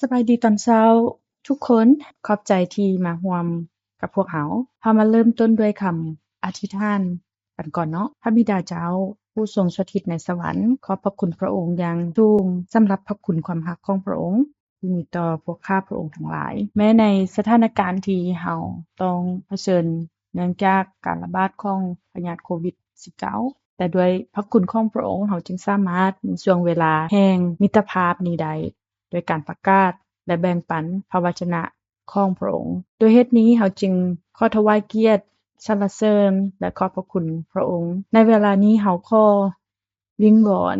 ສະບາຍດີຕອນເຊົ້າທຸກຄົນ, ຂອບໃຈທີ່ມາຮ່ວມກັບພວກເຮົາ. ເຮົາມາເລີ່ມຕົ້ນດ້ວຍຄຳອະທິຖານກັນກ່ອນເນາະ. ພະບິດາເຈົ້າ ຜູ້ຊົງສະຖິດໃນສະຫວັນ, ຂອບພະຄຸນພະອົງຢ່າງສູງສຳລັບພະຄຸນຄວາມຮັກຂອງພະອົງ ທີ່ມີຕໍ່ພວກຂ້າພະອົງທັງຫຼາຍ. ແມ້ໃນສະຖານະການທີ່ເຮົາຕ້ອງຜະເຊີນເນື່ອງຈາກການລະບາດຂອງພະຍາດໂຄວິດສິບເກົ້າ, ແຕ່ດ້ວຍພະຄຸນຂອງພະອົງ, ເຮົາຈຶ່ງສາມາດມີຊ່ວງເວລາແຫ່ງມິດຕະພາບນີ້ໄດ້ ໂດຍການປະກາດ ແລະ ແບ່ງປັນພະວະຈະນະຂອງພະອົງ. ດ້ວຍເຫດນີ້, ເຮົາຈຶ່ງຂໍຖວາຍກຽດ ສັນລະເສີນ ແລະ ຂອບພະຄຸນພະອົງ. ໃນເວລານີ້, ເຮົາຂໍ ວິງວອນ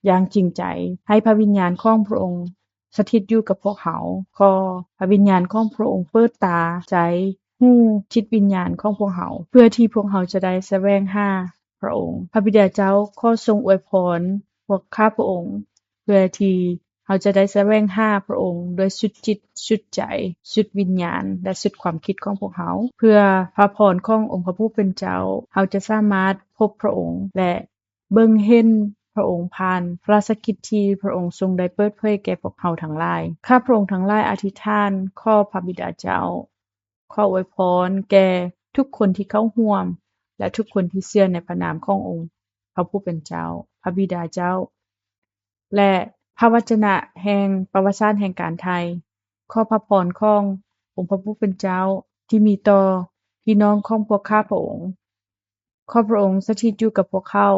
ຢ່າງຈິງໃຈ ໃຫ້ພະວິນຍານຂອງພະອົງສະຖິດຢູ່ກັບພວກເຮົາ. ຂໍພະວິນຍານຂອງພະອົງເປີດຕາ, ໃຈ, ຫູ, ຈິດວິນຍານຂອງພວກເຮົາ, ເພື່ອທີ່ພວກເຮົາຈະໄດ້ສະແຫວງຫາພະອົງ. ພະບິດາເຈົ້າ ຂໍຊົງອວຍພອນພວກຂ້າພະອົງ, ເພື່ອທີ່ເຮົາຈະໄດ້ສະແຫວງຫາພະອົງດ້ວຍສຸດຈິດ, ສຸດໃຈ, ສຸດວິນຍານ ແລະ ສຸດຄວາມຄິດຂອງພວກເຮົາ. ເພື່ອພະພອນຂອງອົງພະຜູ້ເປັນເຈົ້າ, ເຮົາຈະສາມາດພົບພະອົງ ແລະ ເບິ່ງເຫັນພະອົງຜ່ານພະລາຊະກິດທີ່ພະອົງຊົງໄດ້ເປີດເຜີຍແກ່ພວກເຮົາທັງຫຼາຍ. ຂ້າພະອົງທັງຫຼາຍອະທິຖານຂໍພະບິດາເຈົ້າ, ຂໍອວຍພອນແກ່ທຸກຄົນທີ່ເຂົ້າຮ່ວມ ແລະ ທຸກຄົນທີ່ເຊື່ອໃນພະນາມຂອງອົງພະຜູ້ເປັນເຈົ້າ, ພະບິດາເຈົ້າ ແລະ ພະວະຈະນະແຫ່ງປະຫວັດສາດແຫ່ງການໄທ. ຂໍພະພອນຂອງອົງພະຜູ້ເປັນເຈົ້າທີ່ມີຕໍ່ພີ່ນ້ອງຂອງພວກຂ້າພະອົງ. ຂໍພະອົງສະຖິດຢູ່ກັບພວກເຂົາ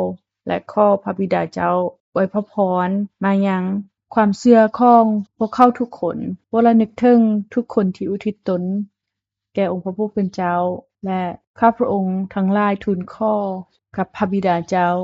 ແລະ ຂໍພະບິດາເຈົ້າອວຍພະພອນມາຍັງຄວາມເຊື່ອຂອງພວກເຂົາທຸກຄົນ. ໂປດລະນຶກເຖິງທຸກຄົນທີ່ອຸທິດຕົນແກ່ອົງພະຜູ້ເປັນເຈົ້າ ແລະ ຂ້າພະອົງທັງຫຼາຍທູນຂໍກັບພະບິດາເຈົ້າ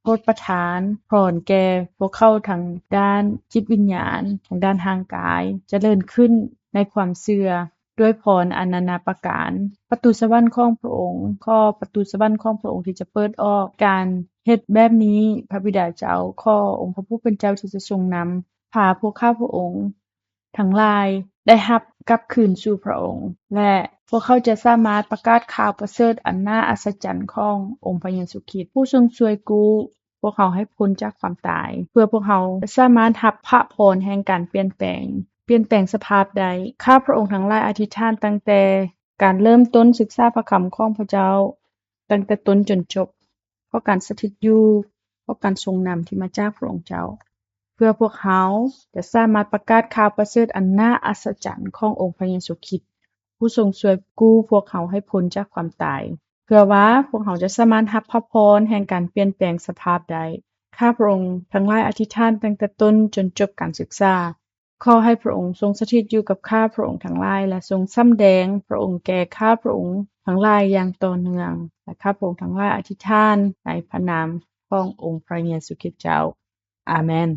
ໂປດປະທານພອນແກ່ພວກເຂົາທາງດ້ານຈິດວິນຍານ, ທາງດ້ານຮ່າງກາຍ, ຈະເລີນຂຶ້ນໃນຄວາມເຊື່ອ ດ້ວຍພອນອັນນານາປະການ. ປະຕູສະຫວັນຂອງພະອົງ, ຂໍປະຕູສະຫວັນຂອງພະອົງທີ່ຈະເປີດອອກ. ການເຮັດແບບນີ້, ພະບິດາເຈົ້າ, ຂໍອົງພະຜູ້ເປັນເຈົ້າທີ່ຈະຊົງນຳພາພວກຂ້າພະອົງທັງຫຼາຍໄດ້ຮັບກັບຄືນສູ່ພະອົງ ແລະ ພວກເຂົາຈະສາມາດປະກາດຂ່າວປະເສີດອັນໜ້າອັດສະຈັນຂອງອົງພະເຢຊູຄຣິດ ຜູ້ຊົງຊ່ວຍກູ້ ພວກເຮົາໃຫ້ພົ້ນຈາກຄວາມຕາຍ, ເພື່ອພວກເຮົາຈະສາມາດຮັບພະພອນແຫ່ງການປ່ຽນແປງ, ປ່ຽນແປງສະພາບໄດ້. ຂ້າພະອົງທັງຫຼາຍອະທິຖານຕັ້ງແຕ່ການເລີ່ມຕົ້ນສຶກສາພະຄຳຂອງພະເຈົ້າ, ຕັ້ງແຕ່ຕົ້ນຈົນຈົບ, ເພາະການສະຖິດຢູ່, ເພາະການຊົງນຳທີ່ມາຈາກພະອົງເຈົ້າ, ເພື່ອພວກເຮົາຈະສາມາດປະກາດຂ່າວປະເສີດອັນໜ້າອັດສະຈັນຂອງອົງພະເຢຊູຄຣິດ, ຜູ້ຊົງຊ່ວຍກູ້ພວກເຮົາໃຫ້ພົ້ນຈາກຄວາມຕາຍ, ເພື່ອວ່າພວກເຮົາຈະສາມາດຮັບພະພອນແຫ່ງການປ່ຽນແປງສະພາບໄດ້. ຂ້າພະອົງທັງຫຼາຍອະທິຖານຕັ້ງແຕ່ຕົ້ນຈົນຈົບການສຶກສາ. ຂໍໃຫ້ພະອົງຊົງສະຖິດຢູ່ກັບຂ້າພະອົງທັງຫຼາຍ ແລະ ຊົງສຳແດງພະອົງແກ່ຂ້າພະອົງທັງຫຼາຍຢ່າງຕໍ່ເນື່ອງ. ແລະ ຂ້າພະອົງທັງຫຼາຍອະທິຖານໃນພະນາມຂອງອົງພະເຢຊູຄຣິດເຈົ້າ. ອາເມນ.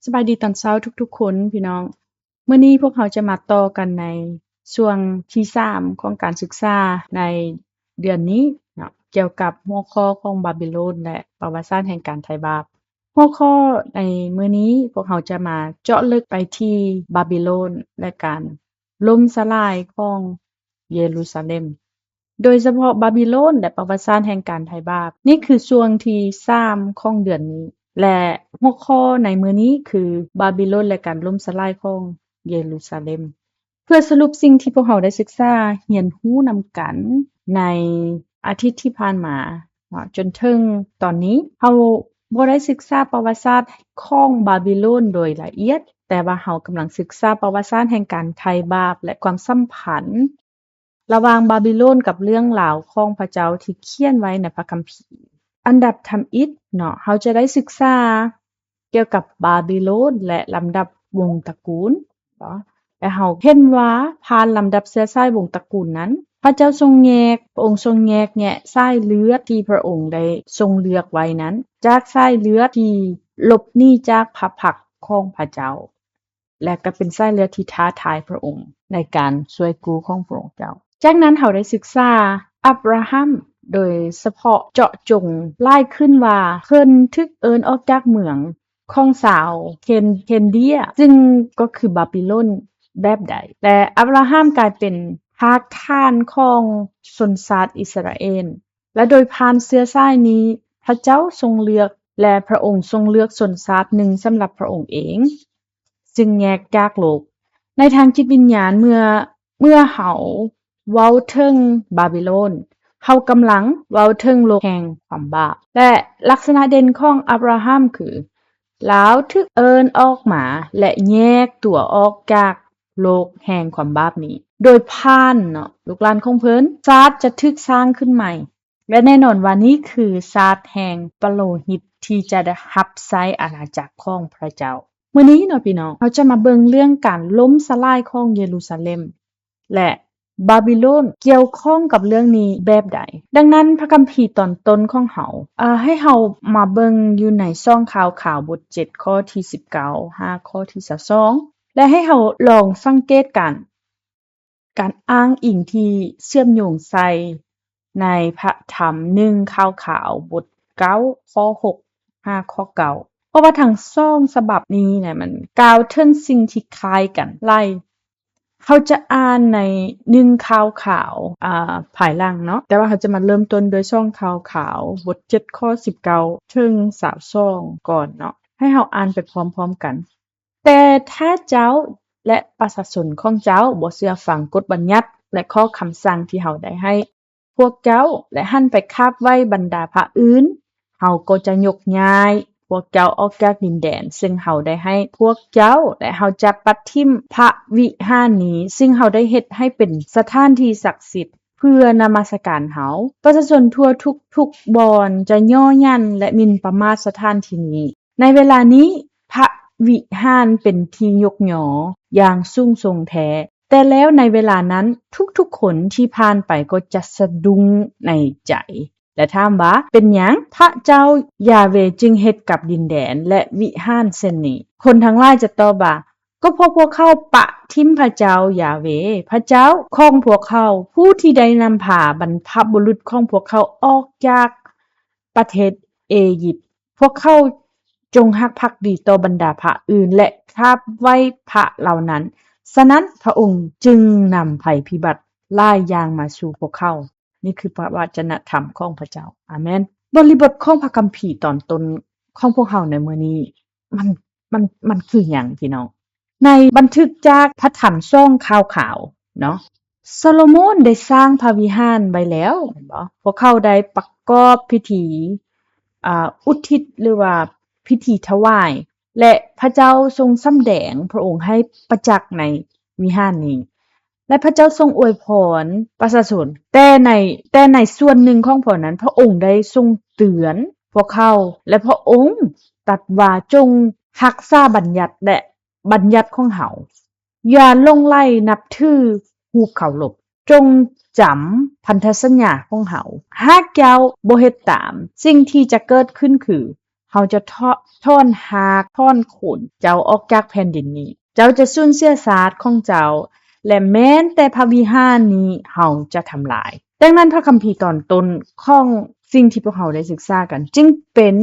ສະບາຍດີຕອນເຊົ້າທຸກໆຄົນ, ພີ່ນ້ອງ. ມື້ນີ້ພວກເຮົາຈະມາຕໍ່ກັນໃນຊ່ວງທີສາມຂອງການສຶກສາໃນເດືອນນີ້ເນາະ, ກ່ຽວກັບຫົວຂໍ້ຂອງບາບິໂລນ ແລະ ປະຫວັດສາດແຫ່ງການໄຖ່ບາບ. ຫົວຂໍ້ໃນມື້ນີ້ພວກເຮົາຈະມາເຈາະເລິກໄປທີ່ບາບິໂລນ ແລະ ການລົ້ມສະຫຼາຍຂອງເຢຣູຊາເລັມ. ໂດຍສະເພາະບາບິໂລນ ແລະ ປະຫວັດສາດແຫ່ງການໄຖ່ບາບ. ນີ້ຄືຊ່ວງທີສາມຂອງເດືອນນີ້ ແລະ ຫົວຂໍ້ໃນມື້ນີ້ຄືບາບິໂລນ ແລະ ການລົ້ມສະຫຼາຍຂອງເຢຣູຊາເລັມ. ເພື່ອສະຫຼຸບສິ່ງທີ່ພວກເຮົາໄດ້ສຶກສາຮຽນຮູ້ນຳກັນໃນອາທິດທີ່ຜ່ານມາເນາະ ຈົນເຖິງຕອນນີ້, ເຮົາບໍ່ໄດ້ສຶກສາປະຫວັດສາດຂອງບາບິໂລນໂດຍລະອຽດ, ແຕ່ວ່າເຮົາກຳລັງສຶກສາປະຫວັດສາດແຫ່ງການໄຖ່ບາບ ແລະ ຄວາມສຳພັນ ລະຫວ່າງບາບິໂລນກັບເລື່ອງລາວຂອງພະເຈົ້າທີ່ຂຽນໄວ້ໃນພະຄຳພີ. ອັນດັບທຳອິດເນາະ, ເຮົາຈະໄດ້ສຶກສາກ່ຽວກັບບາບິໂລນ ແລະ ລຳດັບວົງຕະກູນເນາະ ແລະ ເຮົາເຫັນວ່າຜ່ານລຳດັບເຊື້ອສາຍວົງຕະກູນນັ້ນ, ພະເຈົ້າຊົງແຍກ, ພະອົງຊົງແຍກແຍະສາຍເລືອດທີ່ພະອົງໄດ້ຊົງເລືອກໄວ້ນັ້ນ ຈາກສາຍເລືອດທີ່ຫຼົບໜີຈາກພະພັກຂອງພະເຈົ້າ. ແລະ ກໍເປັນສາຍເລືອດທີ່ທ້າທາຍພະອົງໃນການຊ່ວຍກູ້ຂອງພະອົງເຈົ້າ. ຈາກນັ້ນເຮົາໄດ້ສຶກສາອັບຣາຮາມ ໂດຍສະເພາະເຈາະຈົງຫຼາຍຂຶ້ນວ່າເພິ່ນຖືກເອີ້ນອອກຈາກເມືອງຂອງຊາວເຄນ ເຄນເດຍ ຊຶ່ງກໍຄືບາບິໂລນແບບໃດ ແລະ ອັບຣາຮາມກາຍເປັນຮາກຖານຂອງຊົນຊາດອິດສະຣາເອນ. ແລະ ໂດຍຜ່ານເຊື້ອສາຍນີ້ ພະເຈົ້າຊົງເລືອກ ແລະ ພະອົງຊົງເລືອກຊົນຊາດໜຶ່ງສຳລັບພະອົງເອງ, ຊຶ່ງແຍກຈາກໂລກ ໃນທາງຈິດວິນຍານ ເມື່ອ ເມື່ອເຮົາເວົ້າເຖິງບາບິໂລນ, ເຮົາກຳລັງເວົ້າເຖິງໂລກແຫ່ງຄວາມບາບ ແລະ ລັກສະນະເດັ່ນຂອງອາບຣາຮາມຄື ລາວຖືກເອີ້ນອອກມາ ແລະ ແຍກຕົວອອກຈາກໂລກແຫ່ງຄວາມບາບນີ້ ໂດຍຜ່ານເນາະ ລູກຫຼານຂອງເພິ່ນ. ຊາດຈະຖືກສ້າງຂຶ້ນໃໝ່ ແລະ ແນ່ນອນວ່ານີ້ຄືຊາດແຫ່ງປະໂລຫິດທີ່ຈະໄດ້ຮັບໃຊ້ອານາຈັກຂອງພະເຈົ້າ. ມື້ນີ້ເນາະພີ່ນ້ອງ, ເຮົາຈະມາເບິ່ງເລື່ອງການລົ້ມສະຫຼາຍຂອງເຢຣູຊາເລັມ ແລະ ບາບິໂລນ ກ່ຽວຂ້ອງກັບເລື່ອງນີ້ແບບໃດ. ດັ່ງນັ້ນ ພະຄຳພີຕອນຕົ້ນຂອງເຮົາ ເອີ ໃຫ້ເຮົາມາເບິ່ງຢູ່ໃນສອງຂ່າວຂາວ ບົດເຈັດ ຂໍ້ທີສິບເກົ້າ ຫາຂໍ້ທີຊາວສອງ ແລະ ໃຫ້ເຮົາລອງສັງເກດການ ການອ້າງອີງທີ່ເຊື່ອມໂຍງໃສ່ໃນພະທຳໜຶ່ງຂ່າວຂາວ ບົດເກົ້າ ຂໍ້ຫົກ ຫາຂໍ້ເກົ້າ ເພາະວ່າທັງສອງສະບັບນີ້ນະ ມັນກ່າວເຖິງສິ່ງທີ່ຄ້າຍກັນຫຼາຍ. ເຮົາຈະອ່ານໃນໜຶ່ງຂ່າວຂາວ ອ່າ ພາຍຫຼັງເນາະ, ແຕ່ວ່າເຮົາຈະມາເລີ່ມຕົ້ນດ້ວຍສອງຂ່າວຂາວ ບົດເຈັດ ຂໍ້ສິບເກົ້າ ເຖິງຊາວສອງ ກ່ອນເນາະ. ໃຫ້ເຮົາອ່ານໄປພ້ອມໆກັນ. ແຕ່ຖ້າເຈົ້າ ແລະ ປະຊາຊົນຂອງເຈົ້າບໍ່ເຊື່ອຟັງກົດບັນຍັດ ແລະ ຂໍ້ຄຳສັ່ງທີ່ເຮົາໄດ້ໃຫ້ພວກເຈົ້າ ແລະ ຫັນໄປຂາບໄຫວ້ບັນດາພະອື່ນ, ເຮົາກໍຈະຍົກຍ້າຍພວກເຈົ້າອອກຈາກດິນແດນເຊິ່ງເຮົາໄດ້ໃຫ້ພວກເຈົ້າ, ແລະ ເຮົາຈະປັດຖິ້ມພະວິຫານນີ້ ເຊິ່ງເຮົາໄດ້ເຮັດໃຫ້ເປັນສະຖານທີ່ສັກສິດ ເພື່ອນະມັດສະການເຮົາ. ປະຊາຊົນທົ່ວທຸກໆບ່ອນຈະຍໍ້ຢັນ ແລະ ໝິ່ນປະໝາດສະຖານທີ່ນີ້. ໃນເວລານີ້ພະວິຫານເປັນທີ່ຍົກຍໍຢ່າງສູງສົ່ງແທ້, ແຕ່ແລ້ວໃນເວລານັ້ນທຸກໆຄົນທີ່ຜ່ານໄປກໍຈະສະດຸ້ງໃນໃຈ ແລະ ຖາມວ່າ, ເປັນຫຍັງພະເຈົ້າຢາເວຈຶ່ງເຮັດກັບດິນແດນ ແລະ ວິຫານເຊັ່ນນີ້? ຄົນທັງຫຼາຍຈະຕອບວ່າ, ກໍເພາະພວກເຂົາປະຖິ້ມພະເຈົ້າຢາເວ, ພະເຈົ້າຂອງພວກເຂົາ, ຜູ້ທີ່ໄດ້ນຳພາບັນພະບຸລຸດຂອງພວກເຂົາອອກຈາກປະເທດເອຢິບ. ພວກເຂົາຈົ່ງຮັກພັກດີຕໍ່ບັນດາພະອື່ນ ແລະ ຂາບໄຫວ້ພະເຫຼົ່ານັ້ນ. ສະນັ້ນ, ພະອົງຈຶ່ງນຳໄພພິບັດຫຼາຍຢ່າງມາສູ່ພວກເຂົາ. ນີ້ຄືພະວະຈະນະທຳຂອງພະເຈົ້າ. ອາເມນ. ບໍລິບົດຂອງພະຄຳພີຕອນຕົ້ນຂອງພວກເຮົາໃນມື້ນີ້ ມັນ ມັນ ມັນຄືຫຍັງພີ່ນ້ອງ? ໃນບັນທຶກຈາກພະທຳສອງຂ່າວຂາວເນາະ, ໂຊໂລໂມນໄດ້ສ້າງພະວິຫານໄວ້ແລ້ວ ແມ່ນບໍ່? ພວກເຂົາໄດ້ປະກອບພິທີ ອ່າ ອຸທິດ ຫຼືວ່າພິທີຖວາຍ ແລະ ພະເຈົ້າຊົງສຳແດງພະອົງໃຫ້ປະຈັກໃນວິຫານນີ້ ແລະ ພະເຈົ້າຊົງອວຍພອນປະຊາຊົນ. ແຕ່ໃນ ແຕ່ໃນສ່ວນໜຶ່ງຂອງພອນນັ້ນ ພະອົງໄດ້ຊົງເຕືອນພວກເຂົາ ແລະ ພະອົງຕັດວ່າ, ຈົ່ງຮັກສາບັນຍັດ ແລະ ບັນຍັດຂອງເຮົາ. ຢ່າຫຼົງໄຫຼນັບຖືຮູບເຄົາລົບ. ຈົ່ງຈຳພັນທະສັນຍາຂອງເຮົາ. ຫາກເຈົ້າບໍ່ເຮັດຕາມ, ສິ່ງທີ່ຈະເກີດຂຶ້ນຄື ເຮົາຈະຖອ ຖອນຮາກຖອນໂຄນເຈົ້າອອກຈາກແຜ່ນດິນນີ້. ເຈົ້າຈະສູນເສຍຊາດຂອງເຈົ້າ, ແລະ ແມ່ນແຕ່ພະວິຫານນີ້ເຮົາຈະທຳລາຍ. ດັ່ງນັ້ນ, ພະຄຳພີຕອນຕົ້ນຂອງສິ່ງທີ່ພວກເຮົາໄດ້ສຶກສາກັນ ຈຶ່ງເປັນ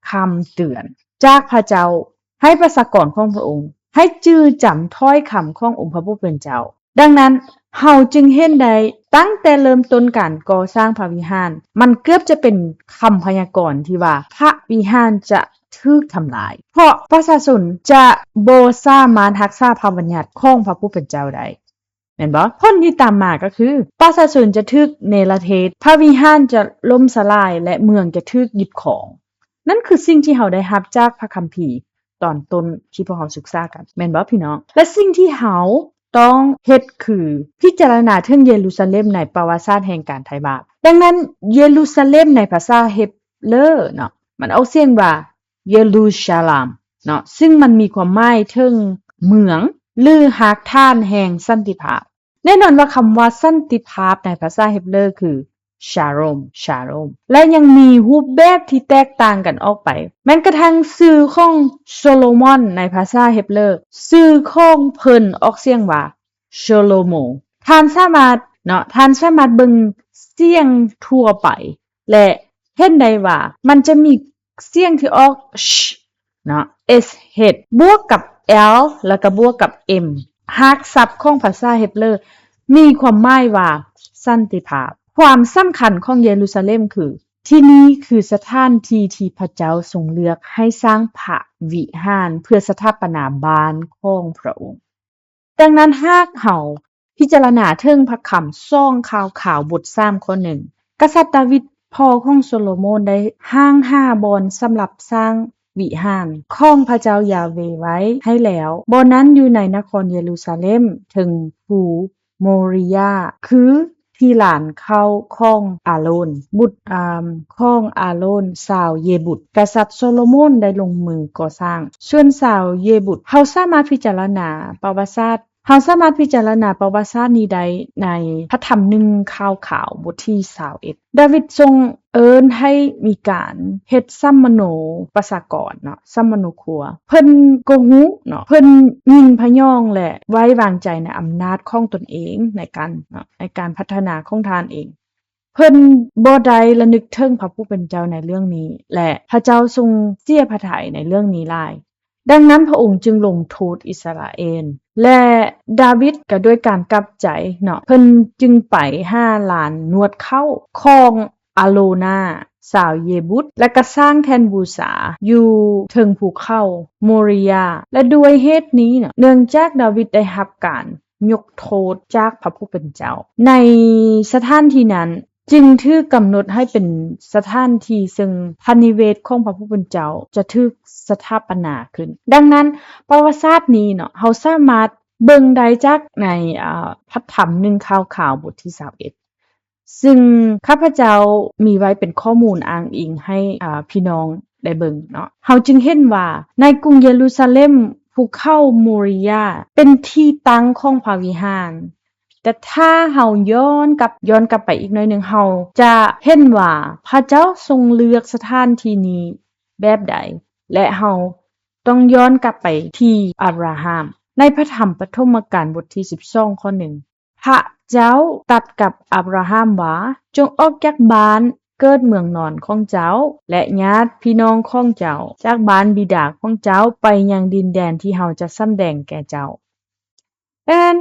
ຄຳເຕືອນຈາກພະເຈົ້າ ໃຫ້ປະຊາກອນຂອງພະອົງໃຫ້ຈື່ຈຳຖ້ອຍຄຳຂອງອົງພະຜູ້ເປັນເຈົ້າ. ດັ່ງນັ້ນ, ເຮົາຈຶ່ງເຫັນໄດ້ຕັ້ງແຕ່ເລີ່ມຕົ້ນການກໍ່ສ້າງພະວິຫານ, ມັນເກືອບຈະເປັນຄຳພະຍາກອນທີ່ວ່າພະວິຫານຈະຖືກທຳລາຍ, ເພາະປະຊາຊົນຈະບໍ່ສາມາດຮັກສາພະບັນຍັດຂອງພະຜູ້ເປັນເຈົ້າໄດ້. ແມ່ນບໍ່? ຜົນທີ່ຕາມມາກໍຄື ປະຊາຊົນຈະຖືກເນລະເທດ, ພະວິຫານຈະລົ້ມສະຫຼາຍ ແລະ ເມືອງຈະຖືກຍຶດຄອງ. ນັ້ນຄືສິ່ງທີ່ເຮົາໄດ້ຮັບຈາກພະຄຳພີຕອນຕົ້ນທີ່ພວກເຮົາສຶກສາກັນ, ແມ່ນບໍ່ພີ່ນ້ອງ? ແລະ ສິ່ງທີ່ເຮົາຕ້ອງເຮັດຄືພິຈາລະນາເຖິງເຢຣູຊາເລັມໃນປະຫວັດສາດແຫ່ງການໄຖ່ບາບ. ດັ່ງນັ້ນ, ເຢຣູຊາເລັມໃນພາສາເຮັບເລີເນາະ, ມັນອອກສຽງວ່າ ເຢຣູຊາລາມເນາະ, ຊຶ່ງມັນມີຄວາມໝາຍເຖິງເມືອງ ຫຼື ຮາກຖານແຫ່ງສັນຕິພາບ. ແນ່ນອນວ່າຄຳວ່າສັນຕິພາບໃນພາສາເຮັບເລີຄື ຊາໂຣມ ຊາໂຣມ ແລະ ຍັງມີຮູບແບບທີ່ແຕກຕ່າງກັນອອກໄປ. ແມ່ນກະທັ່ງຊື່ຂອງໂຊໂລມອນໃນພາສາເຮັບເລີ, ຊື່ຂອງເພິ່ນອອກສຽງວ່າ ໂຊໂລໂມ. ທ່ານສາມາດເນາະ, ທ່ານສາມາດເບິ່ງສຽງທົ່ວໄປ ແລະ ເຫັນໄດ້ວ່າມັນຈະມີ ສຽງທີ່ອອກ sh ເນາະ sh ບວກກັບ l ແລ້ວກໍບວກກັບ m. ຮາກສັບຂອງພາສາເຮັບເລີມີຄວາມໝາຍວ່າສັນຕິພາບ. ຄວາມສຳຄັນຂອງເຢຣູຊາເລັມຄື ທີ່ນີ້ຄືສະຖານທີ່ທີ່ພະເຈົ້າຊົງເລືອກໃຫ້ສ້າງພະວິຫານເພື່ອສະຖາປະນາບ້ານຂອງພະອົງ. ດັ່ງນັ້ນ ຫາກເຮົາພິຈາລະນາເຖິງພະຄຳສອງຂ່າວຂາວບົດສາມຂໍ້ໜຶ່ງ, ກະສັດດາວິດພໍ່ຂອງໂຊໂລໂມນໄດ້ຫ້າງຫາບ່ອນສຳລັບສ້າງວິຫານຂອງພະເຈົ້າຢາເວໄວ້ໃຫ້ແລ້ວ. ບ່ອນນັ້ນຢູ່ໃນນະຄອນເຢຣູຊາເລັມ ເທິງພູໂມຣິຍາ ຄືທີ່ລານເຂົ້າຂອງອາໂລນ ບຸດ ອາ ຂອງອາໂລນ ຊາວເຢບຸດ. ກະສັດໂຊໂລໂມນໄດ້ລົງມືກໍ່ສ້າງ. ສ່ວນຊາວເຢບຸດ, ເຮົາສາມາດພິຈາລະນາປະຫວັດສາດ ເຮົາສາມາດພິຈາລະນາປະຫວັດສາດນີ້ໄດ້ໃນພະທຳໜຶ່ງຂ່າວຂາວບົດທີຊາວເອັດ. ດາວິດຊົງເອີ້ນໃຫ້ມີການເຮັດສຳມະໂນປະຊາກອນເນາະ, ສຳມະໂນຄົວ. ເພິ່ນກໍຮູ້ເນາະ, ເພິ່ນຍິນພະຍອງ ແລະ ໄວ້ວາງໃຈໃນອຳນາດຂອງຕົນເອງໃນການເນາະ, ໃນການພັດທະນາຂອງທ່ານເອງ. ເພິ່ນບໍ່ໄດ້ລະນຶກເຖິງພະຜູ້ເປັນເຈົ້າໃນເລື່ອງນີ້ ແລະ ພະເຈົ້າຊົງເສຍພະໄທໃນເລື່ອງນີ້ຫຼາຍ. ດັ່ງນັ້ນ ພະອົງຈຶ່ງລົງໂທດອິດສະຣາເອນ ແລະ ດາວິດກໍດ້ວຍການກັບໃຈເນາະ, ເພິ່ນຈຶ່ງໄປຫາລານນວດເຂົ້າຂອງອາໂລນາ ຊາວເຢບຸດ ແລະ ກໍສ້າງແທ່ນບູຊາຢູ່ເທິງພູເຂົາໂມຣິຍາ. ແລະ ດ້ວຍເຫດນີ້ເນາະ, ເນື່ອງຈາກດາວິດໄດ້ຮັບການຍົກໂທດຈາກພະຜູ້ເປັນເຈົ້າ, ໃນສະຖານທີ່ນັ້ນ ຈຶ່ງຖືກກຳນົດໃຫ້ເປັນສະຖານທີ່ເຊິ່ງພະນິເວດຂອງພະຜູ້ເປັນເຈົ້າຈະຖືກສະຖາປະນາຂຶ້ນ. ດັ່ງນັ້ນ ປະຫວັດສາດນີ້ເນາະ, ເຮົາສາມາດເບິ່ງໄດ້ຈາກໃນ ອາ ພະທຳໜຶ່ງຂ່າວຂາວບົດທີຊາວເອັດ ຊຶ່ງຂ້າພະເຈົ້າມີໄວ້ເປັນຂໍ້ມູນອ້າງອີງໃຫ້ ອາ ພີ່ນ້ອງໄດ້ເບິ່ງເນາະ. ເຮົາຈຶ່ງເຫັນວ່າໃນກຸງເຢຣູຊາເລັມ, ພູເຂົາໂມຣິຍາເປັນທີ່ຕັ້ງຂອງພະວິຫານ. ແຕ່ຖ້າເຮົາຍ້ອນກັບ, ຍ້ອນກັບໄປອີກໜ້ອຍໜຶ່ງ, ເຮົາຈະເຫັນວ່າພະເຈົ້າຊົງເລືອກສະຖານທີ່ນີ້ແບບໃດ ແລະ ເຮົາຕ້ອງຍ້ອນກັບໄປທີ່ອາບຣາຮາມ. ໃນພະທຳປະຖົມມະການບົດທີສິບສອງ ຂໍ້ໜຶ່ງ, ພະເຈົ້າຕັດກັບອາບຣາຮາມວ່າ, ຈົ່ງອອກຈາກບ້ານເກີດເມືອງນອນຂອງເຈົ້າ ແລະ ຍາດພີ່ນ້ອງຂອງເຈົ້າ, ຈາກບ້ານບິດາຂອງເຈົ້າ ໄປຍັງດິນແດນທີ່ເຮົາຈະສຳແດງແກ່ເຈົ້າ. ດັ່ງນັ້ນ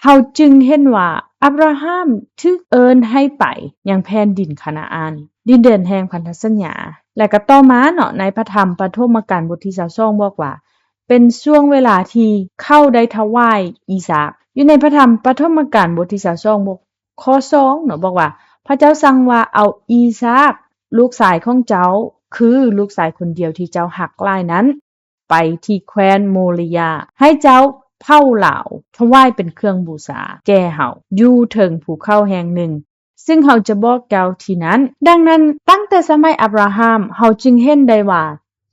ເຮົາຈຶ່ງເຫັນວ່າອາບຣາຮາມຖືກເອີ້ນໃຫ້ໄປຍັງແຜ່ນດິນຄານາອານ, ດິນແດນແຫ່ງພັນທະສັນຍາ. ແລະ ກໍຕໍ່ມາເນາະ, ໃນພະທຳປະຖົມມະການບົດທີຊາວສອງ ບອກວ່າ ເປັນຊ່ວງເວລາທີ່ເຂົາໄດ້ຖວາຍອີສາກ. ຢູ່ໃນພະທຳປະຖົມມະການບົດທີຊາວສອງ ບົດ ຂໍ້ສອງເນາະ, ບອກວ່າ ພະເຈົ້າສັ່ງວ່າ ເອົາອີສາກ ລູກຊາຍຂອງເຈົ້າ, ຄືລູກຊາຍຄົນດຽວທີ່ເຈົ້າຮັກຫຼາຍນັ້ນ ໄປທີ່ແຄວ້ນໂມຣິຍາ, ໃຫ້ເຈົ້າເຜົາລາວ ຖວາຍເປັນເຄື່ອງບູຊາແກ່ເຮົາ ຢູ່ເທິງພູເຂົາແຫ່ງໜຶ່ງ, ຊຶ່ງເຮົາຈະບອກເຈົ້າທີ່ນັ້ນ. ດັ່ງນັ້ນ, ຕັ້ງແຕ່ສະໄໝອາບຣາຮາມ, ເຮົາຈຶ່ງເຫັນໄດ້ວ່າ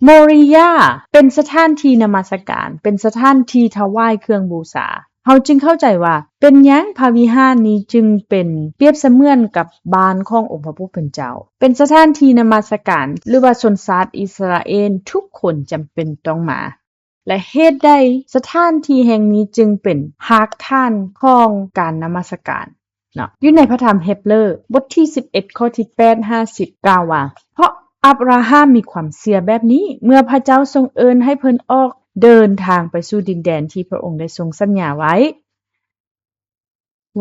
ໂມຣິຍາເປັນສະຖານທີ່ນະມັດສະການ, ເປັນສະຖານທີ່ຖວາຍເຄື່ອງບູຊາ. ເຮົາຈຶ່ງເຂົ້າໃຈວ່າ ເປັນຫຍັງພະວິຫານນີ້ຈຶ່ງເປັນປຽບສະເໝືອນກັບບ້ານຂອງອົງພະຜູ້ເປັນເຈົ້າ, ເປັນສະຖານທີ່ນະມັດສະການ ຫຼືວ່າຊົນຊາດອິດສະຣາເອນທຸກຄົນຈຳເປັນຕ້ອງມາ. ແລະ ເຫດໃດສະຖານທີ່ແຫ່ງນີ້ຈຶ່ງເປັນຮາກຖານຂອງການນະມັດສະການເນາະ? ຢູ່ໃນພະທຳເຮັບເຣີ ບົດທີສິບເອັດ ຂໍ້ທີແປດຫາສິບ ກ່າວວ່າ ເພາະອາບຣາຮາມມີຄວາມເຊື່ອແບບນີ້, ເມື່ອພະເຈົ້າຊົງເອີ້ນໃຫ້ເພິ່ນອອກເດີນທາງໄປສູ່ດິນແດນທີ່ພະອົງໄດ້ຊົງສັນຍາໄວ້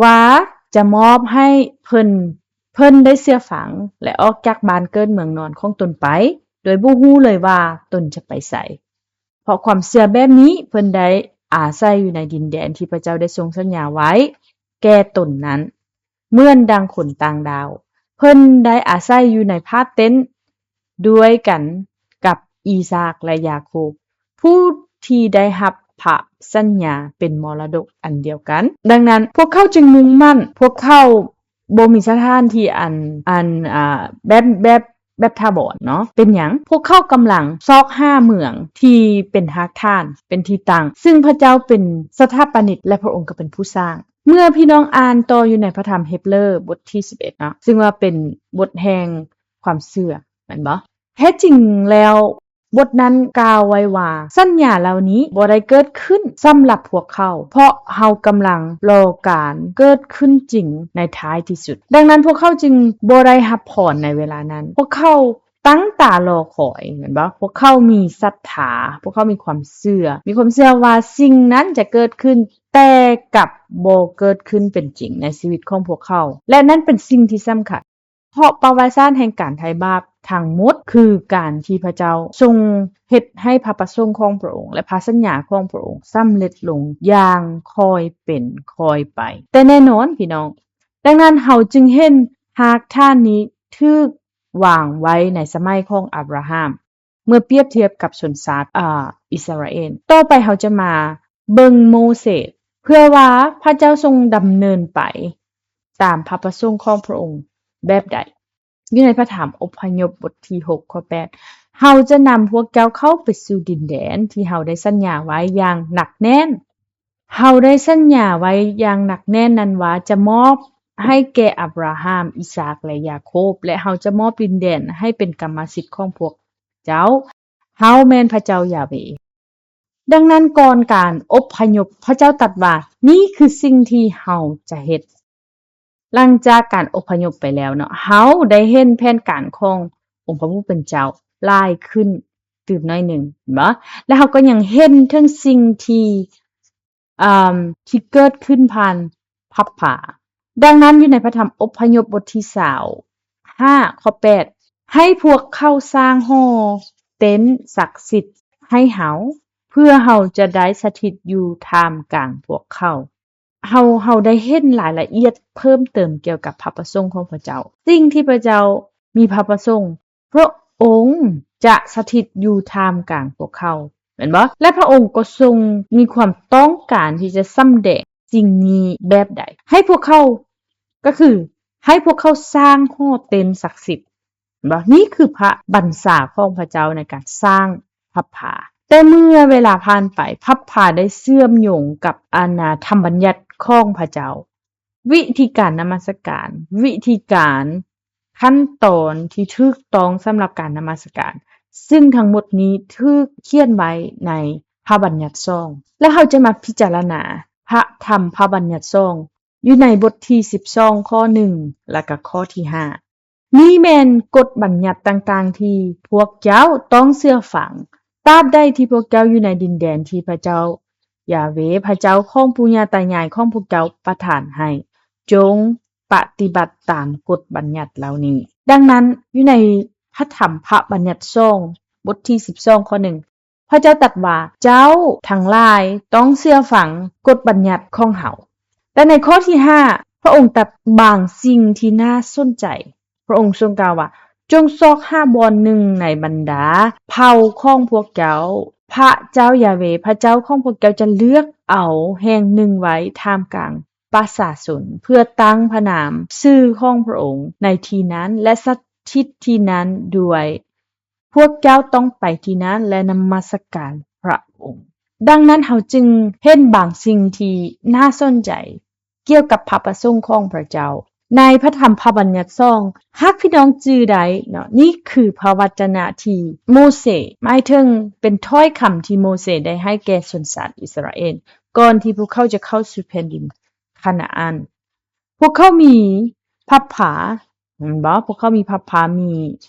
ວ່າຈະມອບໃຫ້ເພິ່ນ, ເພິ່ນໄດ້ເຊື່ອຟັງ ແລະ ອອກຈາກບ້ານເກີດເມືອງນອນຂອງຕົນໄປ ໂດຍບໍ່ຮູ້ເລີຍວ່າຕົນຈະໄປໃສ. ເພາະຄວາມເຊື່ອແບບນີ້, ເພິ່ນໄດ້ອາໄສຢູ່ໃນດິນແດນທີ່ພະເຈົ້າໄດ້ຊົງສັນຍາໄວ້ແກ່ຕົນນັ້ນ ເໝືອນດັ່ງຄົນຕ່າງດ້າວ. ເພິ່ນໄດ້ອາໄສຢູ່ໃນພາກເຕັນດ້ວຍກັນກັບອີສາກ ແລະ ຢາໂຄບ, ຜູ້ທີ່ໄດ້ຮັບພະສັນຍາເປັນມໍລະດົກອັນດຽວກັນ. ດັ່ງນັ້ນ ພວກເຂົາຈຶ່ງມຸ່ງໝັ້ນ, ພວກເຂົາບໍ່ມີສະຖານທີ່ອັນ, ອັນ, ອາ, ແບບ, ແບບ, ແບບຖາວອນເນາະ. ເປັນຫຍັງ? ພວກເຂົາກຳລັງຊອກຫາເມືອງທີ່ເປັນຮາກຖານ, ເປັນທີ່ຕັ້ງ, ຊຶ່ງພະເຈົ້າເປັນສະຖາປະນິກ ແລະ ພະອົງກໍເປັນຜູ້ສ້າງ. ເມື່ອພີ່ນ້ອງອ່ານຕໍ່ຢູ່ໃນພະທຳເຮັບເຣີ ບົດທີສິບເອັດເນາະ, ຊຶ່ງວ່າເປັນບົດແຫ່ງຄວາມເຊື່ອ, ແມ່ນບໍ່? ແທ້ຈິງແລ້ວ ບົດນັ້ນກ່າວໄວ້ວ່າ ສັນຍາເຫຼົ່ານີ້ບໍ່ໄດ້ເກີດຂຶ້ນສຳລັບພວກເຂົາ, ເພາະເຮົາກຳລັງລໍການເກີດຂຶ້ນຈິງໃນທ້າຍທີ່ສຸດ. ດັ່ງນັ້ນ ພວກເຂົາຈຶ່ງບໍ່ໄດ້ຮັບພອນໃນເວລານັ້ນ. ພວກເຂົາຕັ້ງຕາລໍຄອຍ, ແມ່ນບໍ່? ພວກເຂົາມີສັດທາ, ພວກເຂົາມີຄວາມເຊື່ອ, ມີຄວາມເຊື່ອວ່າສິ່ງນັ້ນຈະເກີດຂຶ້ນ, ແຕ່ກັບບໍ່ເກີດຂຶ້ນເປັນຈິງໃນຊີວິດຂອງພວກເຂົາ, ແລະ ນັ້ນເປັນສິ່ງທີ່ສຳຄັນ. ພາະປະຫວັດສາດແຫ່ງການໄຖ່ບາບທັງໝົດ ຄືການທີ່ພະເຈົ້າຊົງເຮັດໃຫ້ພະປະສົງຂອງພະອົງ ແລະ ພະສັນຍາຂອງພະອົງສຳເລັດລົງຢ່າງຄ່ອຍເປັນຄ່ອຍໄປ. ແຕ່ແນ່ນອນພີ່ນ້ອງ, ດັ່ງນັ້ນເຮົາຈຶ່ງເຫັນຮາກຖານນີ້ຖືກວາງໄວ້ໃນສະໄໝຂອງອາບຣາຮາມ ເມື່ອປຽບທຽບກັບຊົນຊາດ ອາ ອິດສະຣາເອນ. ຕໍ່ໄປເຮົາຈະມາເບິ່ງໂມເສສ ເພື່ອວ່າພະເຈົ້າຊົງດຳເນີນໄປຕາມພະປະສົງຂອງພະອົງແບບໃດ. ຢູ່ໃນພະທຳອົບພະຍົບບົດທີຫົກ ຂໍ້ແປດ, ເຮົາຈະນຳພວກເຈົ້າເຂົ້າໄປສູ່ດິນແດນທີ່ເຮົາໄດ້ສັນຍາໄວ້ຢ່າງໜັກແໜ້ນ. ເຮົາໄດ້ສັນຍາໄວ້ຢ່າງໜັກແໜ້ນນັ້ນວ່າ ຈະມອບໃຫ້ແກ່ອາບຣາຮາມ, ອີສາກ ແລະ ຢາໂຄບ, ແລະ ເຮົາຈະມອບດິນແດນໃຫ້ເປັນກຳມະສິດຂອງພວກເຈົ້າ. ເຮົາແມ່ນພະເຈົ້າຢາເວ. ດັ່ງນັ້ນ ກ່ອນການອົບພະຍົບ, ພະເຈົ້າຕັດວ່າ, ນີ້ຄືສິ່ງທີ່ເຮົາຈະເຮັດ. ຫຼັງຈາກການອົບພະຍົບໄປແລ້ວເນາະ, ເຮົາໄດ້ເຫັນແຜນການຂອງອົງພະຜູ້ເປັນເຈົ້າຫຼາຍຂຶ້ນຕື່ມໜ້ອຍໜຶ່ງ, ເຫັນບໍ່? ແລະ ເຮົາກໍຍັງເຫັນເຖິງສິ່ງທີ່ ອາ ທີ່ເກີດຂຶ້ນຜ່ານພັບຜາ. ດັ່ງນັ້ນ ຢູ່ໃນພະທຳອົບພະຍົບບົດທີຊາວຫ້າ ຂໍ້ແປດ, ໃຫ້ພວກເຂົາສ້າງຫໍເຕັນສັກສິດໃຫ້ເຮົາ, ເພື່ອເຮົາຈະໄດ້ສະຖິດຢູ່ທ່າມກາງພວກເຂົາ. ເຮົາ, ເຮົາໄດ້ເຫັນລາຍລະອຽດເພີ່ມເຕີມກ່ຽວກັບພະປະສົງຂອງພະເຈົ້າ, ສິ່ງທີ່ພະເຈົ້າມີພະປະສົງ, ພະອົງຈະສະຖິດຢູ່ທ່າມກາງພວກເຂົາ, ແມ່ນບໍ່? ແລະ ພະອົງກໍຊົງມີຄວາມຕ້ອງການທີ່ຈະສຳແດງສິ່ງນີ້ແບບໃດ? ໃຫ້ພວກເຂົາ, ກໍຄືໃຫ້ພວກເຂົາສ້າງຫໍເຕັນສັກສິດ, ເຫັນບໍ່? ນີ້ຄືພະບັນຊາຂອງພະເຈົ້າໃນການສ້າງພັບຜາ. ແຕ່ເມື່ອເວລາຜ່ານໄປ, ພັບຜາໄດ້ເຊື່ອມໂຍງກັບອານາທຳບັນຍັດຂອງພະເຈົ້າ. ວິທີການນະມັດສະການ, ວິທີການ, ຂັ້ນຕອນທີ່ຖືກຕ້ອງສຳລັບການນະມັດສະການ, ຊຶ່ງທັງໝົດນີ້ຖືກຂຽນໄວ້ໃນພະບັນຍັດສອງ. ແລະ ເຮົາຈະມາພິຈາລະນາພະທຳພະບັນຍັດສອງ ຢູ່ໃນບົດທີສິບສອງ ຂໍ້ໜຶ່ງ ແລະ ກໍຂໍ້ທີຫ້າ. ນີ້ແມ່ນກົດບັນຍັດຕ່າງໆທີ່ພວກເຈົ້າຕ້ອງເຊື່ອຟັງ, ຕາບໃດທີ່ພວກເຈົ້າຢູ່ໃນດິນແດນທີ່ພະເຈົ້າຢາເວ ພະເຈົ້າຂອງປູ່ຍ່າຕາຍາຍຂອງພວກເຈົ້າປະທານໃຫ້, ຈົ່ງປະຕິບັດຕາມກົດບັນຍັດເຫຼົ່ານີ້. ດັ່ງນັ້ນ, ຢູ່ໃນພະທຳພະບັນຍັດສອງ ບົດທີສິບສອງ ຂໍ້ໜຶ່ງ, ພະເຈົ້າຕັດວ່າ, ເຈົ້າທັງຫຼາຍຕ້ອງເຊື່ອຟັງກົດບັນຍັດຂອງເຮົາ. ແຕ່ໃນຂໍ້ທີຫ້າ ພະອົງຕັດບາງສິ່ງທີ່ໜ້າສົນໃຈ. ພະອົງຊົງກ່າວວ່າ, ຈົ່ງຊອກຫາບ່ອນໜຶ່ງໃນບັນດາເຜົ່າຂອງພວກເຈົ້າ, ພະເຈົ້າຢາເວ ພະເຈົ້າຂອງພວກເຈົ້າຈະເລືອກເອົາແຫ່ງໜຶ່ງໄວ້ທ່າມກາງປະຊາຊົນ ເພື່ອຕັ້ງພະນາມຊື່ຂອງພະອົງໃນທີ່ນັ້ນ ແລະ ສະຖິດທີ່ນັ້ນດ້ວຍ. ພວກເຈົ້າຕ້ອງໄປທີ່ນັ້ນ ແລະ ນະມັດສະການພະອົງ. ດັ່ງນັ້ນ ເຮົາຈຶ່ງເຫັນບາງສິ່ງທີ່ໜ້າສົນໃຈກ່ຽວກັບພະປະສົງຂອງພະເຈົ້າ ໃນພະທຳພະບັນຍັດສອງ. ຫາກພີ່ນ້ອງຈື່ໄດ້ເນາະ, ນີ້ຄືພະວັດຈະນະທີ່ໂມເຊ, ໝາຍເຖິງເປັນຖ້ອຍຄຳທີ່ໂມເຊໄດ້ໃຫ້ແກ່ຊົນຊາດອິດສະຣາເອນ ກ່ອນທີ່ພວກເຂົາຈະເຂົ້າສູ່ແຜ່ນດິນຄານາອັນ. ພວກເຂົາມີພັບຜາ, ເຫັນບໍ່? ພວກເຂົາມີພັບຜາ, ມີ,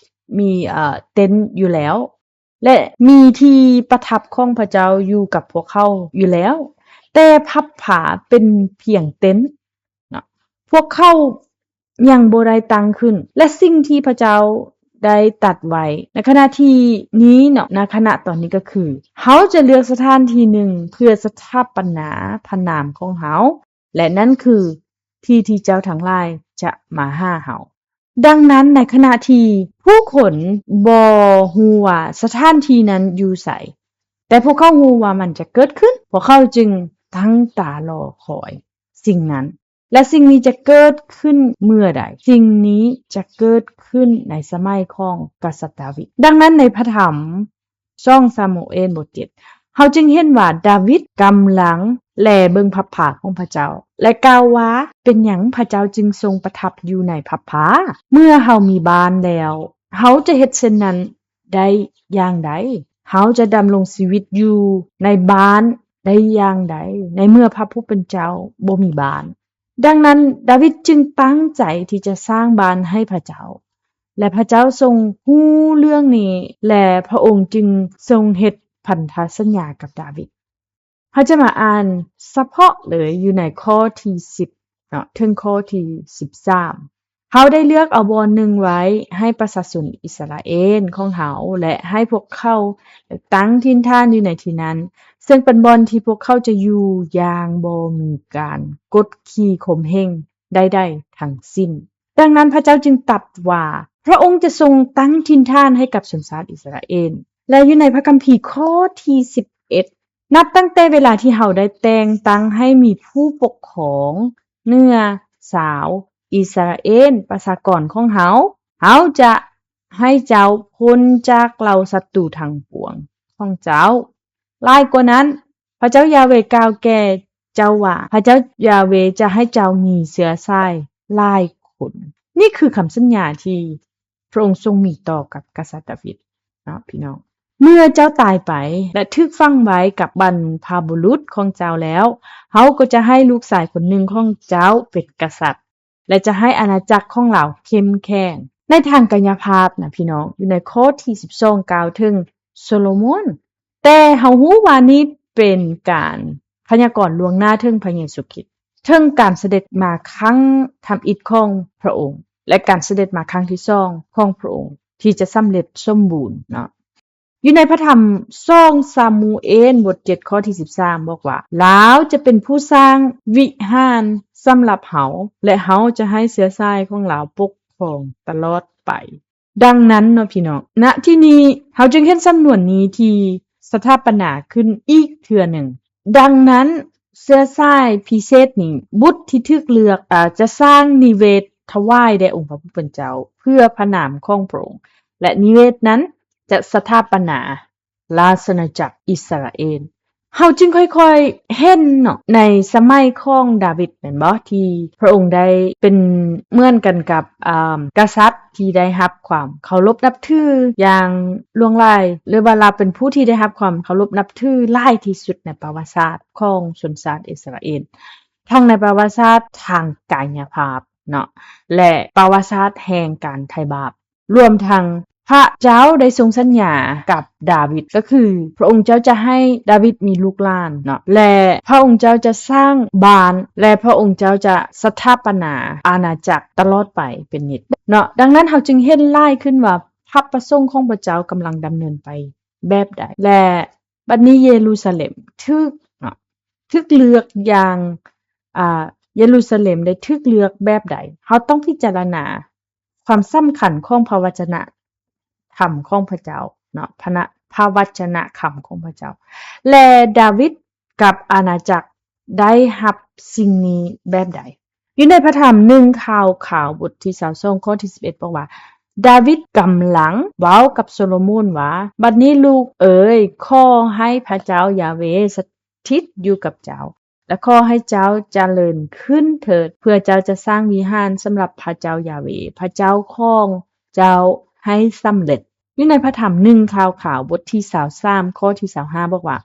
ມີ, ເອີ, ເຕັນຢູ່ແລ້ວ ແລະ ມີທີ່ປະທັບຂອງພະເຈົ້າຢູ່ກັບພວກເຂົາຢູ່ແລ້ວ, ແຕ່ພັບຜາເປັນພຽງເຕັນເນາະ, ພວກເຂົາຍັງບໍ່ໄດ້ຕັ້ງຂຶ້ນ. ແລະ ສິ່ງທີ່ພະເຈົ້າໄດ້ຕັດໄວ້ໃນຂະນະທີ່ນີ້ເນາະ, ໃນຂະນະຕອນນີ້ກໍຄື, ເຮົາຈະເລືອກສະຖານທີ່ໜຶ່ງເພື່ອສະຖາປະນາພະນາມຂອງເຮົາ, ແລະ ນັ້ນຄືທີ່ທີ່ເຈົ້າທັງຫຼາຍຈະມາຫາເຮົາ. ດັ່ງນັ້ນ, ໃນຂະນະທີ່ຜູ້ຄົນບໍ່ຮູ້ວ່າສະຖານທີ່ນັ້ນຢູ່ໃສ, ແຕ່ພວກເຂົາຮູ້ວ່າມັນຈະເກີດຂຶ້ນ, ພວກເຂົາຈຶ່ງຕັ້ງຕາລໍຄອຍສິ່ງນັ້ນ. ແລະ ສິ່ງນີ້ຈະເກີດຂຶ້ນເມື່ອໃດ? ສິ່ງນີ້ຈະເກີດຂຶ້ນໃນສະໄໝຂອງກະສັດດາວິດ. ດັ່ງນັ້ນ, ໃນພະທຳ ສອງຊາມູເອນ ບົດເຈັດ ເຮົາຈຶ່ງເຫັນວ່າດາວິດກຳລັງແລເບິ່ງພັບຜາຂອງພະເຈົ້າ ແລະ ກ່າວວ່າ, ເປັນຫຍັງພະເຈົ້າຈຶ່ງຊົງປະທັບຢູ່ໃນພັບຜາ? ເມື່ອເຮົາມີບ້ານແລ້ວ, ເຮົາຈະເຮັດເຊັ່ນນັ້ນໄດ້ຢ່າງໃດ? ເຮົາຈະດຳລົງຊີວິດຢູ່ໃນບ້ານໄດ້ຢ່າງໃດ, ໃນເມື່ອພະຜູ້ເປັນເຈົ້າບໍ່ມີບ້ານ? ດັ່ງນັ້ນ, ດາວິດຈຶ່ງຕັ້ງໃຈທີ່ຈະສ້າງບ້ານໃຫ້ພະເຈົ້າ, ແລະ ພະເຈົ້າຊົງຮູ້ເລື່ອງນີ້, ແລະ ພະອົງຈຶ່ງຊົງເຮັດພັນທະສັນຍາກັບດາວິດ. ເຮົາຈະມາອ່ານສະເພາະເລີຍຢູ່ໃນຂໍ້ທີສິບເນາະ ເຖິງຂໍ້ທີສິບສາມ. ເຮົາໄດ້ເລືອກເອົາບ່ອນໜຶ່ງໄວ້ໃຫ້ປະຊາຊົນອິດສະຣາເອນຂອງເຮົາ ແລະ ໃຫ້ພວກເຂົາໄດ້ຕັ້ງຖິ່ນຖານຢູ່ໃນທີ່ນັ້ນ, ເຊິ່ງເປັນບ່ອນທີ່ພວກເຂົາຈະຢູ່ຢ່າງບໍ່ມີການກົດຂີ່ຂົ່ມເຫງໃດໆທັງສິ້ນ. ດັ່ງນັ້ນພະເຈົ້າຈຶ່ງຕັດວ່າ ພະອົງຈະຊົງຕັ້ງຖິ່ນຖານໃຫ້ກັບຊົນຊາດອິດສະຣາເອນ. ແລະ ຢູ່ໃນພະຄຳພີຂໍ້ທີສິບເອັດ ນັບຕັ້ງແຕ່ເວລາທີ່ເຮົາໄດ້ແຕ່ງຕັ້ງໃຫ້ມີຜູ້ປົກຄອງເໜືອຊາວອິດສະຣາເອນ ປະຊາກອນຂອງເຮົາ, ເຮົາຈະໃຫ້ເຈົ້າພົ້ນຈາກເຫຼົ່າສັດຕູທັງປວງຂອງເຈົ້າ. ຫຼາຍກວ່ານັ້ນ, ພະເຈົ້າຢາເວກ່າວແກ່ເຈົ້າວ່າ ພະເຈົ້າຢາເວຈະໃຫ້ເຈົ້າມີເຊື້ອສາຍຫຼາຍຄົນ. ນີ້ຄືຄຳສັນຍາທີ່ພະອົງຊົງມີຕໍ່ກັບກະສັດດາວິດເນາະ ພີ່ນ້ອງ. ເມື່ອເຈົ້າຕາຍໄປ ແລະ ຖືກຝັງໄວ້ກັບບັນພະບຸລຸດຂອງເຈົ້າແລ້ວ, ເຮົາກໍຈະໃຫ້ລູກຊາຍຄົນໜຶ່ງຂອງເຈົ້າເປັນກະສັດ ແລະ ຈະໃຫ້ອານາຈັກຂອງລາວເຂັ້ມແຂງ. ໃນທາງກາຍະພາບນະ ພີ່ນ້ອງ, ຢູ່ໃນຂໍ້ທີສິບສອງ ກ່າວເຖິງໂຊໂລໂມນ, ແຕ່ເຮົາຮູ້ວ່ານີ້ເປັນການພະຍາກອນລ່ວງໜ້າເຖິງພະເຢຊູຄຣິດ, ເຖິງການສະເດັດມາຄັ້ງທຳອິດຂອງພະອົງ ແລະ ການສະເດັດມາຄັ້ງທີສອງຂອງພະອົງ ທີ່ຈະສຳເລັດສົມບູນເນາະ. ຢູ່ໃນພະທຳສອງຊາມູເອນ ບົດເຈັດ ຂໍ້ທີສິບສາມ ບອກວ່າ ລາວຈະເປັນຜູ້ສ້າງວິຫານສຳລັບເຮົາ ແລະ ເຮົາຈະໃຫ້ເຊື້ອສາຍຂອງລາວປົກຄອງຕະຫຼອດໄປ. ດັ່ງນັ້ນເນາະ ພີ່ນ້ອງ, ນະທີ່ນີ້ເຮົາຈຶ່ງເຫັນສຳນວນນີ້ທີ່ສະຖາປະນາຂຶ້ນອີກເທື່ອໜຶ່ງ. ດັ່ງນັ້ນ ເຊື້ອສາຍພິເສດນີ້, ບຸດທີ່ຖືກເລືອກ, ອາ, ຈະສ້າງນິເວດຖວາຍແດ່ອົງພະຜູ້ເປັນເຈົ້າ ເພື່ອພະນາມຂອງພະອົງ, ແລະ ນິເວດນັ້ນຈະສະຖາປະນາລາຊະອານາຈັກອິດສະຣາເອນ. ເຮົາຈຶ່ງຄ່ອຍໆເຫັນເນາະ ໃນສະໄໝຂອງດາວິດແມ່ນບໍ່ ທີ່ພະອົງໄດ້ເປັນເໝືອນກັນກັບ ອາ ກະສັດທີ່ໄດ້ຮັບຄວາມເຄົາລົບນັບຖືຢ່າງຫຼວງຫຼາຍ ຫຼືວ່າລາວເປັນຜູ້ທີ່ໄດ້ຮັບຄວາມເຄົາລົບນັບຖືຫຼາຍທີ່ສຸດໃນປະຫວັດສາດຂອງຊົນຊາດອິດສະຣາເອນ, ທັງໃນປະຫວັດສາດທາງກາຍະພາບເນາະ ແລະ ປະຫວັດສາດແຫ່ງການໄຖ່ບາບ. ລວມທັງພະເຈົ້າໄດ້ຊົງສັນຍາກັບດາວິດ, ກໍຄືພະອົງເຈົ້າຈະໃຫ້ດາວິດມີລູກຫຼານເນາະ ແລະ ພະອົງເຈົ້າຈະສ້າງບ້ານ ແລະ ພະອົງເຈົ້າຈະສະຖາປະນາອານາຈັກຕະຫຼອດໄປເປັນນິດເນາະ. ດັ່ງນັ້ນເຮົາຈຶ່ງເຫັນຫຼາຍຂຶ້ນວ່າພະປະສົງຂອງພະເຈົ້າກຳລັງດຳເນີນໄປແບບໃດ ແລະ ບັດນີ້ເຢຣູຊາເລັມຖືກເນາະ ຖືກເລືອກຢ່າງ ອາ ເຢຣູຊາເລັມໄດ້ຖືກເລືອກແບບໃດ? ເຮົາຕ້ອງພິຈາລະນາຄວາມສຳຄັນຂອງພະວັດຈະນະທຳຂອງພະເຈົ້າເນາະ, ພະນະ ພະວັດຈະນະຄຳຂອງພະເຈົ້າ ແລະ ດາວິດກັບອານາຈັກໄດ້ຮັບສິ່ງນີ້ແບບໃດ? ຢູ່ໃນພະທຳໜຶ່ງຂ່າວຂາວ ບົດທີຊາວສອງ ຂໍ້ທີສິບເອັດ ບອກວ່າ ດາວິດກຳລັງເວົ້າກັບໂຊໂລໂມນວ່າ ບັດນີ້ລູກເອີຍ, ຂໍໃຫ້ພະເຈົ້າຢາເວສະ ຖິດຢູ່ກັບເຈົ້າ ແລະ ຂໍໃຫ້ເຈົ້າຈະເລີນຂຶ້ນເຖີດ, ເພື່ອເຈົ້າຈະສ້າງວິຫານສຳລັບພະເຈົ້າຢາເວ ພະເຈົ້າຂອງເຈົ້າໃຫ້ສຳເລັດ. ຢູ່ໃນພະທຳໜຶ່ງຂ່າວຂາວ ບົດທີຊາວສາມ ຂໍ້ທີຊາວຫ້າ ບອກວ່າ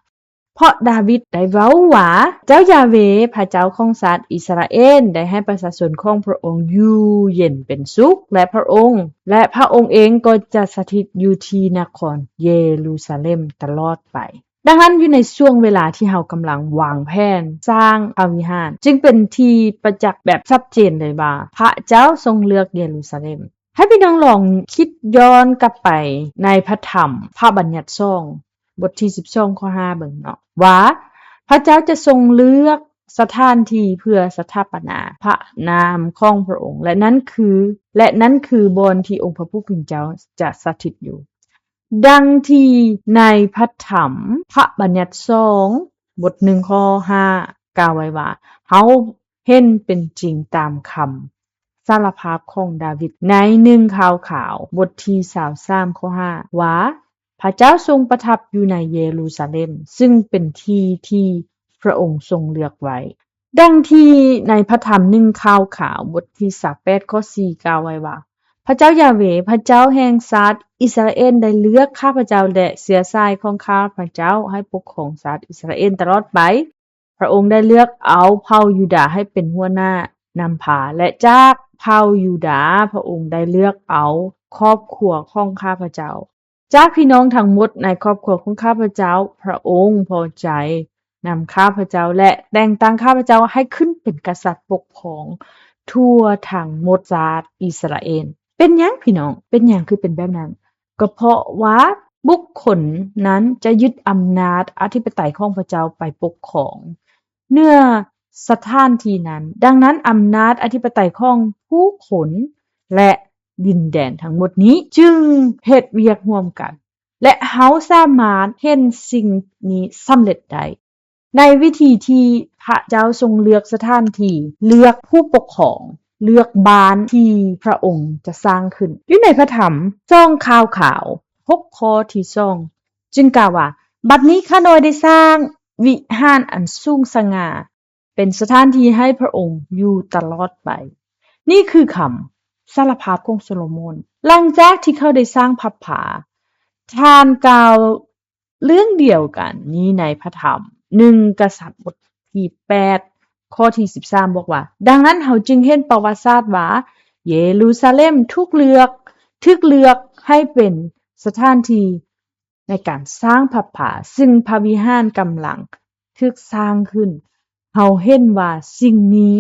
ເພາະດາວິດໄດ້ເວົ້າວ່າ ເຈົ້າຢາເວ ພະເຈົ້າຂອງຊາດອິດສະຣາເອນ ໄດ້ໃຫ້ປະຊາຊົນຂອງພະອົງຢູ່ເຢັນເປັນສຸກ ແລະ ພະອົງ ແລະ ພະອົງເອງກໍຈະສະຖິດຢູ່ທີ່ນະຄອນເຢຣູຊາເລັມຕະຫຼອດໄປ. ດັ່ງນັ້ນ ຢູ່ໃນຊ່ວງເວລາທີ່ເຮົາກຳລັງວາງແຜນສ້າງພະວິຫານ, ຈຶ່ງເປັນທີ່ປະຈັກແບບຊັດເຈນເລີຍວ່າ ພະເຈົ້າຊົງເລືອກເຢຣູຊາເລັມ. ໃຫ້ພີ່ນ້ອງລອງຄິດຍ້ອນກັບໄປໃນພະທຳພະບັນຍັດສອງ ບົດທີສິບສອງ ຂໍ້ຫ້າ ເບິ່ງເນາະ ວ່າພະເຈົ້າຈະຊົງເລືອກສະຖານທີ່ເພື່ອສະຖາປະນາພະນາມຂອງພະອົງ, ແລະ ນັ້ນຄື ແລະ ນັ້ນຄືບ່ອນທີ່ອົງພະຜູ້ເປັນເຈົ້າຈະສະຖິດຢູ່. ດັ່ງທີ່ໃນພະທຳພະບັນຍັດສອງ ບົດໜຶ່ງ ຂໍ້ຫ້າ ກ່າວໄວ້ວ່າ ເຮົາເຫັນເປັນຈິງຕາມຄຳສາລະພາບຂອງດາວິດໃນໜຶ່ງຂ່າວຂາວ ບົດທີຊາວສາມ ຂໍ້ຫ້າ ວ່າ ພະເຈົ້າຊົງປະທັບຢູ່ໃນເຢຣູຊາເລັມ, ຊຶ່ງເປັນທີ່ທີ່ພະອົງຊົງເລືອກໄວ້. ດັ່ງທີ່ໃນພະທຳໜຶ່ງຂ່າວຂາວ ບົດທີຊາວແປດ ຂໍ້ສີ່ ກ່າວໄວ້ວ່າ ພະເຈົ້າຢາເວ ພະເຈົ້າແຫ່ງຊາດອິດສະຣາເອນ ໄດ້ເລືອກຂ້າພະເຈົ້າ ແລະ ເຊື້ອສາຍຂອງຂ້າພະເຈົ້າໃຫ້ປົກຄອງຊາດອິດສະຣາເອນຕະຫຼອດໄປ. ພະອົງໄດ້ເລືອກເອົາເຜົ່າຢູດາໃຫ້ເປັນຫົວໜ້ານຳພາ ແລະ ຈາກເຜົ່າຢູດາ ພະອົງໄດ້ເລືອກເອົາຄອບຄົວຂອງຂ້າພະເຈົ້າ. ຈາກພີ່ນ້ອງທັງໝົດໃນຄອບຄົວຂອງຂ້າພະເຈົ້າ, ພະອົງພໍໃຈນຳຂ້າພະເຈົ້າ ແລະ ແຕ່ງຕັ້ງຂ້າພະເຈົ້າໃຫ້ຂຶ້ນເປັນກະສັດປົກຄອງ ທົ່ວທັງໝົດຊາດອິສຣາເອນ. ເປັນຫຍັງພີ່ນ້ອງ? ເປັນຫຍັງຄືເປັນແບບນັ້ນ? ກໍເພາະວ່າບຸກຄົນນັ້ນຈະຍຶດອຳນາດອະທິປະໄຕຂອງພະເຈົ້າໄປປົກຄອງເໜືອສະຖານທີ່ນັ້ນ. ດັ່ງນັ້ນ, ອຳນາດອະທິປະໄຕຂອງຜູ້ຄົນ ແລະ ດິນແດນທັງໝົດນີ້ຈຶ່ງເຮັດວຽກຮ່ວມກັນ ແລະ ເຮົາສາມາດເຫັນສິ່ງນີ້ສຳເລັດໄດ້ ໃນວິທີທີ່ພະເຈົ້າຊົງເລືອກສະຖານທີ່, ເລືອກຜູ້ປົກຄອງ, ເລືອກບ້ານທີ່ພະອົງຈະສ້າງຂຶ້ນ. ຢູ່ໃນພະທຳສອງຂ່າວຂາວ ຫົກ ຂໍ້ທີສອງ ຈຶ່ງກ່າວວ່າ, ບັດນີ້ຂ້ານ້ອຍໄດ້ສ້າງວິຫານອັນສູງສະຫງ່າ ເປັນສະຖານທີ່ໃຫ້ພະອົງຢູ່ຕະຫຼອດໄປ. ນີ້ຄືຄຳສາລະພາບຂອງໂຊໂລໂມນ. ຫຼັງຈາກທີ່ເຂົາໄດ້ສ້າງພະຜາ, ທ່ານກ່າວເລື່ອງດຽວກັນນີ້ໃນພະທຳໜຶ່ງກະສັດ ບົດທີແປດ ຂໍ້ທີສິບສາມ ບອກວ່າ, ດັ່ງນັ້ນເຮົາຈຶ່ງເຫັນປະຫວັດສາດວ່າ ເຢຣູຊາເລັມຖືກເລືອກ, ຖືກເລືອກໃຫ້ເປັນສະຖານທີ່ ໃນການສ້າງພະຜາ, ຊຶ່ງພະວິຫານກຳລັງຖືກສ້າງຂຶ້ນ. ເຮົາເຫັນວ່າສິ່ງນີ້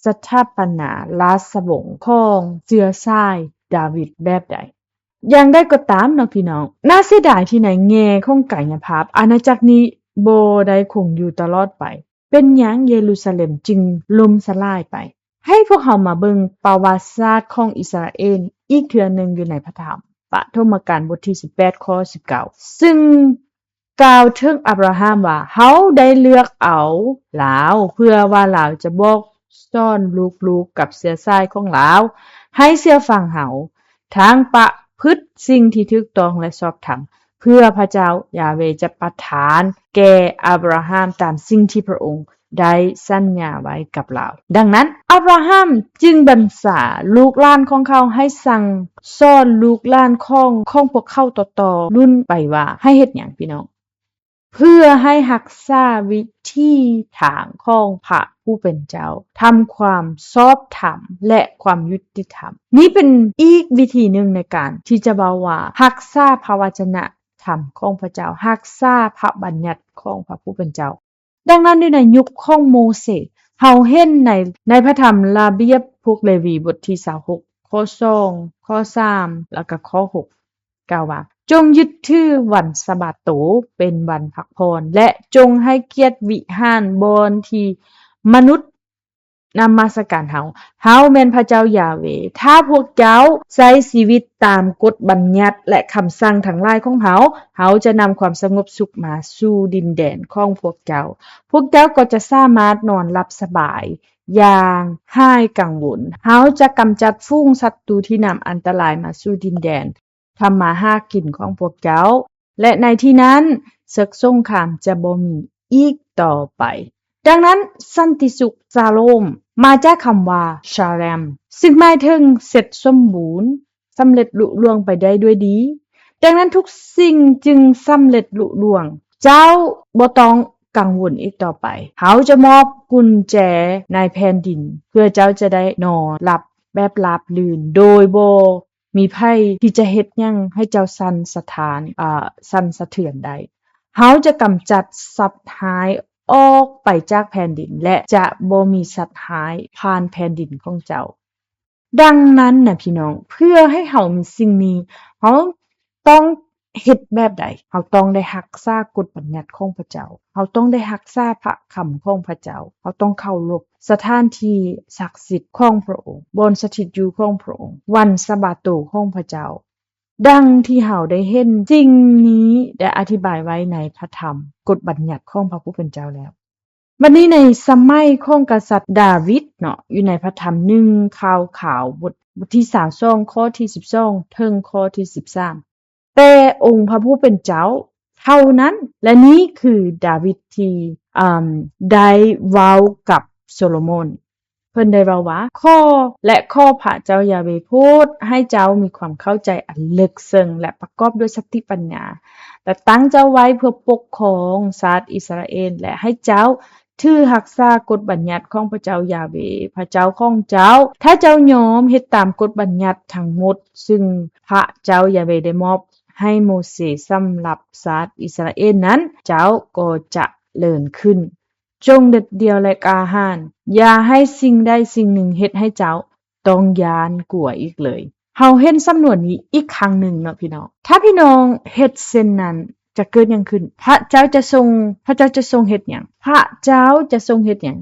ສະຖາປະນາລາຊະວົງຂອງເຊື້ອສາຍດາວິດແບບໃດ. ຢ່າງໃດກໍຕາມເນາະພີ່ນ້ອງ, ໜ້າເສຍດາຍທີ່ໃນແງ່ຂອງກາຍະພາບ, ອານາຈັກນີ້ບໍ່ໄດ້ຄົງຢູ່ຕະຫຼອດໄປ. ເປັນຫຍັງເຢຣູຊາເລັມຈຶ່ງລົ້ມສະຫຼາຍໄປ? ໃຫ້ພວກເຮົາມາເບິ່ງປະຫວັດສາດຂອງອິສຣາເອນອີກເທື່ອໜຶ່ງຢູ່ໃນພະທຳປະຖົມມະການບົດທີສິບແປດ ຂໍ້ສິບເກົ້າ ຊຶ່ງກ່າວເຖິງອາບຣາຮາມວ່າ, ເຮົາໄດ້ເລືອກເອົາລາວ ເພື່ອວ່າລາວຈະບອກສອນລູກໆກັບເຊື້ອສາຍຂອງລາວໃຫ້ເຊື່ອຟັງເຮົາ, ທັງປະພຶດສິ່ງທີ່ຖືກຕ້ອງ ແລະ ຊອບທຳ, ເພື່ອພະເຈົ້າຢາເວຈະປະທານແກ່ອາບຣາຮາມຕາມສິ່ງທີ່ພະອົງ ໄດ້ສັນຍາໄວ້ກັບລາວ. ດັ່ງນັ້ນ, ອາບຣາຮາມຈຶ່ງບັນຊາລູກຫຼານຂອງເຂົາໃຫ້ສັ່ງສອນລູກຫຼານຂອງ, ຂອງພວກເຂົາຕໍ່ໆລຸ້ນໄປວ່າ ໃຫ້ເຮັດຫຍັງ, ພີ່ນ້ອງ? ເພື່ອໃຫ້ຮັກສາວິຖີທາງຂອງພະຜູ້ເປັນເຈົ້າ, ທຳຄວາມຊອບທຳ ແລະ ຄວາມຍຸຕິທຳ. ນີ້ເປັນອີກວິທີໜຶ່ງໃນການທີ່ຈະເວົ້າວ່າ ຮັກສາພະວະຈະນະທຳຂອງພະເຈົ້າ, ຮັກສາພະບັນຍັດຂອງພະຜູ້ເປັນເຈົ້າ. ດັ່ງນັ້ນ, ໃນຍຸກຂອງໂມເສ, ເຮົາເຫັນໃນ, ໃນພະທຳລະບຽບພວກເລວີ ບົດທີຊາວຫົກ ຂໍ້ສອງ, ຂໍ້ສາມ ແລ້ວກໍຂໍ້ຫົກ ກ່າວວ່າ, ຈົ່ງຍຶດຖືວັນສະບາດໂຕເປັນວັນພັກຜ່ອນ ແລະ ຈົ່ງໃຫ້ກຽດວິຫານບ່ອນທີ່ມະນຸດນະມັດສະການເຮົາ. ເຮົາແມ່ນພະເຈົ້າຢາເວ. ຖ້າພວກເຈົ້າໃຊ້ຊີວິດຕາມກົດບັນຍັດ ແລະ ຄຳສັ່ງທັງຫຼາຍຂອງເຮົາ, ເຮົາຈະນຳຄວາມສະຫງົບສຸກມາສູ່ດິນແດນຂອງພວກເຈົ້າ. ພວກເຈົ້າກໍຈະສາມາດນອນຫຼັບສະບາຍຢ່າງຫາຍກັງວົນ. ເຮົາຈະກຳຈັດຝູງສັດຕູທີ່ນຳອັນຕະລາຍມາສູ່ດິນແດນ ທຳມາຫາກິນຂອງພວກເຈົ້າ, ແລະ ໃນທີ່ນັ້ນເສິກສົງຄາມຈະບໍ່ມີອີກຕໍ່ໄປ. ດັ່ງນັ້ນ, ສັນຕິສຸກຊາໂລມ ມາຈາກຄຳວ່າ ຊາແລມ ຊຶ່ງໝາຍເຖິງເສັດສົມບູນ, ສຳເລັດລຸລ່ວງໄປໄດ້ດ້ວຍດີ. ດັ່ງນັ້ນ, ທຸກສິ່ງຈຶ່ງສຳເລັດລຸລ່ວງ. ເຈົ້າບໍ່ຕ້ອງກັງວົນອີກຕໍ່ໄປ. ເຮົາຈະມອບກຸນແຈໃນແຜ່ນດິນ ເພື່ອເຈົ້າຈະໄດ້ນອນຫຼັບແບບລາບລື່ນ ໂດຍບໍ່ ມີໃຜທີ່ຈະເຮັດຫຍັງໃຫ້ເຈົ້າສັ່ນສະທ້ານ, ເອີ, ສັ່ນສະເທືອນໄດ້? ເຮົາຈະກຳຈັດສັດຮ້າຍອອກໄປຈາກແຜ່ນດິນ ແລະ ຈະບໍ່ມີສັດຮ້າຍຜ່ານແຜ່ນດິນຂອງເຈົ້າ. ດັ່ງນັ້ນນະ ພີ່ນ້ອງ, ເພື່ອໃຫ້ເຮົາມີສິ່ງນີ້, ເຮົາຕ້ອງ ເຮັດແບບໃດ? ເຮົາຕ້ອງໄດ້ຮັກສາກົດບັນຍັດຂອງພະເຈົ້າ. ເຮົາຕ້ອງໄດ້ຮັກສາພະຄຳຂອງພະເຈົ້າ. ເຮົາຕ້ອງເຄົາລົບສະຖານທີ່ສັກສິດຂອງພະອົງ, ບ່ອນສະຖິດຢູ່ຂອງພະອົງ, ວັນສະບາໂຕຂອງພະເຈົ້າ. ດັ່ງທີ່ເຮົາໄດ້ເຫັນ, ສິ່ງນີ້ໄດ້ອະທິບາຍໄວ້ໃນພະທຳ, ກົດບັນຍັດຂອງພະຜູ້ເປັນເຈົ້າແລ້ວ. ບັດນີ້ໃນສະໄໝຂອງກະສັດດາວິດເນາະ, ຢູ່ໃນພະທຳໜຶ່ງຂ່າວຂາວ ບົດ, ບົດທີຊາວສອງ ຂໍ້ທີສິບສອງ ເຖິງຂໍ້ທີສິບສາມ ແຕ່ອົງພະຜູ້ເປັນເຈົ້າເທົ່ານັ້ນ, ແລະ ນີ້ຄືດາວິດທີ່, ອາ, ໄດ້ເວົ້າກັບໂຊໂລໂມນ. ເພິ່ນໄດ້ເວົ້າວ່າ, ຂໍ ແລະ ຂໍພະເຈົ້າຢາເວໂປດໃຫ້ເຈົ້າມີຄວາມເຂົ້າໃຈອັນເລິກເຊິ່ງ ແລະ ປະກອບດ້ວຍສະຕິປັນຍາ ແລະ ຕັ້ງເຈົ້າໄວ້ເພື່ອປົກຄອງຊາດອິດສະຣາເອນ ແລະ ໃຫ້ເຈົ້າຖືຮັກສາກົດບັນຍັດຂອງພະເຈົ້າຢາເວ ພະເຈົ້າຂອງເຈົ້າ. ຖ້າເຈົ້າຍອມເຮັດຕາມກົດບັນຍັດທັງໝົດ ຊຶ່ງພະເຈົ້າຢາເວໄດ້ມອບໃຫ້ໂມເສສຳລັບຊາດອິດສະຣາເອນນັ້ນ, ເຈົ້າກໍຈະເລີນຂຶ້ນ. ຈົ່ງເດັດດ່ຽວ ແລະ ກ້າຫານ. ຢ່າໃຫ້ສິ່ງໃດສິ່ງໜຶ່ງເຮັດໃຫ້ເຈົ້າຕ້ອງຢ້ານກົວອີກເລີຍ. ເຮົາເຫັນສຳນວນນີ້ອີກຄັ້ງໜຶ່ງເນາະພີ່ນ້ອງ. ຖ້າພີ່ນ້ອງເຮັດເຊັ່ນນັ້ນ ຈະເກີດຫຍັງຂຶ້ນ? ພະເຈົ້າຈະຊົງ, ພະເຈົ້າຈະຊົງເຮັດຫຍັງ? ພະເຈົ້າຈະຊົງເຮັດຫຍັງ?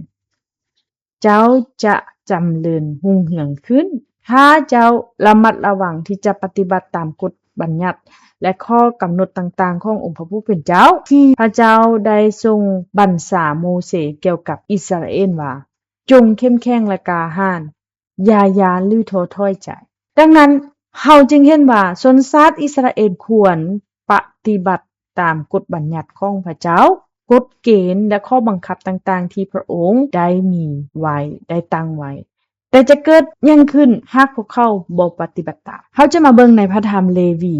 ເຈົ້າຈະຈຳເລີນຮຸ່ງເຮືອງຂຶ້ນ ຖ້າເຈົ້າລະມັດລະວັງທີ່ຈະປະຕິບັດຕາມກົດບັນຍັດ ແລະ ຂໍ້ກຳນົດຕ່າງໆຂອງອົງພະຜູ້ເປັນເຈົ້າ ທີ່ພະເຈົ້າໄດ້ຊົງບັນຊາໂມເຊກ່ຽວກັບອິດສະຣາເອນວ່າ, ຈົ່ງເຂັ້ມແຂງ ແລະ ກ້າຫານ, ຢ່າຢ້ານ ຫຼື ທໍ້ຖອຍໃຈ. ດັ່ງນັ້ນ, ເຮົາຈຶ່ງເຫັນວ່າຊົນຊາດອິດສະຣາເອນຄວນປະຕິບັດຕາມກົດບັນຍັດຂອງພະເຈົ້າ, ກົດເກນ ແລະ ຂໍ້ບັງຄັບຕ່າງໆທີ່ພະອົງໄດ້ມີໄວ້, ໄດ້ຕັ້ງໄວ້. ແຕ່ຈະເກີດຫຍັງຂຶ້ນຫາກພວກເຂົາບໍ່ປະຕິບັດຕາມ? ເຮົາຈະມາເບິ່ງໃນພະທຳເລວີ,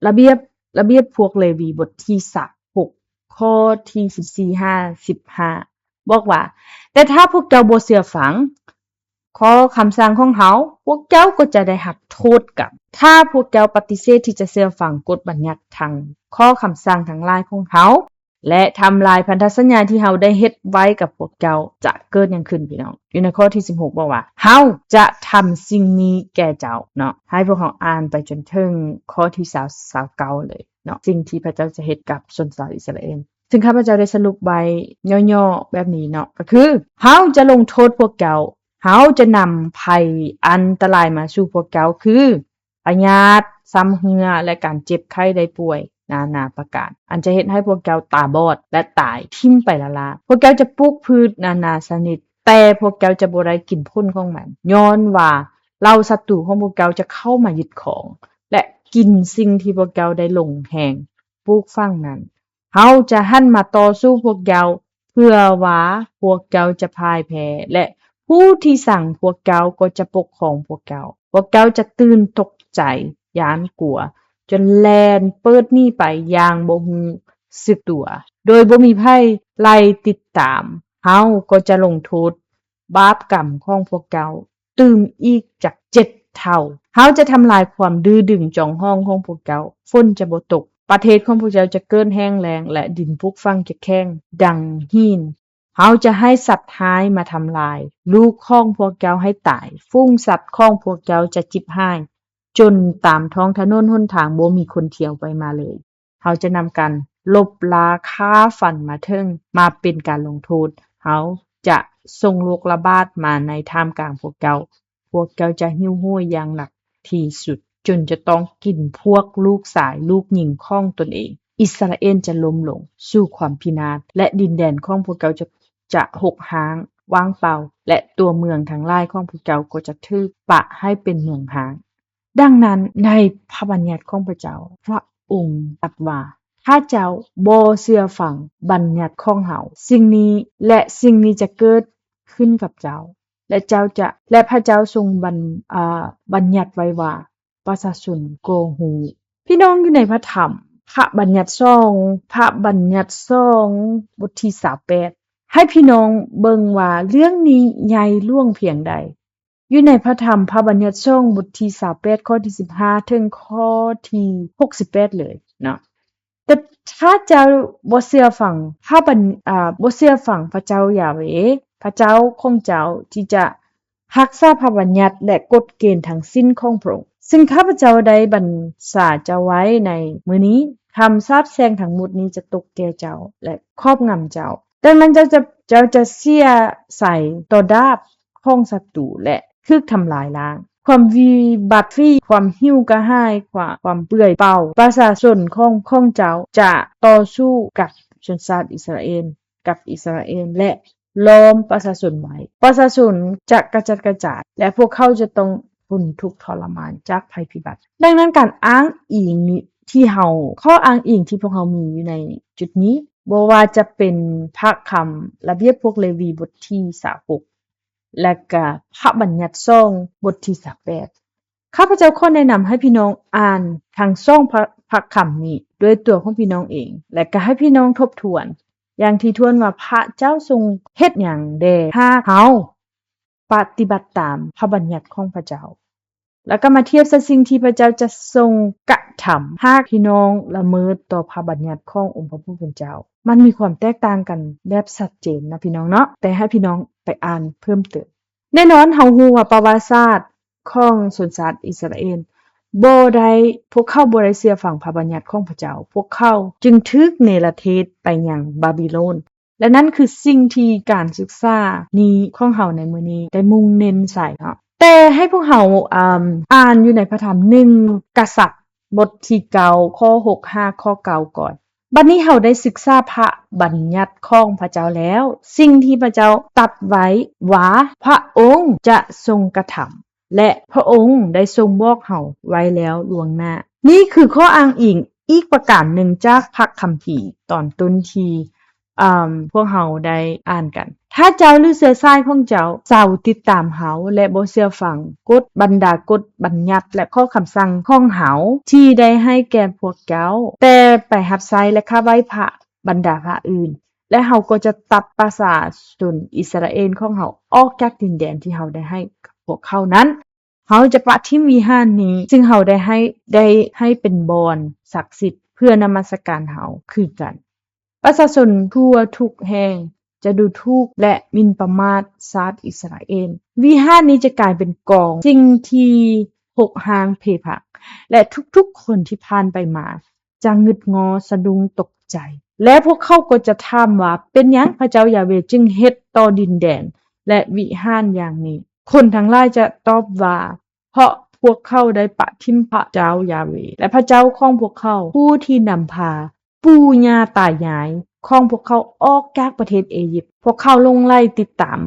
ລະບຽບ, ລະບຽບພວກເລວີ ບົດທີຊາວຫົກ ຂໍ້ທີສິບສີ່ຫາສິບຫ້າ ບອກວ່າ, ແຕ່ຖ້າພວກເຈົ້າບໍ່ເຊື່ອຟັງ ຂໍ້ຄຳສັ່ງຂອງເຮົາ, ພວກເຈົ້າກໍຈະໄດ້ຮັບໂທດກັນ. ຖ້າພວກເຈົ້າປະຕິເສດທີ່ຈະເຊື່ອຟັງກົດບັນຍັດທັງຂໍ້ຄຳສັ່ງທັງຫຼາຍຂອງເຮົາ ແລະ ທຳລາຍພັນທະສັນຍາທີ່ເຮົາໄດ້ເຮັດໄວ້ກັບພວກເຈົ້າ, ຈະເກີດຫຍັງຂຶ້ນ, ພີ່ນ້ອງ? ຢູ່ໃນຂໍ້ທີສິບຫົກ ບອກວ່າ, ເຮົາຈະທຳສິ່ງນີ້ແກ່ເຈົ້າ, ເນາະ. ໃຫ້ພວກເຮົາອ່ານໄປຈົນເຖິງຂໍ້ທີຊາວ ຊາວເກົ້າເລີຍເນາະ, ສິ່ງທີ່ພະເຈົ້າຈະເຮັດກັບຊົນຊາວອິດສະຣາເອນ. ຊຶ່ງຂ້າພະເຈົ້າໄດ້ສະຫຼຸບໄວ້ຫຍໍ້ໆແບບນີ້ເນາະ, ກໍຄື, ເຮົາຈະລົງໂທດພວກເຈົ້າ, ເຮົາຈະນຳໄພອັນຕະລາຍມາສູ່ພວກເຈົ້າ, ຄື ພະຍາດຊຳເຮື້ອ ແລະ ການເຈັບໄຂ້ໄດ້ປ່ວຍນານາປະການ, ອັນຈະເຮັດໃຫ້ພວກເຈົ້າຕາບອດ ແລະ ຕາຍຖິ້ມໄປລ້າໆ. ພວກເຈົ້າຈະປູກພືດນານາຊະນິດ, ແຕ່ພວກເຈົ້າຈະບໍ່ໄດ້ກິນຜົນຂອງມັນ, ຍ້ອນວ່າເຫຼົ່າສັດຕູຂອງພວກເຈົ້າຈະເຂົ້າມາຍຶດຄອງ ແລະ ກິນສິ່ງທີ່ພວກເຈົ້າໄດ້ລົງແຮງປູກຝັງນັ້ນ. ເຮົາຈະຫັນມາຕໍ່ສູ້ພວກເຈົ້າ, ເພື່ອວ່າພວກເຈົ້າຈະພ່າຍແພ້ ແລະ ຜູ້ທີ່ສັງພວກເຈົ້າກໍຈະປົກຄອງພວກເຈົ້າ. ພວກເຈົ້າຈະຕື່ນຕົກໃຈຢ້ານກົວ, ຈົນແລ່ນເປີດໜີໄປຢ່າງບໍ່ຮູ້ສຶກຕົວ, ໂດຍບໍ່ມີໃຜໄລ່ຕິດຕາມ. ເຮົາກໍຈະລົງໂທດບາບກຳຂອງພວກເຈົ້າ ຕື່ມອີກຈັກເຈັດເທົ່າ. ເຮົາຈະທຳລາຍຄວາມດື້ດຶງຈອງຫ້ອງຂອງພວກເຈົ້າ, ຝົນຈະບໍ່ຕົກ, ປະເທດຂອງພວກເຈົ້າຈະເກີດແຫ້ງແລ້ງ ແລະ ດິນປູກຝັງຈະແຂງດັ່ງຫີນ. ເຮົາຈະໃຫ້ສັດຮ້າຍມາທຳລາຍລູກຂອງພວກເຈົ້າໃຫ້ຕາຍ, ຝູງສັດຂອງພວກເຈົ້າຈະຈິບຫາຍ, ຈົນຕາມທ້ອງຖະໜົນຫົນທາງບໍ່ມີຄົນທ່ຽວໄປມາເລີຍ. ເຮົາຈະນຳການລົບລາຂ້າຟັນມາເຖິງ, ມາເປັນການລົງໂທດ. ເຮົາຈະສົ່ງໂລກລະບາດມາໃນທ່າມກາງພວກເຈົ້າ. ພວກເຈົ້າຈະຫິວໂຫຍຢ່າງໜັກທີ່ສຸດ, ຈົນຈະຕ້ອງກິນພວກລູກຊາຍລູກຍິງຂອງຕົນເອງ. ອິດສະຣາເອນຈະລົ້ມລົງສູ່ຄວາມພິນາດ, ແລະ ດິນແດນຂອງພວກເຈົ້າຈະ, ຈະຮົກຮ້າງ, ວ່າງເປົ່າ, ແລະ ຕົວເມືອງທັງຫຼາຍຂອງພວກເຈົ້າກໍຈະຖືກປະໃຫ້ເປັນເມືອງຮ້າງ. ດັ່ງນັ້ນ, ໃນພະບັນຍັດຂອງພະເຈົ້າ, ພະອົງຕັດວ່າ, ຖ້າເຈົ້າບໍ່ເຊື່ອຟັງບັນຍັດຂອງເຮົາ, ສິ່ງນີ້ ແລະ ສິ່ງນີ້ຈະເກີດຂຶ້ນກັບເຈົ້າ, ແລະ ເຈົ້າຈະ, ແລະ ພະເຈົ້າຊົງບັນ, ອາ, ບັນຍັດໄວ້ວ່າ, ປະຊາຊົນກໍຮູ້. ພີ່ນ້ອງ, ຢູ່ໃນພະທຳພະບັນຍັດສອງ, ພະບັນຍັດສອງ ບົດທີຊາວແປດ, ໃຫ້ພີ່ນ້ອງເບິ່ງວ່າເລື່ອງນີ້ໃຫຍ່ຫຼວງພຽງໃດ. ຢູ່ໃນພະທຳພະບັນຍັດສອງ ບົດທີຊາວແປດ ຂໍ້ທີສິບຫ້າ ເຖິງຂໍ້ທີຫົກສິບແປດເລີຍເນາະ. ແຕ່ຖ້າເຈົ້າບໍ່ເຊື່ອຟັງພະບັນ, ອາ, ບໍ່ເຊື່ອຟັງພະເຈົ້າຢາເວ, ພະເຈົ້າຂອງເຈົ້າ ທີ່ຈະຮັກສາພະບັນຍັດ ແລະ ກົດເກນທັງສິ້ນຂອງພະອົງ, ຊຶ່ງຂ້າພະເຈົ້າໄດ້ບັນຊາເຈົ້າໄວ້ໃນມື້ນີ້, ຄຳສາບແຊ່ງທັງໝົດນີ້ຈະຕົກແກ່ເຈົ້າ ແລະ ຄອບງຳເຈົ້າ. ດັ່ງນັ້ນເຈົ້າຈະ, ເຈົ້າຈະເສຍໄຊຕໍ່ດາບຂອງສັດຕູ ແລະ ຖືກທຳລາຍລ້າງ. ຄວາມວິບັດຟີ, ຄວາມຫິວກະຫາຍ, ຄວາມ, ຄວາມເປື່ອຍເປົ່າ, ປະຊາຊົນຂອງ, ຂອງເຈົ້າຈະຕໍ່ສູ້ກັບຊົນຊາດອິດສະຣາເອນ, ກັບອິດສະຣາເອນ ແລະ ລ້ອມປະຊາຊົນໄວ້. ປະຊາຊົນຈະກະຈັດກະຈາຍ ແລະ ພວກເຂົາຈະຕ້ອງທົນທຸກທໍລະມານຈາກໄພພິບັດ. ດັ່ງນັ້ນ ການອ້າງອີງນີ້ ທີ່ເຮົາ, ຂໍ້ອ້າງອີງທີ່ພວກເຮົາມີຢູ່ໃນຈຸດນີ້, ບໍ່ວ່າຈະເປັນພະຄຳລະບຽບພວກເລວີ ບົດທີຊາວຫົກ ແລະ ກະພະບັນຍັດສອງ ບົດທີຊາວແປດ. ຂ້າພະເຈົ້າຂໍແນະນຳໃຫ້ພີ່ນ້ອງອ່ານທັງສອງພະ, ພະຄຳນີ້ດ້ວຍຕົວຂອງພີ່ນ້ອງເອງ ແລະ ກະໃຫ້ພີ່ນ້ອງທົບທວນຢ່າງຖີ່ຖ້ວນວ່າ ພະເຈົ້າຊົງເຮັດຫຍັງແດ່ຫາກເຮົາປະຕິບັດຕາມພະບັນຍັດຂອງພະເຈົ້າ. ແລ້ວກໍມາທຽບໃສ່ສິ່ງທີ່ພະເຈົ້າຈະຊົງກະທຳ ຫາກພີ່ນ້ອງລະເມີດຕໍ່ພະບັນຍັດຂອງອົງພະຜູ້ເປັນເຈົ້າ. ມັນມີຄວາມແຕກຕ່າງກັນແບບຊັດເຈນນະພີ່ນ້ອງເນາະ, ແຕ່ໃຫ້ພີ່ນ້ອງໄປອ່ານເພີ່ມເຕີມ. ແນ່ນອນເຮົາຮູ້ວ່າປະຫວັດສາດຂອງຊົນຊາດອິດສະຣາເອນບໍ່ໄດ້, ພວກເຂົາບໍ່ໄດ້ເຊື່ອຟັງພະບັນຍັດຂອງພະເຈົ້າ, ພວກເຂົາຈຶ່ງຖືກເນລະເທດໄປຍັງບາບິໂລນ. ແລະ ນັ້ນຄືສິ່ງທີ່ການສຶກສານີ້ຂອງເຮົາໃນມື້ນີ້ໄດ້ມຸ່ງເນັ້ນໃສ່ເນາະ. ແຕ່ໃຫ້ພວກເຮົາ ອາ ອ່ານຢູ່ໃນພະທຳໜຶ່ງກະສັດ ບົດທີເກົ້າ ຂໍ້ຫົກຫາຂໍ້ເກົ້າກ່ອນ. ບັດນີ້ເຮົາໄດ້ສຶກສາພະບັນຍັດຂອງພະເຈົ້າແລ້ວ, ສິ່ງທີ່ພະເຈົ້າຕັດໄວ້ວ່າພະອົງຈະຊົງກະທຳ ແລະ ພະອົງໄດ້ຊົງບອກເຮົາໄວ້ແລ້ວລ່ວງໜ້າ. ນີ້ຄືຂໍ້ອ້າງອີງອີກປະການໜຶ່ງຈາກພະຄຳພີຕອນຕົ້ນທີ່ ອາ ພວກເຮົາໄດ້ອ່ານກັນ. ຖ້າເຈົ້າ ຫຼື ເຊື້ອສາຍຂອງເຈົ້າເຊົາຕິດຕາມເຮົາ ແລະ ບໍ່ເຊື່ອຟັງກົດ ບັນດາກົດບັນຍັດ ແລະ ຂໍ້ຄຳສັ່ງຂອງເຮົາທີ່ໄດ້ໃຫ້ແກ່ພວກເຈົ້າ, ແຕ່ໄປຮັບໃຊ້ ແລະ ຂັບໄລ່ພະ ບັນດາພະອື່ນ, ແລະ ເຮົາກໍຈະຕັດປະຊາຊົນອິດສະຣາເອນຂອງເຮົາອອກຈາກດິນແດນທີ່ເຮົາໄດ້ໃຫ້ກັບພວກເຂົານັ້ນ. ເຮົາຈະປະຖິ້ມວິຫານນີ້ ຊຶ່ງເຮົາໄດ້ໃຫ້, ໄດ້ໃຫ້ເປັນບ່ອນສັກສິດເພື່ອນະມັດສະການເຮົາຄືກັນ. ປະຊາຊົນທົ່ວທຸກແຫ່ງຈະດູຖູກ ແລະ ໝິ່ນປະໝາດຊາດອິດສະຣາເອນ. ວິຫານນີ້ຈະກາຍເປັນກອງສິ່ງທີ່ຮົກຮ້າງເພພັງ ແລະ ທຸກໆຄົນທີ່ຜ່ານໄປມາ ຈະງຶດງໍສະດຸ້ງຕົກໃຈ ແລະ ພວກເຂົາກໍຈະຖາມວ່າ ເປັນຫຍັງພະເຈົ້າຢາເວຈຶ່ງເຮັດຕໍ່ດິນແດນ ແລະ ວິຫານຢ່າງນີ້? ຄົນທັງຫຼາຍຈະຕອບວ່າ ເພາະພວກເຂົາໄດ້ປະຖິ້ມພະເຈົ້າຢາເວ ແລະ ພະເຈົ້າຂອງພວກເຂົາ, ຜູ້ທີ່ນຳພາປູ່ຍ່າຕາຍາຍຂອງພວກເຂົາອອກຈາກປະເທດເອຢິບ. ພວກເຂົາຫຼົງໄຫຼຕິດຕາມ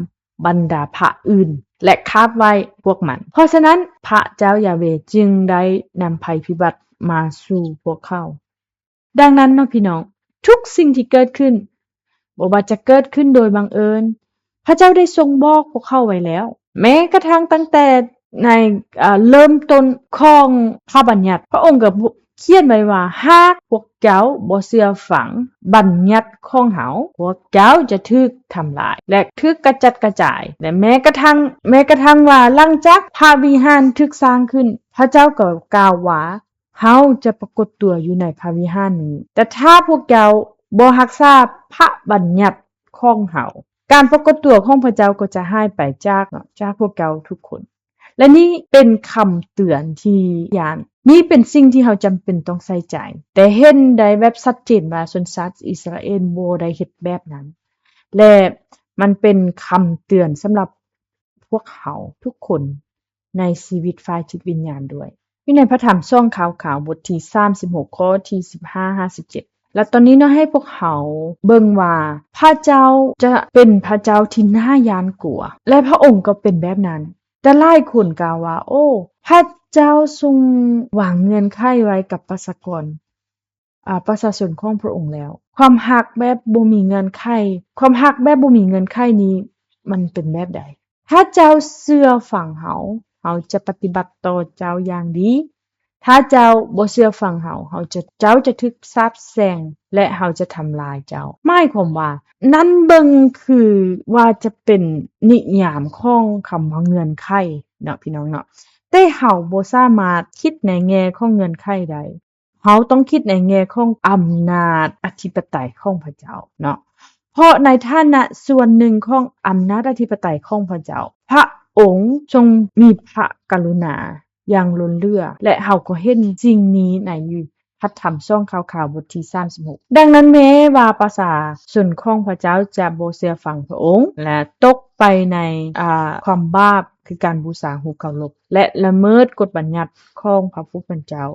ບັນດາພະອື່ນ ແລະ ຂາບໄຫວ້ພວກມັນ. ເພາະສະນັ້ນ ພະເຈົ້າຢາເວຈຶ່ງໄດ້ນຳໄພພິບັດມາສູ່ພວກເຂົາ. ດັ່ງນັ້ນເນາະພີ່ນ້ອງ, ທຸກສິ່ງທີ່ເກີດຂຶ້ນ, ບໍ່ວ່າຈະເກີດຂຶ້ນໂດຍບັງເອີນ, ພະເຈົ້າໄດ້ຊົງບອກພວກເຂົາໄວ້ແລ້ວ. ແມ້ກະທັ່ງຕັ້ງແຕ່ໃນ, ເອີ, ເລີ່ມຕົ້ນຂອງພະບັນຍັດ, ພະອົງກໍຂຽນໄວ້ວ່າ ຫາກພວກເຈົ້າບໍ່ເຊື່ອຟັງບັນຍັດຂອງເຮົາ, ພວກເຈົ້າຈະຖືກທຳລາຍ ແລະ ຖືກກະຈັດກະຈາຍ. ແລະ ແມ້ກະທັ່ງ, ແມ້ກະທັ່ງວ່າຫຼັງຈາກພະວິຫານຖືກສ້າງຂຶ້ນ, ພະເຈົ້າກໍກ່າວວ່າ ເຮົາຈະປາກົດຕົວຢູ່ໃນພະວິຫານນີ້, ແຕ່ຖ້າພວກເຈົ້າບໍ່ຮັກສາພະບັນຍັດຂອງເຮົາ, ການປາກົດຕົວຂອງພະເຈົ້າກໍຈະຫາຍໄປຈາກ, ຈາກພວກເຈົ້າທຸກຄົນ. ແລະ ນີ້ເປັນຄຳເຕືອນທີ່ຢ້ານ. ນີ້ເປັນສິ່ງທີ່ເຮົາຈຳເປັນຕ້ອງໃສ່ໃຈ. ແຕ່ເຫັນໄດ້ແບບຊັດເຈນວ່າຊົນຊາດອິດສະຣາເອນບໍ່ໄດ້ເຮັດແບບນັ້ນ. ແລະ ມັນເປັນຄຳເຕືອນສຳລັບພວກເຮົາທຸກຄົນໃນຊີວິດຝ່າຍຈິດວິນຍານດ້ວຍ. ຢູ່ໃນພະທຳສອງຂ່າວຂາວ ບົດທີສາມສິບຫົກ ຂໍ້ທີສິບຫ້າຫາສິບເຈັດ. ແລະ ຕອນນີ້ເນາະ ໃຫ້ພວກເຮົາເບິ່ງວ່າພະເຈົ້າຈະເປັນພະເຈົ້າທີ່ໜ້າຢ້ານກົວ ແລະ ພະອົງກໍເປັນແບບນັ້ນ. ແຕ່ຫຼາຍຄົນກ່າວວ່າ, ໂອ້, ພະເຈົ້າຊົງວາງເງື່ອນໄຂໄວ້ກັບປະຊາກອນ, ອາ, ປະຊາຊົນຂອງພະອົງແລ້ວ. ຄວາມຮັກແບບບໍ່ມີເງື່ອນໄຂ, ຄວາມຮັກແບບບໍ່ມີເງື່ອນໄຂນີ້ມັນເປັນແບບໃດ? ຖ້າເຈົ້າເຊື່ອຟັງເຮົາ, ເຮົາຈະປະຕິບັດຕໍ່ເຈົ້າຢ່າງດີ. ຖ້າເຈົ້າບໍ່ເຊື່ອຟັງເຮົາ, ເຮົາຈະ, ເຈົ້າຈະຖືກສາບແຊ່ງ ແລະ ເຮົາຈະທຳລາຍເຈົ້າ. ໝາຍຄວາມວ່າ, ນັ້ນເບິ່ງຄືວ່າຈະເປັນນິຍາມຂອງຄຳວ່າເງື່ອນໄຂເນາະ ພີ່ນ້ອງເນາະ, ແຕ່ເຮົາບໍ່ສາມາດຄິດໃນແງ່ຂອງເງື່ອນໄຂໄດ້. ເຮົາຕ້ອງຄິດໃນແງ່ຂອງອຳນາດອະທິປະໄຕຂອງພະເຈົ້າເນາະ, ເພາະໃນຖານະສ່ວນໜຶ່ງຂອງອຳນາດອະທິປະໄຕຂອງພະເຈົ້າ, ພະອົງຊົງມີພະກະລຸນາຢ່າງລົ້ນເຫຼືອ, ແລະ ເຮົາກໍເຫັນສິ່ງນີ້ໃນພະທຳສອງຂ່າວຂາວ ບົດທີສາມສິບຫົກ. ດັ່ງນັ້ນ, ແມ້ວ່າປະຊາຊົນຂອງພະເຈົ້າຈະບໍ່ເຊື່ອຟັງພະອົງ ແລະ ຕົກໄປໃນ, ອາ, ຄວາມບາບ, ຄືການບູຊາຮູບເຄົາລົບ ແລະ ລະເມີດກົດບັນຍັດຂອງພະຜູ້ເປັນເຈົ້າ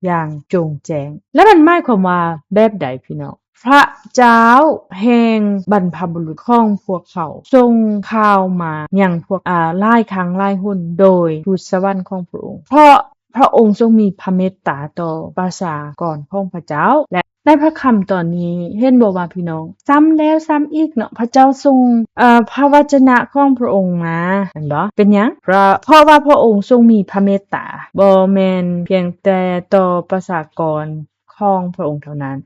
ຢ່າງໂຈ່ງແຈ້ງ. ແລະ ມັນໝາຍຄວາມວ່າແບບໃດ, ພີ່ນ້ອງ? ພະເຈົ້າແຫ່ງບັນພະບຸລຸດຂອງພວກເຂົາສົ່ງຂ່າວມາຍັງພວກ, ອາ, ຫຼາຍຄັ້ງຫຼາຍຫົນໂດຍທູດສະຫວັນຂອງພະອົງ, ເພາະພະອົງຊົງມີພະເມດຕາຕໍ່ປະຊາກອນຂອງພະເຈົ້າ ແລະ ໃນພະຄຳຕອນນີ້ ເຫັນບໍ່ວ່າພີ່ນ້ອງ, ຊ້ຳແລ້ວຊ້ຳອີກເນາະ, ພະເຈົ້າຊົງ, ເອີ, ພະວະຈະນະຂອງພະອົງມາ, ແມ່ນບໍ່? ເປັນຫຍັງ? ເພາະ, ເພາະວ່າພະອົງຊົງມີພະເມດຕາ, ບໍ່ແມ່ນພຽງແຕ່ຕໍ່ປະຊາກອນຂອງພະອົງເທົ່ານັ້ນ,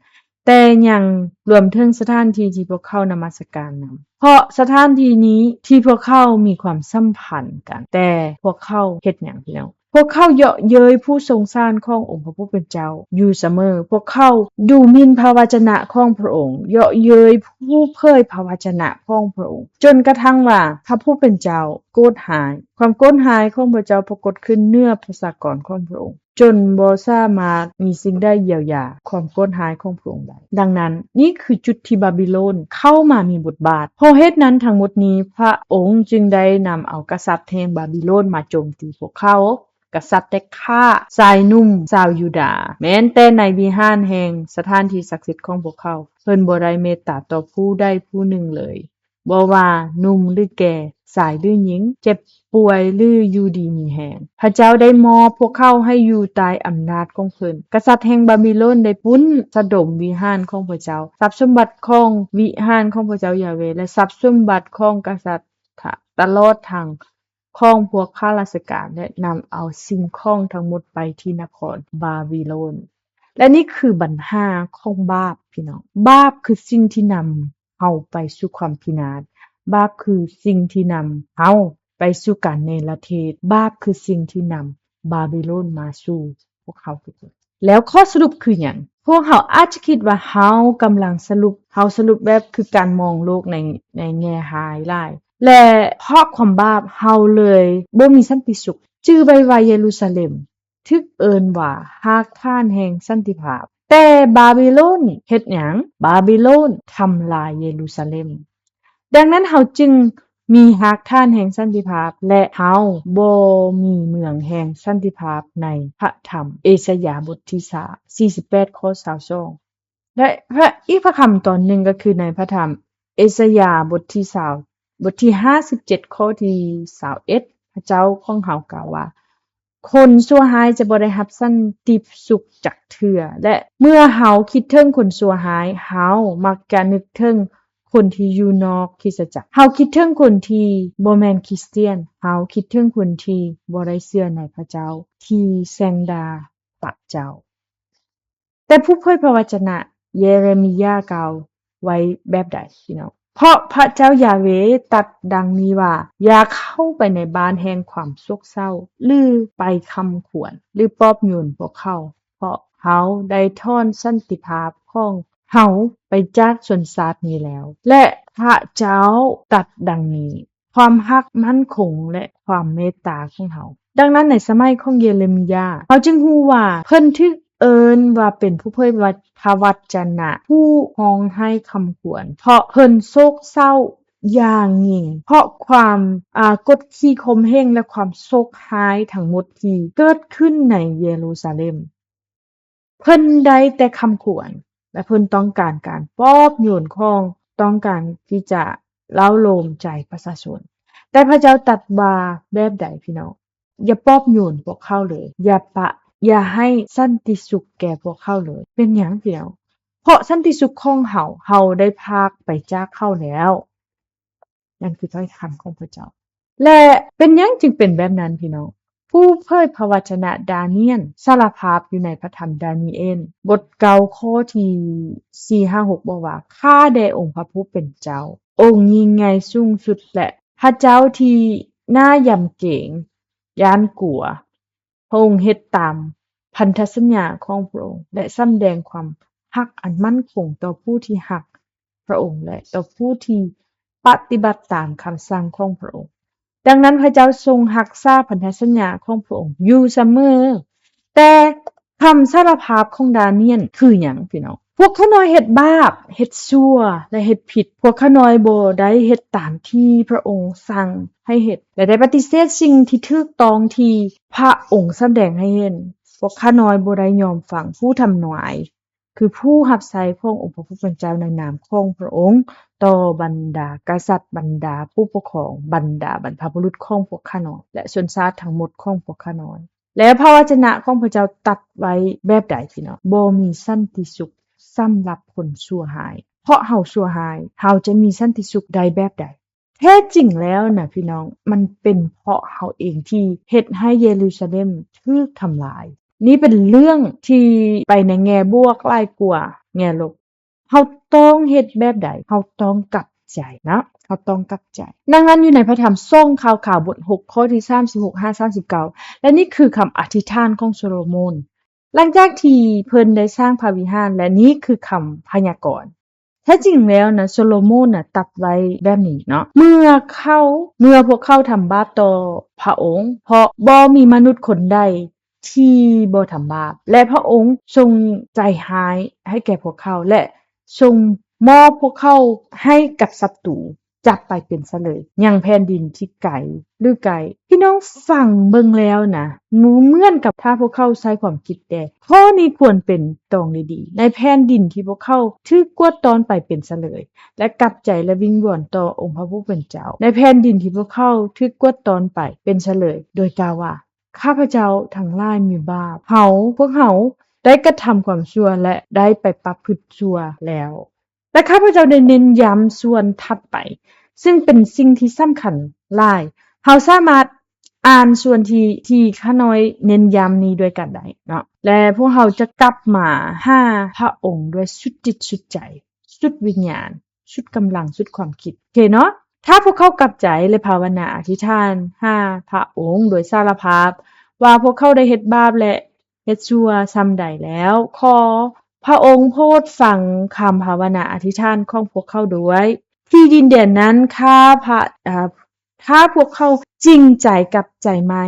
ແຕ່ຍັງລວມເຖິງສະຖານທີ່ທີ່ພວກເຂົານະມັດສະການນຳ. ເພາະສະຖານທີ່ນີ້ທີ່ພວກເຂົາມີຄວາມສຳພັນກັນ, ແຕ່ພວກເຂົາເຮັດຫຍັງ, ພີ່ນ້ອງ? ວກເຂົາເຍາະເຍີ້ຍຜູ້ຊົງຊານຂອງອົງພະຜູ້ເປັນເຈົ້າຢູ່ສະເໝີ. ພວກເຂົາດູໝິ່ນພະວະຈະນະຂອງພະອົງ, ເຍາະເຍີ້ຍຜູ້ເຜີຍພະວະຈະນະຂອງພະອົງ, ຈົນກະທັ່ງວ່າພະຜູ້ເປັນເຈົ້າໂກດຮ້າຍ. ຄວາມໂກດຮ້າຍຂອງພະເຈົ້າປາກົດຂຶ້ນເໜືອປະຊາກອນຂອງພະອົງ. ຈົນບໍ່ສາມາດມີສິ່ງໃດຢຽວຢາຄວາມໂກດຮ້າຍຂອງພະອົງໄດ້. ດັ່ງນັ້ນ, ນີ້ຄືຈຸດທີ່ບາບິໂລນເຂົ້າມາມີບົດບາດ. ເພາະເຫດນັ້ນທັງໝົດນີ້, ພະອົງຈຶ່ງໄດ້ນຳເອົາກະສັດແຫ່ງບາບິໂລນມາໂຈມຕີພວກເຂົາ. ກະສັດໄດ້ຂ້າຊາຍໜຸ່ມຊາວຢູດາ, ແມ່ນແຕ່ໃນວິຫານແຫ່ງສະຖານທີ່ສັກສິດຂອງພວກເຂົາ. ເພິ່ນບໍ່ໄດ້ເມດຕາຕໍ່ຜູ້ໃດຜູ້ໜຶ່ງເລີຍ. ບໍ່ວ່າໜຸ່ມຫຼືແກ່, ຊາຍຫຼືຍິງ, ເຈັບປ່ວຍຫຼືຢູ່ດີມີແຮງ, ພະເຈົ້າໄດ້ມອບພວກເຂົາໃຫ້ຢູ່ໃຕ້ອຳນາດຂອງເພິ່ນ. ກະສັດແຫ່ງບາບິໂລນໄດ້ປຸ້ນສະດົມວິຫານຂອງພະເຈົ້າ, ຊັບສົມບັດຂອງວິຫານຂອງພະເຈົ້າຢາເວ ແລະ ຊັບສົມບັດຂອງກະສັດ, ຕະຫຼອດທັງຂອງພວກຂ້າລາຊະການ, ແລະ ນຳເອົາສິ່ງຂອງທັງໝົດໄປທີ່ນະຄອນບາບິໂລນ. ແລະ ນີ້ຄືບັນຫາຂອງບາບ, ພີ່ນ້ອງ. ບາບຄືສິ່ງທີ່ນຳ ເຮົາໄປສູ່ຄວາມພິນາດ. ບາບຄືສິ່ງທີ່ນຳເຮົາໄປສູ່ການເນລະເທດ. ບາບຄືສິ່ງທີ່ນຳບາບິໂລນມາສູ່ພວກເຮົາທຸກຄົນ. ແລ້ວຂໍ້ສະຫຼຸບຄືຫຍັງ? ພວກເຮົາອາດຈະຄິດວ່າເຮົາກຳລັງສະຫຼຸບ, ເຮົາສະຫຼຸບແບບຄືການມອງໂລກໃນ, ໃນແງ່ຮ້າຍຫຼາຍ. ແລະ ເພາະຄວາມບາບເຮົາເລີຍບໍ່ມີສັນຕິສຸກ. ຈື່ໄວ້ວ່າເຢຣູຊາເລັມ ຖືກເອີ້ນວ່າຮາກຖານແຫ່ງສັນຕິພາບ. ແຕ່ບາບິໂລນເຮັດຫຍັງ? ບາບິໂລນທຳລາຍເຢຣູຊາເລັມ. ດັ່ງນັ້ນເຮົາຈຶ່ງມີຮາກຖານແຫ່ງສັນຕິພາບ ແລະ ເຮົາບໍ່ມີເມືອງແຫ່ງສັນຕິພາບໃນພະທຳເອຊາຍາບົດທີສາມ ສີ່ສິບແປດ ຂໍ້ຊາວສອງ ແລະ ພະ, ອີກພະຄຳຕອນໜຶ່ງກໍຄືໃນພະທຳເອຊາຍາບົດທີຊາວ ບົດທີຫ້າສິບເຈັດ ຂໍ້ທີຊາວເອັດ ພະເຈົ້າຂອງເຮົາກ່າວວ່າ ຄົນຊົ່ວຮ້າຍຈະບໍ່ໄດ້ຮັບສັນຕິສຸກຈັກເທື່ອ ແລະ ເມື່ອເຮົາຄິດເຖິງຄົນຊົ່ວຮ້າຍ ເຮົາມັກຈະນຶກເຖິງຄົນທີ່ຢູ່ນອກຄຣິສຕະຈັກ. ເຮົາຄິດເຖິງຄົນທີ່ບໍ່ແມ່ນຄຣິສຕຽນ. ເຮົາຄິດເຖິງຄົນທີ່ບໍ່ໄດ້ເຊື່ອໃນພະເຈົ້າ ທີ່ແຊ່ງດ່າພະເຈົ້າ. ແຕ່ຜູ້ເຜີຍພະວະຈະນະເຢເຣມີຍາກ່າວໄວ້ແບບໃດ ພີ່ນ້ອງ? ເພາະພະເຈົ້າຢາເວຕັດດັ່ງນີ້ວ່າ, ຢ່າເຂົ້າໄປໃນບ້ານແຫ່ງຄວາມໂສກເສົ້າ ຫຼື ໄປຄ້ຳຂວັນ ຫຼື ປອບໂຍນພວກເຂົາ, ເພາະເຮົາໄດ້ຖອນສັນຕິພາບຂອງເຮົາໄປຈາກຊົນຊາດນີ້ແລ້ວ. ແລະ ພະເຈົ້າຕັດດັ່ງນີ້, ຄວາມຮັກໝັ້ນຄົງ ແລະ ຄວາມເມດຕາຂອງເຮົາ. ດັ່ງນັ້ນໃນສະໄໝຂອງເຢເຣມີຍາ, ເຮົາຈຶ່ງຮູ້ວ່າເພິ່ນຖືກເອີ້ນວ່າເປັນຜູ້ເຜີຍພະວັດຈະນະ, ຜູ້ຮ້ອງໄຫ້ຄ້ຳຄວນ, ເພາະເພິ່ນໂສກເສົ້າຢ່າງຍິ່ງ, ເພາະຄວາມ, ອາ, ກົດຂີ່ຂົ່ມເຫງ ແລະ ຄວາມໂຊກຮ້າຍທັງໝົດທີ່ເກີດຂຶ້ນໃນເຢຣູຊາເລັມ. ເພິ່ນໄດ້ແຕ່ຄ້ຳຄວນ ແລະ ເພິ່ນຕ້ອງການການປອບໂຍນຂອງ, ຕ້ອງການທີ່ຈະເລົ້າໂລມໃຈປະຊາຊົນ. ແຕ່ພະເຈົ້າຕັດວ່າແບບໃດ, ພີ່ນ້ອງ? ຢ່າປອບໂຍນພວກເຂົາເລີຍ, ຢ່າປະ, ຢ່າໃຫ້ສັນຕິສຸກແກ່ພວກເຂົາເລີຍ. ເປັນຫຍັງ, ພີ່ນ້ອງ? ເພາະສັນຕິສຸກຂອງເຮົາ, ເຮົາໄດ້ພາກໄປຈາກເຂົາແລ້ວ. ນັ້ນຄືຖ້ອຍຄຳຂອງພະເຈົ້າ. ແລະ ເປັນຫຍັງຈຶ່ງເປັນແບບນັ້ນ, ພີ່ນ້ອງ? ຜູ້ເຜີຍພະວະຈະນະດານຽນສາລະພາບຢູ່ໃນພະທຳດານີເອນ ບົດເກົ້າ ຂໍ້ທີສີ່ ຫ້າ ຫົກ ບອກວ່າ, ຂ້າແດ່ອົງພະຜູ້ເປັນເຈົ້າ, ອົງຍິ່ງໃຫຍ່ສູງສຸດ ແລະ ພະເຈົ້າທີ່ໜ້າຢຳເກງຢ້ານກົວ. ພະອົງເຮັດຕາມພັນທະສັນຍາຂອງພະອົງ ແລະ ສຳແດງຄວາມຮັກອັນໝັ້ນຄົງຕໍ່ຜູ້ທີ່ຮັກພະອົງ ແລະ ຕໍ່ຜູ້ທີ່ປະຕິບັດຕາມຄຳສັ່ງຂອງພະອົງ. ດັ່ງນັ້ນ, ພະເຈົ້າຊົງຮັກສາພັນທະສັນຍາຂອງພະອົງຢູ່ສະເໝີ. ແຕ່ຄຳສາລະພາບຂອງດານຽນຄືຫຍັງ, ພີ່ນ້ອງ? ພວກຂ້ານ້ອຍເຮັດບາບ, ເຮັດຊົ່ວ ແລະ ເຮັດຜິດ. ພວກຂ້ານ້ອຍບໍ່ໄດ້ເຮັດຕາມທີ່ພະອົງສັ່ງໃຫ້ເຮັດ ແລະ ໄດ້ປະຕິເສດສິ່ງທີ່ຖືກຕ້ອງທີ່ພະອົງສຳແດງໃຫ້ເຫັນ. ພວກຂ້ານ້ອຍບໍ່ໄດ້ຍອມຟັງຜູ້ທຳນາຍ, ຄືຜູ້ຮັບໃຊ້ຂອງອົງພະຜູ້ເປັນເຈົ້າໃນນາມຂອງພະອົງ, ຕໍ່ບັນດາກະສັດ, ບັນດາຜູ້ປົກຄອງ, ບັນດາບັນພະບຸລຸດຂອງພວກຂ້ານ້ອຍ ແລະ ຊົນຊາດທັງໝົດຂອງພວກຂ້ານ້ອຍ. ແລະ ພະວະຈະນະຂອງພະເຈົ້າຕັດໄວ້ແບບໃດ, ພີ່ນ້ອງ? ບໍ່ມີສັນຕິສຸກສຳລັບຄົນຊົ່ວຮ້າຍ. ເພາະເຮົາຊົ່ວຮ້າຍ, ເຮົາຈະມີສັນຕິສຸກໄດ້ແບບໃດ? ແທ້ຈິງແລ້ວນະ, ພີ່ນ້ອງ, ມັນເປັນເພາະເຮົາເອງທີ່ເຮັດໃຫ້ເຢຣູຊາເລັມຖືກທຳລາຍ. ນີ້ເປັນເລື່ອງທີ່ໄປໃນແງ່ບວກຫຼາຍກວ່າແງ່ລົບ. ເຮົາຕ້ອງເຮັດແບບໃດ? ເຮົາຕ້ອງກັບ ໃຈເນາະ, ເຮົາຕ້ອງກັບໃຈ. ດັ່ງນັ້ນ ຢູ່ໃນພະທຳສອງຂ່າວຂາວ ບົດຫົກ ຂໍ້ທີສາມສິບຫົກຫາສາມສິບເກົ້າ ແລະ ນີ້ຄືຄຳອະທິຖານຂອງໂຊໂລໂມນ. ຫຼັງຈາກທີ່ເພິ່ນໄດ້ສ້າງພະວິຫານ ແລະ ນີ້ຄືຄຳພະຍາກອນ. ແທ້ຈິງແລ້ວນະ ໂຊໂລໂມນນະຕັດໄວ້ແບບນີ້ເນາະ, ເມື່ອເຂົາ ເມື່ອພວກເຂົາທຳບາບຕໍ່ພະອົງ, ເພາະບໍ່ມີມະນຸດຄົນໃດທີ່ບໍ່ທຳບາບ, ແລະ ພະອົງຊົງໃຈຮ້າຍໃຫ້ແກ່ພວກເຂົາ ແລະ ຊົງມອບພວກເຂົາໃຫ້ກັບສັດຕູ ຈັບໄປເປັນສະເຫຼີຍຍັງແຜ່ນດິນທີ່ໄກ ຫຼື ໃກ້. ພີ່ນ້ອງຟັງເບິ່ງແລ້ວນະ ເໝືອນກັບຖ້າພວກເຂົາໃຊ້ຄວາມຄິດແດ່, ຂໍ້ນີ້ຄວນເປັນຕອງດີໆ ໃນແຜ່ນດິນທີ່ພວກເຂົາຖືກກວາດຕ້ອນໄປເປັນສະເຫຼີຍ ແລະ ກັບໃຈ ແລະ ວິງວອນຕໍ່ອົງພະຜູ້ເປັນເຈົ້າ, ໃນແຜ່ນດິນທີ່ພວກເຂົາຖືກກວາດຕ້ອນໄປເປັນສະເຫຼີຍ ໂດຍກ່າວວ່າ, ຂ້າພະເຈົ້າທັງຫຼາຍມີບາບ, ເຮົາ, ພວກເຮົາໄດ້ກະທຳຄວາມຊົ່ວ ແລະ ໄດ້ໄປປະພຶດຊົ່ວແລ້ວ. ແລະ ຂ້າພະເຈົ້າໄດ້ເນັ້ນຢ້ຳສ່ວນຖັດໄປ, ຊຶ່ງເປັນສິ່ງທີ່ສຳຄັນຫຼາຍ. ເຮົາສາມາດອ່ານສ່ວນທີ່ ທີ່ຂ້ານ້ອຍເນັ້ນຢ້ຳນີ້ດ້ວຍກັນໄດ້ເນາະ. ແລະ ພວກເຮົາຈະກັບມາຫາພະອົງດ້ວຍສຸດຈິດສຸດໃຈ, ສຸດວິນຍານ, ສຸດກຳລັງ, ສຸດຄວາມຄິດ. ໂອເຄເນາະ? ຖ້າພວກເຂົາກັບໃຈ ແລະ ພາວະນາອະທິຖານຫາພະອົງໂດຍສາລະພາບວ່າພວກເຂົາໄດ້ເຮັດບາບ ແລະ ເຮັດຊົ່ວຊ່ຳໃດແລ້ວ, ຂໍພະອົງໂປດຟັງຄຳພາວະນາອະທິຖານຂອງພວກເຂົາດ້ວຍ. ທີ່ດິນແດນນັ້ນ ຂ້າພະ ເອີ ຖ້າພວກເຂົາຈິງໃຈກັບໃຈໃໝ່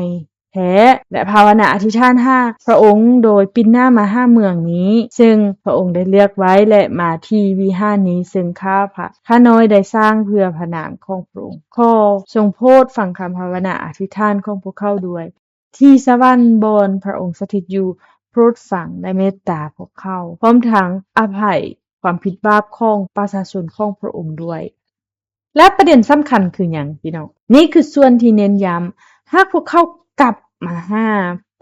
ແທ້ ແລະ ພາວະນາອະທິຖານຫາພະອົງໂດຍປິ່ນໜ້າມາຫາເມືອງນີ້ ເຊິ່ງພະອົງໄດ້ເລືອກໄວ້ ແລະ ມາທີ່ວິຫານນີ້ ເຊິ່ງຂ້າພະ ຂ້ານ້ອຍໄດ້ສ້າງເພື່ອພະນາມຂອງພະອົງ. ຂໍຊົງໂປດຟັງຄຳພາວະນາອະທິຖານຂອງພວກເຂົາດ້ວຍ. ທີ່ສະຫວັນບ່ອນພະອົງສະຖິດຢູ່ ໂປດຟັງ ແລະ ເມດຕາພວກເຂົາ, ພ້ອມທັງອະໄພຄວາມຜິດບາບຂອງປະຊາຊົນຂອງພະອົງດ້ວຍ. ແລະ ປະເດັນສຳຄັນຄືຫຍັງ, ພີ່ນ້ອງ? ນີ້ຄືສ່ວນທີ່ເນັ້ນຢ້ຳ, ຫາກພວກເຂົາກັບມາຫາ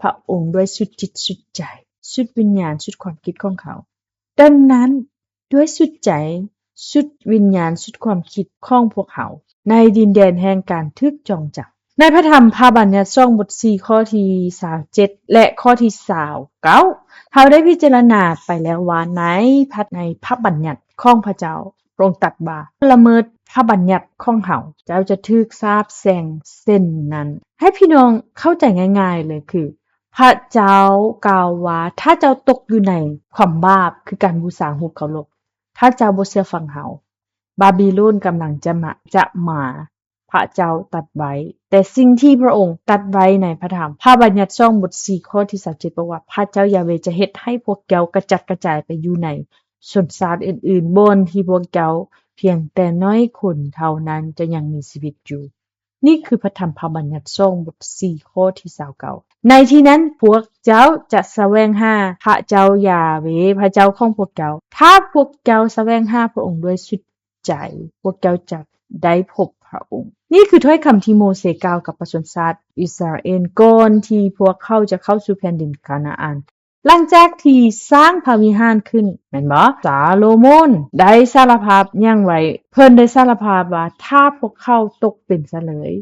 ພະອົງດ້ວຍສຸດຈິດສຸດໃຈ, ສຸດວິນຍານ, ສຸດຄວາມຄິດຂອງເຂົາ. ດັ່ງນັ້ນ, ດ້ວຍສຸດໃຈ, ສຸດວິນຍານ, ສຸດຄວາມຄິດຂອງພວກເຮົາ ໃນດິນແດນແຫ່ງການຖືກຈອງຈຳ. ໃນພະທຳພະບັນຍັດສອງ ບົດສີ່ ຂໍ້ທີຊາວເຈັດ ແລະ ຂໍ້ທີຊາວເກົ້າ, ເຮົາໄດ້ພິຈາລະນາໄປແລ້ວວ່າ ໃນພະ ໃນພະບັນຍັດຂອງພະເຈົ້າ, ພະອົງຕັດວ່າ, ລະເມີດພະບັນຍັດຂອງເຮົາ, ເຈົ້າຈະຖືກສາບແຊ່ງເຊັ່ນນັ້ນ. ໃຫ້ພີ່ນ້ອງເຂົ້າໃຈງ່າຍໆເລີຍຄື, ພະເຈົ້າກ່າວວ່າ ຖ້າເຈົ້າຕົກຢູ່ໃນຄວາມບາບ ຄືການບູຊາຮູບເຄົາລົບ, ຖ້າເຈົ້າບໍ່ເຊື່ອຟັງເຮົາ, ບາບິໂລນກຳລັງຈະມາ, ຈະມາ, ພະເຈົ້າຕັດໄວ້. ແຕ່ສິ່ງທີ່ພະອົງຕັດໄວ້ໃນພະທຳພະບັນຍັດສອງ ບົດສີ່ ຂໍ້ທີຊາວເຈັດ ບອກວ່າ, ພະເຈົ້າຢາເວຈະເຮັດໃຫ້ພວກເຈົ້າກະຈັດກະຈາຍໄປຢູ່ໃນຊົນຊາດອື່ນໆ, ບ່ອນທີ່ພວກເຈົ້າພຽງແຕ່ໜ້ອຍຄົນເທົ່ານັ້ນຈະຍັງມີຊີວິດຢູ່. ນີ້ຄືພະທຳພະບັນຍັດສອງ ບົດສີ່ ຂໍ້ທີຊາວເກົ້າ. ໃນທີ່ນັ້ນພວກເຈົ້າຈະສະແຫວງຫາພະເຈົ້າຢາເວ ພະເຈົ້າຂອງພວກເຈົ້າ. ຖ້າພວກເຈົ້າສະແຫວງຫາພະອົງດ້ວຍສຸດໃຈ, ພວກເຈົ້າຈະໄດ້ພົບພະອົງ. ນີ້ຄືຖ້ອຍຄຳທີ່ໂມເຊກ່າວກັບປະຊົນຊາດອິດສະຣາເອນ ກ່ອນທີ່ພວກເຂົາຈະເຂົ້າສູ່ແຜ່ນດິນຄານາອານ. ຫຼັງຈາກທີ່ສ້າງພະວິຫານຂຶ້ນ, ແມ່ນບໍ່? ຊາໂລໂມນໄດ້ສາລະພາບຫຍັງໄວ້? ເພິ່ນໄດ້ສາລະພາບວ່າ ຖ້າພວກເຂົາຕົກເປັນສະເຫຼີຍ,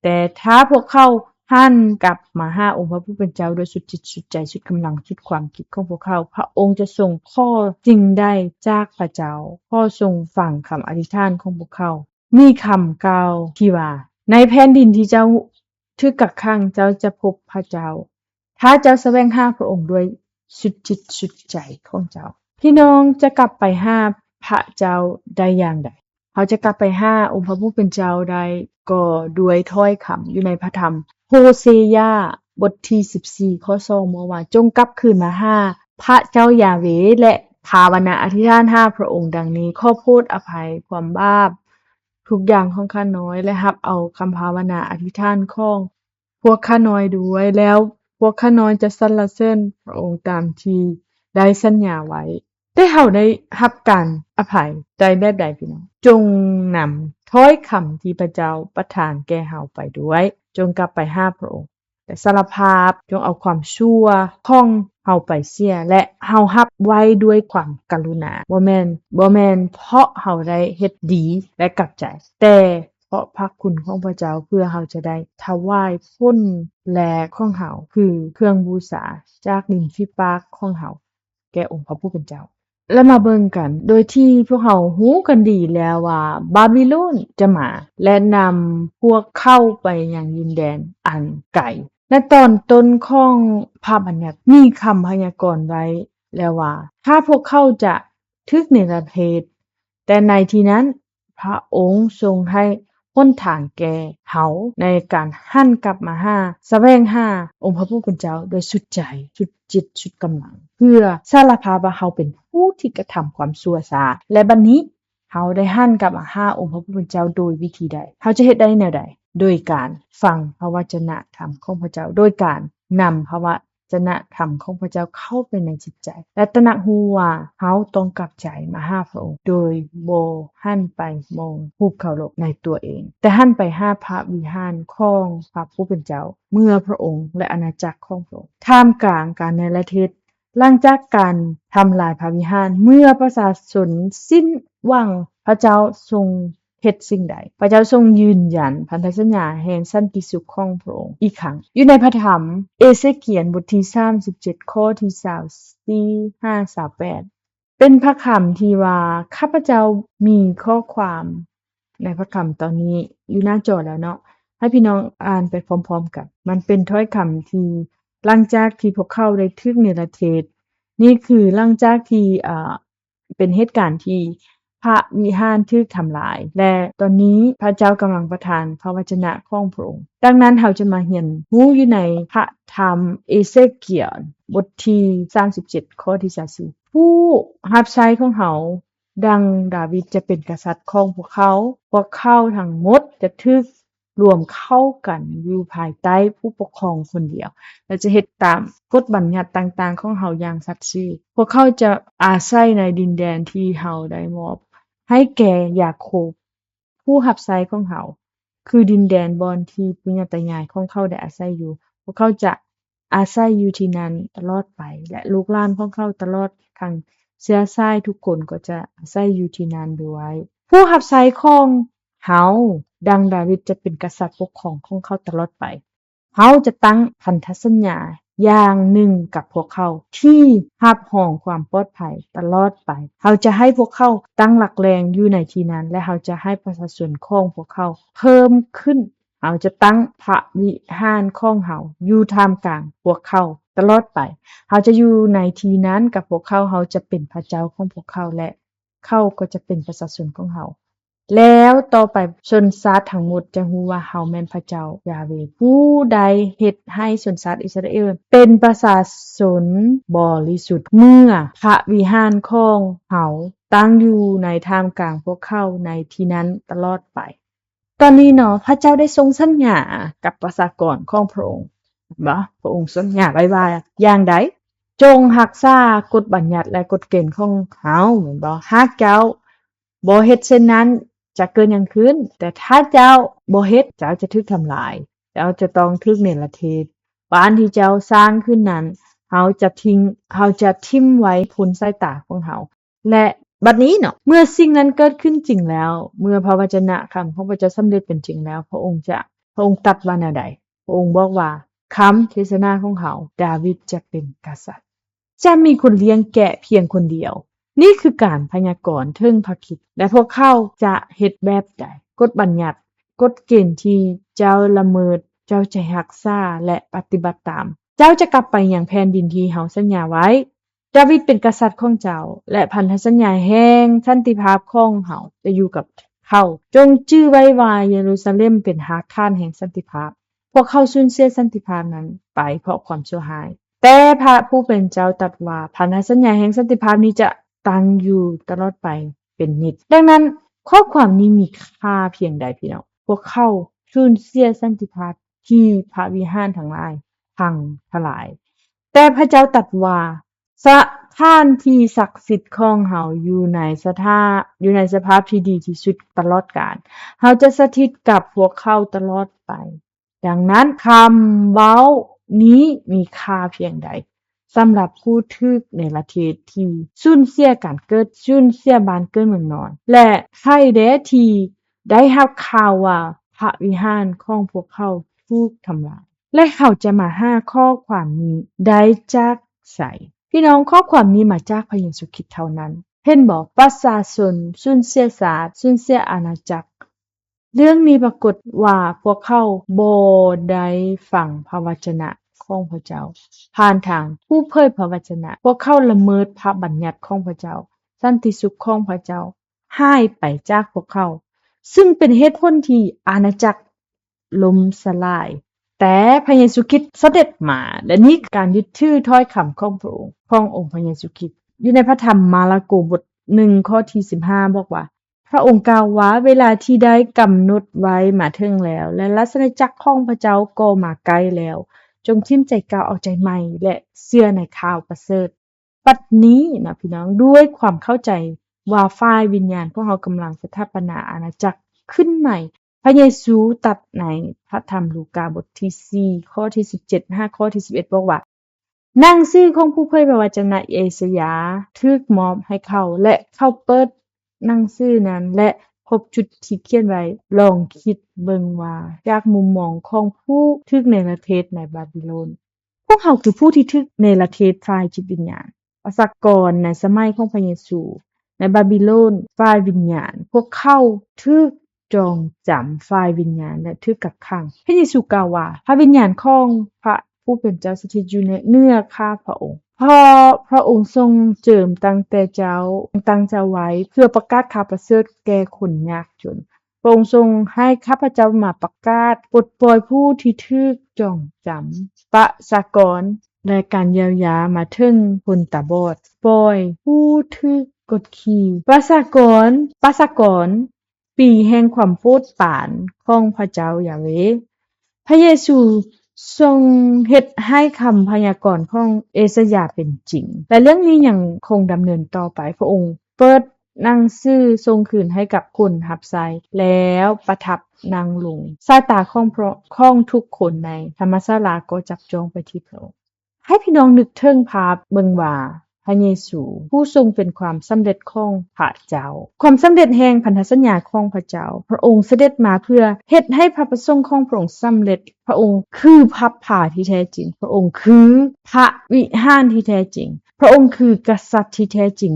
ແຕ່ຖ້າພວກເຂົາຫັນກັບມາຫາອົງພະຜູ້ເປັນເຈົ້າດ້ວຍສຸດຈິດສຸດໃຈ, ສຸດກຳລັງ, ສຸດຄວາມຄິດຂອງພວກເຂົາ, ພະອົງຈະຊົງຂໍສິ່ງໃດຈາກພະເຈົ້າ, ຂໍຊົງຟັງຄຳອະທິຖານຂອງພວກເຂົາ. ມີຄຳກ່າວທີ່ວ່າ, ໃນແຜ່ນດິນທີ່ເຈົ້າຖືກກັກຂັງ, ເຈົ້າຈະພົບພະເຈົ້າ, ຖ້າເຈົ້າສະແຫວງຫາພະອົງດ້ວຍສຸດຈິດສຸດໃຈຂອງເຈົ້າ. ພີ່ນ້ອງຈະກັບໄປຫາພະເຈົ້າໄດ້ຢ່າງໃດ? ເຮົາຈະກັບໄປຫາອົງພະຜູ້ເປັນເຈົ້າໄດ້ກໍດ້ວຍຖ້ອຍຄຳຢູ່ໃນພະທຳໂຮເຊຍາ ບົດທີສິບສີ່ ຂໍ້ສອງ ບອກວ່າ, ຈົ່ງກັບຄືນມາຫາພະເຈົ້າຢາເວ ແລະ ພາວະນາອະທິຖານຫາພະອົງດັ່ງນີ້, ຂໍໂພດອະໄພຄວາມບາບທຸກຢ່າງຂອງຂ້ານ້ອຍ ແລະ ຮັບເອົາຄຳພາວະນາອະທິຖານຂອງ ພວກຂ້ານ້ອຍດ້ວຍ, ແລ້ວພວກຂ້ານ້ອຍຈະສັນລະເສີນພະອົງຕາມທີ່ໄດ້ສັນຍາໄວ້. ແຕ່ເຮົາໄດ້ຮັບການອະໄພໄດ້ແບບໃດ, ພີ່ນ້ອງ? ຈົ່ງນຳຖ້ອຍຄຳທີ່ພະເຈົ້າປະທານແກ່ເຮົາໄປດ້ວຍ, ຈົ່ງກັບໄປຫາພະອົງ ແລະ ສາລະພາບ, ຈົ່ງເອົາຄວາມຊົ່ວຂອງເຮົາໄປເສຍ, ແລະ ເຮົາຮັບໄວ້ດ້ວຍຄວາມກະລຸນາ, ບໍ່ແມ່ນ, ບໍ່ແມ່ນເພາະເຮົາໄດ້ເຮັດດີ ແລະ ກັບໃຈ, ແຕ່ ເພາະພະຄຸນຂອງພະເຈົ້າ, ເພື່ອເຮົາຈະໄດ້ຖວາຍຜົນ ແລ ຂອງເຮົາ, ຄືເຄື່ອງບູຊາຈາກລິມຝີປາກຂອງເຮົາ ແກ່ອົງພະຜູ້ເປັນເຈົ້າ. ແລະມາເບິ່ງກັນ ໂດຍທີ່ພວກເຮົາຮູ້ກັນດີແລ້ວວ່າບາບິໂລນຈະມາ ແລະນຳພວກເຂົາໄປຍັງດິນແດນອັນໄກ. ໃນຕອນຕົ້ນຂອງພະບັນຍັດ ມີຄຳພະຍາກອນໄວ້ແລ້ວວ່າ ຖ້າພວກເຂົາຈະຖືກເນລະເທດ, ແຕ່ໃນທີ່ນັ້ນ ພະອົງຊົງໃຫ້ຫົນທາງແກ່ເຮົາໃນການຫັນກັບມາຫາ, ສະແຫວງຫາອົງພະຜູ້ເປັນເຈົ້າໂດຍສຸດໃຈ, ສຸດຈິດ, ສຸດກຳລັງ, ເພື່ອສາລະພາບວ່າເຮົາເປັນຜູ້ທີ່ກະທຳຄວາມຊົ່ວຊ້າ. ແລະບັດນີ້ເຮົາໄດ້ຫັນກັບມາຫາອົງພະຜູ້ເປັນເຈົ້າໂດຍວິທີໃດ? ເຮົາຈະເຮັດໄດ້ແນວໃດ? ໂດຍການຟັງພະວະຈະນະທຳຂອງພະເຈົ້າ, ໂດຍການນຳພະວະ ຈະນະທຳຂອງພະເຈົ້າເຂົ້າໄປໃນຈິດໃຈ ແລະຕະໜັກຮູ້ວ່າເຮົາຕ້ອງກັບໃຈມາຫາພະອົງ ໂດຍບໍ່ຫັນໄປມອງຮູບເຄົາລົບໃນຕົວເອງ, ແຕ່ຫັນໄປຫາພະວິຫານຂອງພະຜູ້ເປັນເຈົ້າ, ເມືອງພະອົງ ແລະອານາຈັກຂອງພະອົງ. ທ່າມກາງການເນລະເທດ, ຫຼັງຈາກການທຳລາຍພະວິຫານ, ເມື່ອປະຊາຊົນສິ້ນຫວັງ, ພະເຈົ້າຊົງ ເຮັດສິ່ງໃດ? ພະເຈົ້າຊົງຢືນຢັນພັນທະສັນຍາແຫ່ງສັນຕິສຸກຂອງພະອົງອີກຄັ້ງ. ຢູ່ໃນພະທຳເອເຊກຽນ ບົດທີສາມສິບເຈັດ ຂໍ້ທີຊາວສີ່ຫາຊາວແປດ ເປັນພະຄຳທີ່ວ່າ ຂ້າພະເຈົ້າມີຂໍ້ຄວາມໃນພະຄຳຕອນນີ້ຢູ່ໜ້າຈໍແລ້ວເນາະ, ໃຫ້ພີ່ນ້ອງອ່ານໄປພ້ອມໆກັນ. ມັນເປັນຖ້ອຍຄຳທີ່ຫຼັງຈາກທີ່ພວກເຂົາໄດ້ຖືກເນລະເທດ, ນີ້ຄືຫຼັງຈາກທີ່ ເອີ ເປັນເຫດການທີ່ພະວິຫານຖືກທຳລາຍ ແລະ ຕອນນີ້ພະເຈົ້າກຳລັງປະທານພະວະຈະນະຂອງພະອົງ. ດັ່ງນັ້ນ ເຮົາຈະມາຮຽນຮູ້ຢູ່ໃນພະທຳເອເຊກຽນ ບົດທີສາມສິບເຈັດ ຂໍ້ທີຊາວສີ່ ຜູ້ຮັບໃຊ້ຂອງເຮົາ ດັ່ງດາວິດຈະເປັນກະສັດຂອງພວກເຂົາ, ພວກເຂົາທັງໝົດຈະຖືກ ລວມເຂົ້າກັນຢູ່ພາຍໃຕ້ຜູ້ປົກຄອງຄົນດຽວ ແລະ ຈະເຮັດຕາມກົດບັນຍັດຕ່າງໆຂອງເຮົາຢ່າງສັດຊື່. ພວກເຂົາຈະອາໄສໃນດິນແດນທີ່ເຮົາໄດ້ມອບໃຫ້ແກ່ຢາໂຄບ ຜູ້ຮັບໃຊ້ຂອງເຮົາ, ຄືດິນແດນບ່ອນທີ່ປູ່ຍ່າຕາຍາຍຂອງເຂົາໄດ້ອາໄສຢູ່. ພວກເຂົາຈະ ອາໄສຢູ່ທີ່ນັ້ນຕະຫຼອດໄປ ແລະ ລູກຫຼານຂອງເຂົາຕະຫຼອດທັງເຊື້ອສາຍທຸກຄົນກໍຈະອາໄສຢູ່ທີ່ນັ້ນດ້ວຍ. ຜູ້ຮັບໃຊ້ຂອງເຮົາ ດັ່ງດາວິດຈະເປັນກະສັດປົກຄອງຂອງເຂົາຕະຫຼອດໄປ. ເຮົາຈະຕັ້ງພັນທະສັນຍາຢ່າງໜຶ່ງກັບພວກເຂົາ ທີ່ຮັບຮອງຄວາມປອດໄພຕະຫຼອດໄປ. ເຮົາຈະໃຫ້ພວກເຂົາຕັ້ງຫຼັກແຫຼ່ງຢູ່ໃນທີ່ນັ້ນ ແລະ ເຮົາຈະໃຫ້ປະຊາຊົນຂອງພວກເຂົາເພີ່ມຂຶ້ນ. ເຮົາຈະຕັ້ງພະວິຫານຂອງເຮົາຢູ່ທ່າມກາງພວກເຂົາຕະຫຼອດໄປ. ເຮົາຈະຢູ່ໃນທີ່ນັ້ນກັບພວກເຂົາ, ເຮົາຈະເປັນພະເຈົ້າຂອງພວກເຂົາ ແລະ ເຂົາກໍຈະເປັນປະຊາຊົນຂອງເຮົາ. ແລ້ວຕໍ່ໄປຊົນຊາດທັງໝົດຈະຮູ້ວ່າເຮົາແມ່ນພະເຈົ້າຢາເວ, ຜູ້ໄດ້ເຮັດໃຫ້ຊົນຊາດອິດສະຣາເອວເປັນປະຊາຊົນບໍລິສຸດ ເມື່ອພະວິຫານຂອງເຮົາຕັ້ງຢູ່ໃນທ່າມກາງພວກເຂົາໃນທີ່ນັ້ນຕະຫຼອດໄປ. ຕອນນີ້ເນາະ ພະເຈົ້າໄດ້ຊົງສັນຍາກັບປະຊາກອນຂອງພະອົງ, ເຫັນບໍ່? ພະອົງສັນຍາໄວ້ວ່າຢ່າງໃດ? ຈົ່ງຮັກສາກົດບັນຍັດ ແລະ ກົດເກນຂອງເຮົາ, ແມ່ນບໍ່? ຫາກເຈົ້າບໍ່ເຮັດເຊັ່ນນັ້ນ, ຈະເກີດຫຍັງຂຶ້ນ? ແຕ່ຖ້າເຈົ້າບໍ່ເຮັດ, ເຈົ້າຈະຖືກທຳລາຍ, ເຈົ້າຈະຕ້ອງຖືກເນລະເທດ. ບ້ານທີ່ເຈົ້າສ້າງຂຶ້ນນັ້ນ, ເຮົາຈະຖິ້ມ, ເຮົາຈະຖິ້ມໄວ້ພົ້ນສາຍຕາຂອງເຮົາ. ແລະ ບັດນີ້ເນາະ ເມື່ອສິ່ງນັ້ນເກີດຂຶ້ນຈິງແລ້ວ, ເມື່ອພະວະຈະນະຄຳຂອງພະເຈົ້າສຳເລັດເປັນຈິງແລ້ວ, ພະອົງຈະ, ພະອົງຕັດວ່າແນວໃດ? ພະອົງບອກວ່າ, ຄຳເທດສະນາຂອງເຮົາ, ດາວິດຈະເປັນກະສັດ, ຈະມີຄົນລ້ຽງແກະພຽງຄົນດຽວ. ນີ້ຄືການພະຍາກອນເຖິງພະຄຣິດ, ແລະ ພວກເຂົາຈະເຮັດແບບໃດ? ກົດບັນຍັດ, ກົດເກນທີ່ເຈົ້າລະເມີດ, ເຈົ້າຈະຮັກສາ ແລະ ປະຕິບັດຕາມ. ເຈົ້າຈະກັບໄປຍັງແຜ່ນດິນທີ່ເຮົາສັນຍາໄວ້. ດາວິດເປັນກະສັດຂອງເຈົ້າ ແລະ ພັນທະສັນຍາແຫ່ງສັນຕິພາບຂອງເຮົາຈະຢູ່ກັບເຂົາ. ຈົ່ງຈື່ໄວ້ວ່າເຢຣູຊາເລັມເປັນຮາກຖານແຫ່ງສັນຕິພາບ. ພວກເຂົາສູນເສຍສັນຕິພາບນັ້ນໄປເພາະຄວາມຊົ່ວຮ້າຍ. ແຕ່ພະຜູ້ເປັນເຈົ້າຕັດວ່າ ພັນທະສັນຍາແຫ່ງສັນຕິພາບນີ້ຈະຕັ້ງຢູ່ຕະຫຼອດໄປເປັນນິດ. ດັ່ງນັ້ນ, ຂໍ້ຄວາມນີ້ມີຄ່າພຽງໃດ, ພີ່ນ້ອງ? ພວກເຂົາສູນເສຍສັນຕິພາບທີ່ພະວິຫານທັງຫຼາຍພັງທະລາຍ. ແຕ່ພະເຈົ້າຕັດວ່າ, ສະຖານທີ່ສັກສິດຂອງເຮົາຢູ່ໃນສະຖາ, ຢູ່ໃນສະພາບທີ່ດີທີ່ສຸດຕະຫຼອດການ. ເຮົາຈະສະຖິດກັບພວກເຂົາຕະຫຼອດໄປ. ດັ່ງນັ້ນ, ຄຳເວົ້ານີ້ມີຄ່າພຽງໃດສຳລັບຜູ້ຖືກເນລະເທດທີ່ສູນເສຍການເກີດ, ສູນເສຍບ້ານເກີດເມືອງນອນ, ແລະ ໃຜແດ່ທີ່ໄດ້ຮັບຂ່າວວ່າພະວິຫານຂອງພວກເຂົາຖືກທຳລາຍ? ແລະ ເຂົາຈະມາຫາຂໍ້ຄວາມນີ້ໄດ້ຈາກໃສ? ພີ່ນ້ອງ, ຂໍ້ຄວາມນີ້ມາຈາກພະເຢຊູຄຣິດເທົ່ານັ້ນ. ເຫັນບໍ່? ປະຊາຊົນສູນເສຍຊາດ, ສູນເສຍອານາຈັກ. ເລື່ອງນີ້ປາກົດວ່າພວກເຂົາບໍ່ໄດ້ຟັງພະວະຈະນະຂອງພະເຈົ້າ ຜ່ານທາງຜູ້ເຜີຍພະວະຈະນະ. ພວກເຂົາລະເມີດພະບັນຍັດຂອງພະເຈົ້າ, ສັນຕິສຸກຂອງພະເຈົ້າຫາຍໄປຈາກພວກເຂົາ, ຊຶ່ງເປັນເຫດຜົນທີ່ອານາຈັກ ລົ້ມສະຫຼາຍ. ແຕ່ພະເຢຊູຄຣິດສະເດັດມາ ແລະ ນີ້ການຍຶດຖືຖ້ອຍຄຳຂອງພະອົງ, ຂອງອົງພະເຢຊູຄຣິດ. ຢູ່ໃນພະທຳມາລະໂກບົດໜຶ່ງ ຂໍ້ທີສິບຫ້າ ບອກວ່າ, ພະອົງກ່າວວ່າ, ເວລາທີ່ໄດ້ກຳນົດໄວ້ມາເຖິງແລ້ວ ແລະ ລາຊະອານາຈັກຂອງພະເຈົ້າກໍມາໃກ້ແລ້ວ. ຈົ່ງຖິ້ມໃຈເກົ່າ, ເອົາໃຈໃໝ່ ແລະ ເຊື່ອໃນຂ່າວປະເສີດ. ບັດນີ້ນະພີ່ນ້ອງ, ດ້ວຍຄວາມເຂົ້າໃຈວ່າຝ່າຍວິນຍານພວກເຮົາກຳລັງສະຖາປະນາອານາຈັກຂຶ້ນໃໝ່, ພະເຢຊູຕັດໃນພະທຳລູກາບົດທີສີ່ ຂໍ້ທີສິບເຈັດຫາຂໍ້ທີສິບເອັດ ບອກວ່າ, ໜັງສືຂອງຜູ້ເຜີຍພະວະຈະນະເອຊາຍາຖືກມອບໃຫ້ເຂົາ ແລະ ເຂົາເປີດໜັງສືນັ້ນ ແລະ ພົບຈຸດທີ່ຂຽນໄວ້, ລອງຄິດເບິ່ງວ່າ ຈາກມຸມມອງຂອງຜູ້ຖືກເນລະເທດໃນບາບິໂລນ, ພວກເຮົາຄືຜູ້ທີ່ຖືກເນລະເທດຝ່າຍຈິດວິນຍານ, ປະຊາກອນໃນສະໄໝຂອງພະເຢຊູໃນບາບິໂລນຝ່າຍວິນຍານ, ພວກເຂົາຖືກຈອງຈຳຝ່າຍວິນຍານ ແລະ ຖືກກັກຂັງ. ພະເຢຊູກ່າວວ່າ, ພະວິນຍານຂອງພະຜູ້ເປັນເຈົ້າສະຖິດຢູ່ເໜືອຂ້າພະອົງ, ເພາະພະອົງຊົງເຈີມຕັ້ງແຕ່ເຈົ້າ, ຕັ້ງເຈົ້າໄວ້ເພື່ອປະກາດຂ່າວປະເສີດແກ່ຄົນຍາກຈົນ. ພະອົງຊົງໃຫ້ຂ້າພະເຈົ້າມາປະກາດປົດປ່ອຍຜູ້ທີ່ຖືກຈອງຈຳ, ປະຊາກອນ ແລະ ການຢຽວຢາມາເຖິງຄົນຕາບອດ, ປ່ອຍຜູ້ຖືກກົດຂີ່, ປະຊາກອນ, ປະຊາກອນ ປີແຫ່ງຄວາມໂປດປານຂອງພະເຈົ້າຢາເວ. ພະເຢຊູຊົງເຮັດໃຫ້ຄຳພະຍາກອນຂອງເອຊາຍາເປັນຈິງ ແລະ ເລື່ອງນີ້ຍັງຄົງດຳເນີນຕໍ່ໄປ. ພະອົງເປີດໜັງສືສົ່ງຄືນໃຫ້ກັບຄົນຮັບໃຊ້ ແລ້ວປະທັບນັ່ງລົງ. ສາຍຕາຂອງພະ, ຂອງທຸກຄົນໃນທຳມະສາລາກໍຈັບຈ້ອງໄປທີ່ພະອົງ. ໃຫ້ພີ່ນ້ອງນຶກເຖິງພາບເບິ່ງວ່າ ພະເຢຊູຜູ້ຊົງເປັນຄວາມສຳເລັດຂອງພະເຈົ້າ, ຄວາມສຳເລັດແຫ່ງພັນທະສັນຍາຂອງພະເຈົ້າ. ພະອົງສະເດັດມາເພື່ອເຮັດໃຫ້ພະປະສົງຂອງພະອົງສຳເລັດ. ພະອົງຄືພະຜາທີ່ແທ້ຈິງ. ພະອົງຄືພະວິຫານທີ່ແທ້ຈິງ. ພະອົງຄືກະສັດທີ່ແທ້ຈິງ.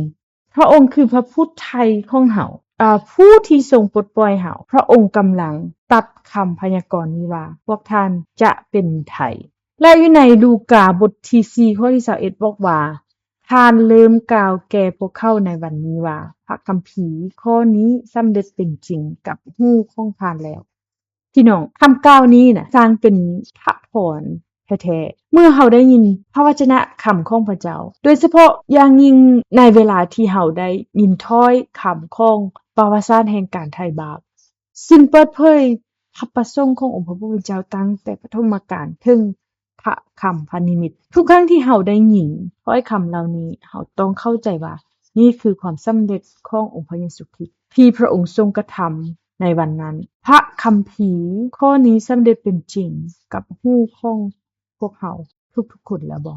ພະອົງຄືພະຜູ້ໄຖ່ຂອງເຮົາ, ອາ, ຜູ້ທີ່ຊົງປົດປ່ອຍເຮົາ. ພະອົງກຳລັງຕັດຄຳພະຍາກອນນີ້ວ່າ, ພວກທ່ານຈະເປັນໄທ. ແລະ ຢູ່ໃນລູກາບົດທີສີ່ ຂໍ້ທີຊາວເອັດ ບອກວ່າ, ທ່ານເລີ່ມກ່າວແກ່ພວກເຂົາໃນວັນນີ້ວ່າ, ພະຄຳພີຂໍ້ນີ້ສຳເລັດເປັນຈິງກັບຫູຂອງທ່ານແລ້ວ. ພີ່ນ້ອງ, ຄຳກ່າວນີ້ນະ ຊ່າງເປັນພະພອນແທ້ໆ ເມື່ອເຮົາໄດ້ຍິນພະວະຈະນະຄຳຂອງພະເຈົ້າ, ໂດຍສະເພາະຢ່າງຍິ່ງໃນເວລາທີ່ເຮົາໄດ້ຍິນຖ້ອຍຄຳຂອງປະຫວັດສາດແຫ່ງການໄຖ່ບາບ, ຊຶ່ງເປີດເຜີຍພະປະສົງຂອງອົງພະຜູ້ເປັນເຈົ້າຕັ້ງແຕ່ປະຖົມມະການເຖິງພະຄຳພະນິມິດ. ທຸກຄັ້ງທີ່ເຮົາໄດ້ຍິນຖ້ອຍຄຳເຫຼົ່ານີ້, ເຮົາຕ້ອງເຂົ້າໃຈວ່ານີ້ຄືຄວາມສຳເລັດຂອງອົງພະເຢຊູຄຣິດ ທີ່ພະອົງຊົງກະທຳໃນວັນນັ້ນ. ພະຄຳພີຂໍ້ນີ້ສຳເລັດເປັນຈິງກັບຫູຂອງພວກເຮົາທຸກໆຄົນແລ້ວບໍ?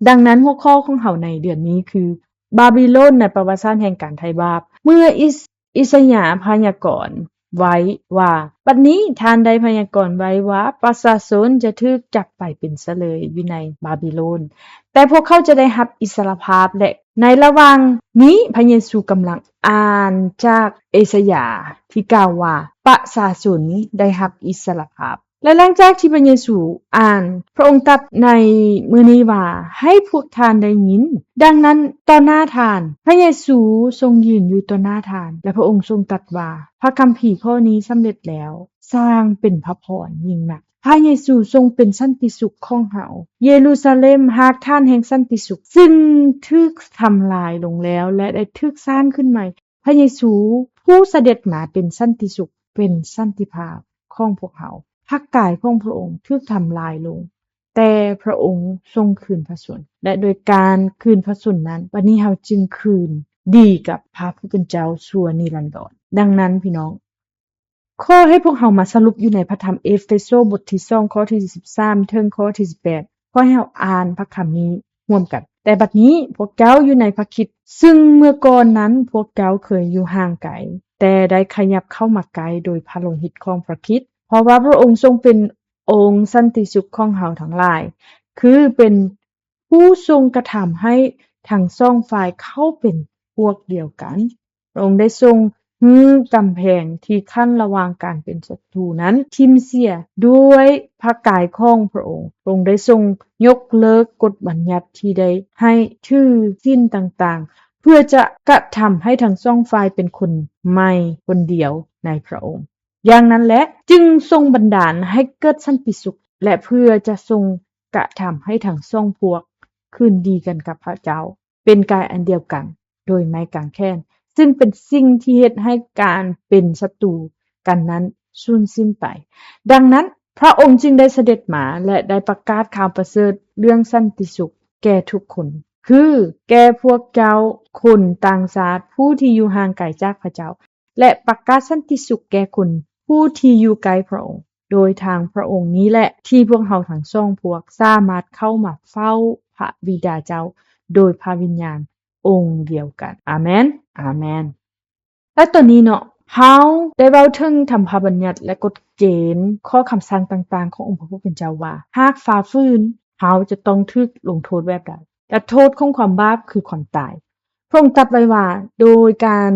ດັ່ງນັ້ນ, ຫົວຂໍ້ຂອງເຮົາໃນເດືອນນີ້ຄື ບາບິໂລນໃນປະຫວັດສາດແຫ່ງການໄຖ່ບາບ. ເມື່ອອິສ, ອິສາຍາພະຍາກອນໄວ້ວ່າ, ບັດນີ້ທ່ານໄດ້ພະຍາກອນໄວ້ວ່າ ປະຊາຊົນຈະຖືກຈັບໄປເປັນສະເລີຍຢູ່ໃນບາບິໂລນ, ແຕ່ພວກເຂົາຈະໄດ້ຮັບອິດສະຫຼະພາບ. ແລະ ໃນລະຫວ່າງນີ້, ພະເຢຊູກຳລັງອ່ານຈາກເອຊາຍາທີ່ກ່າວວ່າ ປະຊາຊົນໄດ້ຮັບອິດສະຫຼະພາບ. ແລະ ຫຼັງຈາກທີ່ພະເຢຊູອ່ານ, ພະອົງຕັດໃນມື້ນີ້ວ່າ, ໃຫ້ພວກທ່ານໄດ້ຍິນ. ດັ່ງນັ້ນ, ຕໍ່ໜ້າທ່ານ, ພະເຢຊູຊົງຢືນຢູ່ຕໍ່ໜ້າທ່ານ, ແລະ ພະອົງຊົງຕັດວ່າ, ພະຄຳພີຂໍ້ນີ້ສຳເລັດແລ້ວ, ຊ່າງເປັນພະພອນຍິ່ງນັກ. ພະເຢຊູຊົງເປັນສັນຕິສຸກຂອງເຮົາ. ເຢຣູຊາເລັມ, ຮາກຖານແຫ່ງສັນຕິສຸກ, ຊຶ່ງຖືກທຳລາຍລົງແລ້ວ ແລະ ໄດ້ຖືກສ້າງຂຶ້ນໃໝ່. ພະເຢຊູຜູ້ສະເດັດມາເປັນສັນຕິສຸກ, ເປັນສັນຕິພາບຂອງພວກເຮົາ. ພະກາຍຂອງພະອົງຖືກທຳລາຍລົງ, ແຕ່ພະອົງຊົງຄືນພະຊົນ, ແລະ ໂດຍການຄືນພະຊົນນັ້ນ, ບັດນີ້ເຮົາຈຶ່ງຄືນດີກັບພະຜູ້ເປັນເຈົ້າຊົ່ວນິລັນດອນ. ດັ່ງນັ້ນ, ພີ່ນ້ອງ, ຂໍໃຫ້ພວກເຮົາມາສະຫຼຸບຢູ່ໃນພະທຳເອເຟໂຊບົດທີສອງ ຂໍ້ທີສິບສາມ ເຖິງຂໍ້ທີສິບແປດ. ຂໍໃຫ້ເຮົາອ່ານພະຄຳນີ້ຮ່ວມກັນ. ແຕ່ບັດນີ້ພວກເຈົ້າຢູ່ໃນພະຄຣິດ, ຊຶ່ງເມື່ອກ່ອນນັ້ນພວກເຈົ້າເຄີຍຢູ່ຫ່າງໄກ, ແຕ່ໄດ້ຂະຫຍັບເຂົ້າມາໃກ້ໂດຍພະໂລຫິດຂອງພະຄຣິດ. ເພາະວ່າພະອົງຊົງເປັນອົງສັນຕິສຸກຂອງເຮົາທັງຫຼາຍ, ຄືເປັນ ຜູ້ຊົງກະທຳໃຫ້ທັງສອງຝ່າຍເຂົ້າເປັນພວກດຽວກັນ. ພະອົງໄດ້ຊົງຮື້ກຳແພງທີ່ຂັ້ນລະຫວ່າງການເປັນສັດຕູນັ້ນຖິ້ມເສຍດ້ວຍພະກາຍຂອງພະອົງ. ພະອົງໄດ້ຊົງຍົກເລີກກົດບັນຍັດທີ່ໄດ້ໃຫ້ຖືສິນຕ່າງໆ ເພື່ອຈະກະທຳໃຫ້ທັງສອງຝ່າຍເປັນຄົນໃໝ່ຄົນດຽວໃນພະອົງ. ຢ່າງນັ້ນແຫຼະ ຈຶ່ງຊົງບັນດານໃຫ້ເກີດສັນຕິສຸກ ແລະ ເພື່ອຈະຊົງກະທຳໃຫ້ທັງສອງພວກຄືນດີກັນກັບພະເຈົ້າ ເປັນກາຍອັນດຽວກັນໂດຍໄມ້ກາງແຂນ, ຊຶ່ງເປັນສິ່ງທີ່ເຮັດໃຫ້ການເປັນສັດຕູກັນນັ້ນສູນສິ້ນໄປ. ດັ່ງນັ້ນ ພະອົງຈຶ່ງໄດ້ສະເດັດມາ ແລະ ໄດ້ປະກາດຂ່າວປະເສີດເລື່ອງສັນຕິສຸກແກ່ທຸກຄົນ, ຄືແກ່ພວກເຈົ້າຄົນຕ່າງຊາດຜູ້ທີ່ຢູ່ຫ່າງໄກຈາກພະເຈົ້າ ແລະ ປະກາດສັນຕິສຸກແກ່ຄົນຜູ້ທີ່ຢູ່ໃກ້ພະອົງ. ໂດຍທາງພະອົງນີ້ແຫຼະ ທີ່ພວກເຮົາທັງສອງພວກສາມາດເຂົ້າມາເຝົ້າພະບິດາເຈົ້າໂດຍພະວິນຍານອົງດຽວກັນ. ອາເມນ, ອາເມນ. ແລະ ຕອນນີ້ເນາະ ເຮົາໄດ້ເວົ້າເຖິງທຳພະບັນຍັດ ແລະ ກົດເກນຂໍ້ຄຳສັ່ງຕ່າງໆຂອງອົງພະຜູ້ເປັນເຈົ້າວ່າ ຫາກຝ່າຝືນ ເຮົາຈະຕ້ອງຖືກລົງໂທດແບບໃດ ແລະ ໂທດຂອງຄວາມບາບຄືຄວາມຕາຍ. ພະອົງຕັດໄວ້ວ່າ ໂດຍການ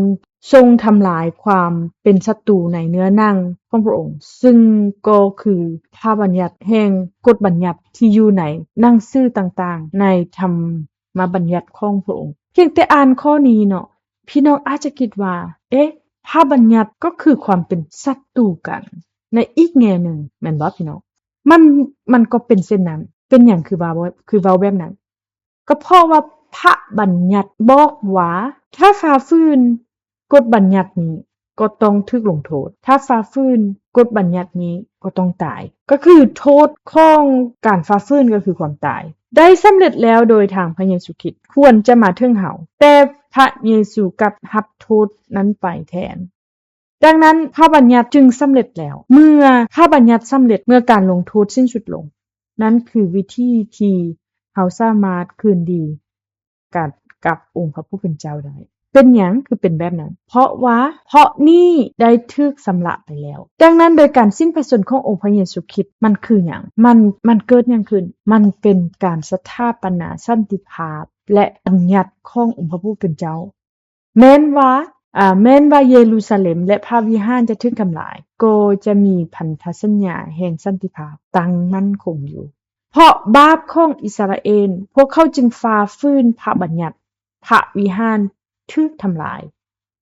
ຊົງທຳລາຍຄວາມເປັນສັດຕູໃນເນື້ອໜັງຂອງພະອົງ, ຊຶ່ງກໍຄືພະບັນຍັດແຫ່ງກົດບັນຍັດທີ່ຢູ່ໃນໜັງສືຕ່າງໆ ໃນທຳມະບັນຍັດຂອງພະອົງ. ພຽງແຕ່ອ່ານຂໍ້ນີ້ເນາະ, ພີ່ນ້ອງອາດຈະຄິດວ່າ ເອະ, ພະບັນຍັດກໍຄືຄວາມເປັນສັດຕູກັນໃນອີກແງ່ໜຶ່ງ, ແມ່ນບໍ່ພີ່ນ້ອງ? ມັນ, ມັນກໍເປັນເຊັ່ນນັ້ນ. ເປັນຫຍັງຄືວ່າ, ຄືເວົ້າແບບນັ້ນ? ກໍເພາະວ່າພະບັນຍັດບອກວ່າ ຖ້າຝ່າຝືນກົດບັນຍັດນີ້ກໍຕ້ອງຖືກລົງໂທດ, ຖ້າຝ່າຝືນກົດບັນຍັດນີ້ກໍຕ້ອງຕາຍ. ກໍຄືໂທດຂອງການຝ່າຝືນກໍຄືຄວາມຕາຍ. ໄດ້ສຳເລັດແລ້ວໂດຍທາງພະເຢຊູຄຣິດ ຄວນຈະມາເຖິງເຮົາ, ແຕ່ພະເຢຊູກັບຮັບໂທດນັ້ນໄປແທນ. ດັ່ງນັ້ນ ພະບັນຍັດຈຶ່ງສຳເລັດແລ້ວ. ເມື່ອພະບັນຍັດສຳເລັດ, ເມື່ອການລົງໂທດສິ້ນສຸດລົງ, ນັ້ນຄືວິທີທີ່ເຮົາສາມາດຄືນດີກັນກັບອົງພະຜູ້ເປັນເຈົ້າໄດ້. ເປັນຫຍັງຄືເປັນແບບນັ້ນ? ເພາະວ່າ ເພາະໜີ້ໄດ້ຖືກຊຳລະໄປແລ້ວ. ດັ່ງນັ້ນ ໂດຍການສິ້ນພະຊົນຂອງອົງພະເຢຊູຄຣິດ ມັນຄືຫຍັງ? ມັນ, ມັນເກີດຫຍັງຂຶ້ນ? ມັນເປັນການສະຖາປະນາສັນຕິພາບ ແລະ ບັນຍັດຂອງອົງພະຜູ້ເປັນເຈົ້າ. ແມ່ນວ່າ, ອາ, ແມ່ນວ່າເຢຣູຊາເລັມ ແລະ ພະວິຫານຈະຖືກທຳລາຍ, ກໍຈະມີພັນທະສັນຍາແຫ່ງສັນຕິພາບຕັ້ງໝັ້ນຄົງຢູ່. ເພາະບາບຂອງອິດສະຣາເອນ, ພວກເຂົາຈຶ່ງຝ່າຝືນພະບັນຍັດ, ພະວິຫານຖືກທຳລາຍ.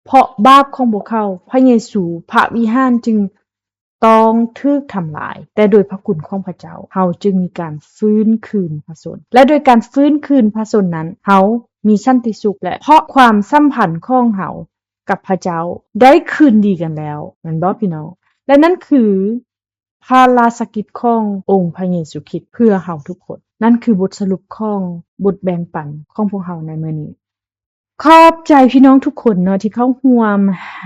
ເພາະບາບຂອງພວກເຂົາ, ພະເຢຊູ, ພະວິຫານຈຶ່ງ ຕ້ອງຖືກທຳລາຍ, ແຕ່ໂດຍພະຄຸນຂອງພະເຈົ້າ, ເຮົາຈຶ່ງມີການຟື້ນຄືນພະຊົນ, ແລະ ໂດຍການຟື້ນຄືນພະຊົນນັ້ນ, ເຮົາມີສັນຕິສຸກ, ແລະ ເພາະຄວາມສຳພັນຂອງເຮົາກັບພະເຈົ້າໄດ້ຄືນດີກັນແລ້ວ, ແມ່ນບໍ່ພີ່ນ້ອງ? ແລະ ນັ້ນຄືພະລາຊະກິດຂອງອົງພະເຢຊູຄຣິດເພື່ອເຮົາທຸກຄົນ. ນັ້ນຄືບົດສະຫຼຸບຂອງບົດແບ່ງປັນຂອງພວກເຮົາໃນມື້ນີ້. ຂອບໃຈພີ່ນ້ອງທຸກຄົນເນາະ ທີ່ເຂົ້າຮ່ວມ,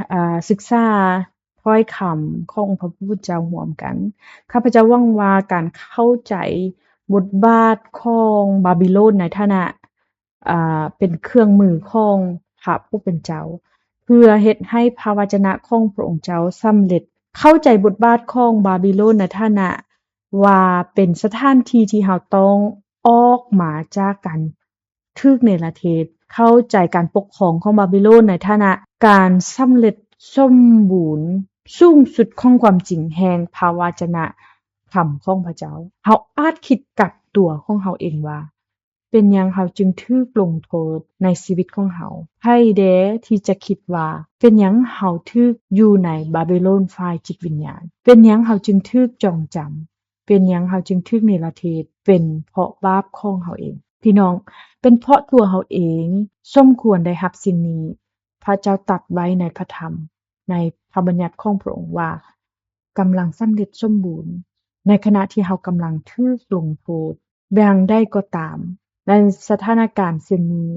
ເອີ, ສຶກສາຖ້ອຍຄຳຂອງອົງພະຜູ້ເປັນເຈົ້າຮ່ວມກັນ. ຂ້າພະເຈົ້າຫວັງວ່າການເຂົ້າໃຈບົດບາດຂອງບາບິໂລນໃນຖານະ, ເອີ, ເປັນເຄື່ອງມືຂອງພະຜູ້ເປັນເຈົ້າ ເພື່ອເຮັດໃຫ້ພະວະຈະນະຂອງພະອົງເຈົ້າສຳເລັດ. ເຂົ້າໃຈບົດບາດຂອງບາບິໂລນໃນຖານະວ່າເປັນສະຖານທີ່ທີ່ເຮົາຕ້ອງອອກມາຈາກການ ຖືກເນລະເທດ, ເຂົ້າໃຈການປົກຄອງຂອງບາບິໂລນໃນຖານະການສຳເລັດສົມບູນສູງສຸດຂອງຄວາມຈິງແຫ່ງພະວະຈະນະຄຳຂອງພະເຈົ້າ. ເຮົາອາດຄິດກັບຕົວຂອງເຮົາເອງວ່າ ເປັນຫຍັງເຮົາຈຶ່ງຖືກລົງໂທດໃນຊີວິດຂອງເຮົາ? ໃຜແດ່ທີ່ຈະຄິດວ່າ ເປັນຫຍັງເຮົາຖືກຢູ່ໃນບາບິໂລນຝ່າຍຈິດວິນຍານ? ເປັນຫຍັງເຮົາຈຶ່ງຖືກຈອງຈຳ? ເປັນຫຍັງເຮົາຈຶ່ງຖືກເນລະເທດ? ເປັນເພາະບາບຂອງເຮົາເອງ. ພີ່ນ້ອງ, ເປັນເພາະຕົວເຮົາເອງສົມຄວນໄດ້ຮັບສິ່ງນີ້. ພະເຈົ້າຕັດໄວ້ໃນພະທຳ, ໃນພະບັນຍັດຂອງພະອົງວ່າ ກຳລັງສຳເລັດສົມບູນ, ໃນຂະນະທີ່ເຮົາກຳລັງຖືກລົງໂທດ. ຢ່າງໃດກໍຕາມ, ໃນສະຖານະການເຊັ່ນນີ້,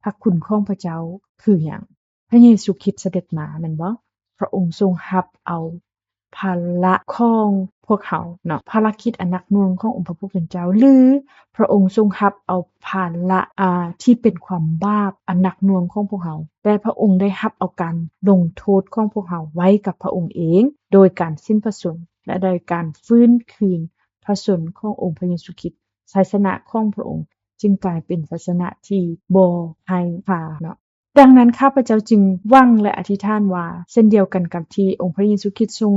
ພະຄຸນຂອງພະເຈົ້າຄືຫຍັງ? ພະເຢຊູຄຣິດສະເດັດມາແມ່ນບໍ່? ພະອົງຊົງຮັບເອົາພາລະຂອງພວກເຮົາເນາະ, ພາລະກິດອັນໜັກໜ່ວງຂອງອົງພະຜູ້ເປັນເຈົ້າ, ຫຼື ພະອົງຊົງຮັບເອົາພາລະ, ອາ, ທີ່ເປັນຄວາມບາບອັນໜັກໜ່ວງຂອງພວກເຮົາ, ແຕ່ພະອົງໄດ້ຮັບເອົາການລົງໂທດຂອງພວກເຮົາໄວ້ກັບພະອົງເອງ, ໂດຍການສິ້ນພະຊົນ ແລະ ໂດຍການຟື້ນຄືນພະຊົນຂອງອົງພະເຢຊູຄຣິດ, ໄຊຊະນະຂອງພະອົງ ຈຶ່ງກາຍເປັນພາຊະນະທີ່ບໍ່ໃຫ້ຄ່າເນາະ. ດັ່ງນັ້ນ ຂ້າພະເຈົ້າຈຶ່ງຫວັງ ແລະ ອະທິຖານວ່າ ເຊັ່ນດຽວກັນກັບທີ່ອົງພະເຢຊູຄຣິດຊົງ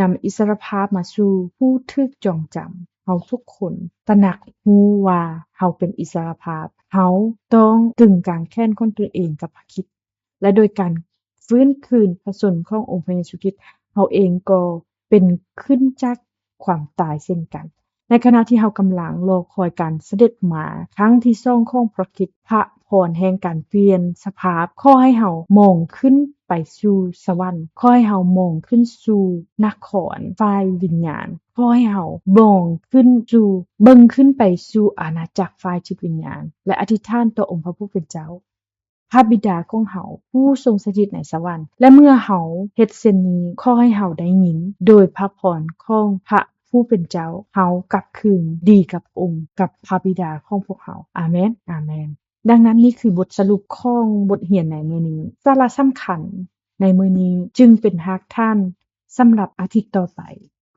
ນຳອິດສະຫຼະພາບມາສູ່ຜູ້ຖືກຈອງຈຳ, ເຮົາທຸກຄົນຕະໜັກຮູ້ວ່າເຮົາເປັນອິດສະຫຼະພາບ. ເຮົາຕ້ອງຕຶງກາງແຂນຂອງຕົນເອງກັບພະຄຣິດ ແລະ ໂດຍການຟື້ນຄືນພະຊົນຂອງອົງພະເຢຊູຄຣິດ, ເຮົາເອງກໍເປັນຂຶ້ນຈາກຄວາມຕາຍເຊັ່ນກັນ. ໃນຂະນະທີ່ເຮົາກຳລັງລໍຄອຍການສະເດັດມາຄັ້ງທີສອງຂອງພະຄຣິດ, ພະພອນແຫ່ງການປ່ຽນສະພາບ, ຂໍໃຫ້ເຮົາມອງຂຶ້ນໄປສູ່ສະຫວັນ, ຂໍໃຫ້ເຮົາມອງຂຶ້ນສູ່ນະຄອນຝ່າຍວິນຍານ, ຂໍໃຫ້ເຮົາມອງຂຶ້ນສູ່, ເບິ່ງຂຶ້ນໄປສູ່ອານາຈັກຝ່າຍຈິດວິນຍານ ແລະ ອະທິຖານຕໍ່ອົງພະຜູ້ເປັນເຈົ້າ. ພະບິດາຂອງເຮົາຜູ້ຊົງສະຖິດໃນສະຫວັນ, ແລະ ເມື່ອເຮົາເຮັດເຊັ່ນນີ້, ຂໍໃຫ້ເຮົາໄດ້ຍິນໂດຍພະພອນຂອງພະຜູ້ເປັນເຈົ້າ, ເຮົາກັບຄືນດີກັບອົງ, ກັບພະບິດາຂອງພວກເຮົາ. ອາເມນ, ອາເມນ. ດັ່ງນັ້ນ, ນີ້ຄືບົດສະຫຼຸບຂອງບົດຮຽນໃນມື້ນີ້. ສາລະສຳຄັນໃນມື້ນີ້ຈຶ່ງເປັນຮາກຖານສຳລັບອາທິດຕໍ່ໄປ.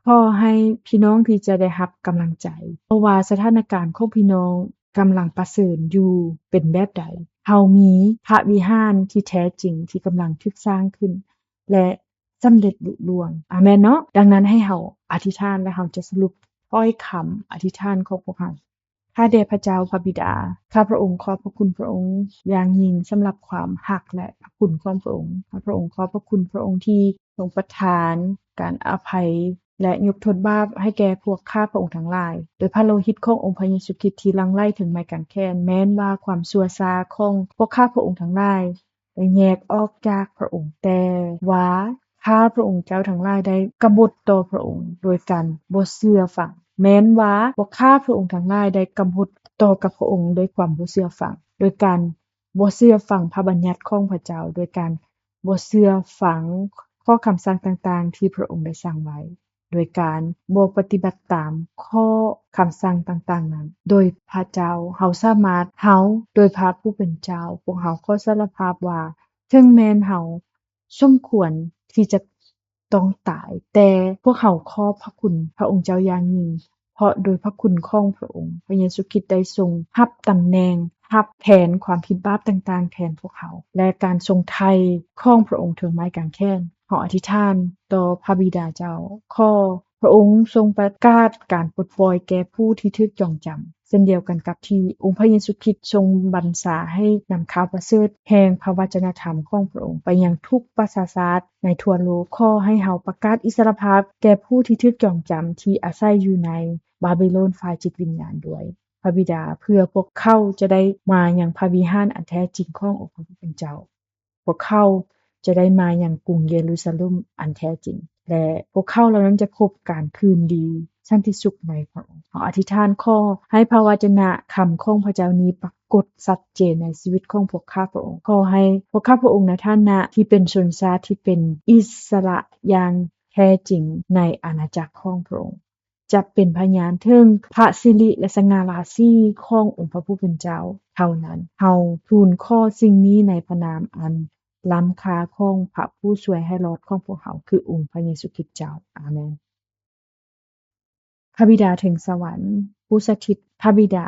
ຂໍໃຫ້ພີ່ນ້ອງທີ່ຈະໄດ້ຮັບກຳລັງໃຈ, ບໍ່ວ່າສະຖານະການຂອງພີ່ນ້ອງກຳລັງປະເຊີນຢູ່ເປັນແບບໃດ, ເຮົາມີພະວິຫານທີ່ແທ້ຈິງທີ່ກຳລັງຖືກສ້າງຂຶ້ນ ແລະ ສຳເລັດລຸລ່ວງ. ອາເມນເນາະ? ດັ່ງນັ້ນໃຫ້ເຮົາອະທິຖານ ແລະ ເຮົາຈະສະຫຼຸບຖ້ອຍຄຳອະທິຖານຂອງພວກເຮົາ. ຂ້າແດ່ພະເຈົ້າພະບິດາ, ຂ້າພະອົງຂອບພະຄຸນພະອົງຢ່າງຍິ່ງສຳລັບຄວາມຮັກ ແລະ ພະຄຸນຂອງພະອົງ. ຂ້າພະອົງຂອບພະຄຸນພະອົງທີ່ຊົງປະທານການອະໄພ ແລະ ຍົກໂທດບາບໃຫ້ແກ່ພວກຂ້າພະອົງທັງຫຼາຍ ໂດຍພະໂລຫິດຂອງອົງພະເຢຊູຄຣິດທີ່ຫຼັ່ງໄຫຼເຖິງໄມ້ກາງແຂນ. ແມ່ນວ່າຄວາມຊົ່ວຊ້າຂອງພວກຂ້າພະອົງທັງຫຼາຍໄດ້ແຍກອອກຈາກພະອົງ, ແຕ່ວ່າ ຂ້າພະອົງເຈົ້າທັງຫຼາຍໄດ້ກະບົດຕໍ່ພະອົງໂດຍການບໍ່ເຊື່ອຟັງ. ແມ່ນວ່າພວກຂ້າພະອົງທັງຫຼາຍໄດ້ກະບົດຕໍ່ກັບພະອົງໂດຍຄວາມບໍ່ເຊື່ອຟັງ, ໂດຍການບໍ່ເຊື່ອຟັງພະບັນຍັດຂອງພະເຈົ້າ, ໂດຍການບໍ່ເຊື່ອຟັງຂໍ້ຄຳສັ່ງຕ່າງໆທີ່ພະອົງໄດ້ສັ່ງໄວ້, ໂດຍການບໍ່ປະຕິບັດຕາມຂໍ້ຄຳສັ່ງຕ່າງໆນັ້ນ. ໂດຍພະເຈົ້າເຮົາສາມາດ, ເຮົາ, ໂດຍພະຜູ້ເປັນເຈົ້າ, ພວກເຮົາຂໍສາລະພາບວ່າ ເຖິງແມ່ນເຮົາ ສົມຄວນທີ່ຈະຕ້ອງຕາຍ, ແຕ່ພວກເຮົາຂອບພະຄຸນພະອົງເຈົ້າຢ່າງຍິ່ງ, ເພາະໂດຍພະຄຸນຂອງພະອົງ, ພະເຢຊູຄຣິດໄດ້ຊົງຮັບຕຳແໜ່ງ, ຮັບແທນຄວາມຜິດບາບຕ່າງໆແທນພວກເຮົາ, ແລະ ການຊົງໄຖ່ຂອງພະອົງເທິງໄມ້ກາງແຂນ. ເຮົາອະທິຖານຕໍ່ພະບິດາເຈົ້າ, ຂໍພະອົງຊົງປະກາດການປົດປ່ອຍແກ່ຜູ້ທີ່ຖືກຈອງຈຳ. ເຊັ່ນດຽວກັນກັບທີ່ອົງພະເຢຊູຄຣິດຊົງບັນຊາໃຫ້ນຳຂ່າວປະເສີດແຫ່ງພະວະຈະນະທຳຂອງພະອົງໄປຍັງທຸກປະຊາຊາດໃນທົ່ວໂລກ, ຂໍໃຫ້ເຮົາປະກາດອິດສະຫຼະພາບແກ່ຜູ້ທີ່ຖືກຈອງຈຳທີ່ອາໄສຢູ່ໃນບາບິໂລນຝ່າຍຈິດວິນຍານດ້ວຍ, ພະບິດາ, ເພື່ອພວກເຂົາຈະໄດ້ມາຍັງພະວິຫານອັນແທ້ຈິງຂອງອົງພະຜູ້ເປັນເຈົ້າ. ພວກເຂົາຈະໄດ້ມາຍັງກຸງເຢຣູຊາເລັມອັນແທ້ຈິງ ແລະ ພວກເຂົາເຫຼົ່ານັ້ນຈະພົບການຄືນດີສັນຕິສຸກໃນພະອົງ. ເຮົາອະທິຖານຂໍໃຫ້ພະວະຈະນະຄຳຂອງພະເຈົ້ານີ້ປາກົດຊັດເຈນໃນຊີວິດຂອງພວກຂ້າພະອົງ. ຂໍໃຫ້ພວກຂ້າພະອົງໃນຖານະທີ່ເປັນຊົນຊາດທີ່ເປັນອິດສະຫຼະຢ່າງແທ້ຈິງໃນອານາຈັກຂອງພະອົງ. ຈະເປັນພະຍານເຖິງພະສິລິ ແລະ ສະຫງ່າລາສີຂອງອົງພະຜູ້ເປັນເຈົ້າເທົ່ານັ້ນ. ເຮົາທູນຂໍສິ່ງນີ້ໃນພະນາມອັນລ້ຳຄ່າຂອງພະຜູ້ຊ່ວຍໃຫ້ລອດຂອງພວກເຮົາ, ຄືອົງພະເຢຊູຄຣິດເຈົ້າ. ອາເມນ. ພະບິດາເທິງສະຫວັນ ຜູ້ສະຖິດ, ພະບິດາ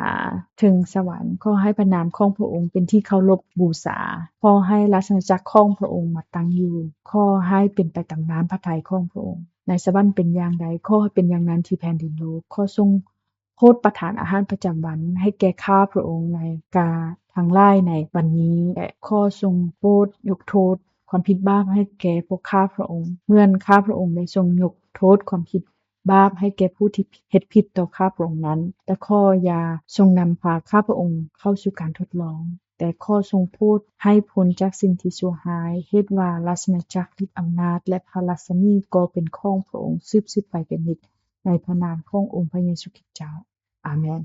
ເທິງສະຫວັນ, ຂໍໃຫ້ພະນາມຂອງພະອົງເປັນທີ່ເຄົາລົບບູຊາ. ຂໍໃຫ້ລາຊະອານາຈັກຂອງພະອົງມາຕັ້ງຢູ່. ຂໍໃຫ້ເປັນໄປຕາມນ້ຳພະໄທຂອງພະອົງ. ໃນສະຫວັນເປັນຢ່າງໃດ, ຂໍໃຫ້ເປັນຢ່າງນັ້ນທີ່ແຜ່ນດິນໂລກ. ຂໍຊົງໂປດປະທານອາຫານປະຈຳວັນໃຫ້ແກ່ຂ້າພະອົງໃນກາທັງຫຼາຍໃນວັນນີ້ ແລະ ຂໍຊົງໂປດຍົກໂທດຄວາມຜິດບາບໃຫ້ແກ່ພວກຂ້າພະອົງ, ເໝືອນຂ້າພະອົງໄດ້ຊົງຍົກໂທດຄວາມຜິດບາບໃຫ້ແກ່ຜູ້ທີ່ເຮັດຜິດຕໍ່ຂ້າພະອົງນັ້ນ. ແຕ່ຂໍຢ່າຊົງນຳພາຂ້າພະອົງເຂົ້າສູ່ການທົດລອງ, ແຕ່ຂໍຊົງໂປດໃຫ້ພົ້ນຈາກສິ່ງທີ່ຊົ່ວຮ້າຍ, ເຫດວ່າລາຊະອານາຈັກ, ລິດອຳນາດ ແລະ ພະລັດສະໝີກໍເປັນຂອງພະອົງສືບໆໄປເປັນນິດ, ໃນພະນາມຂອງອົງພະເຢຊູຄຣິດເຈົ້າ. ອາເມນ.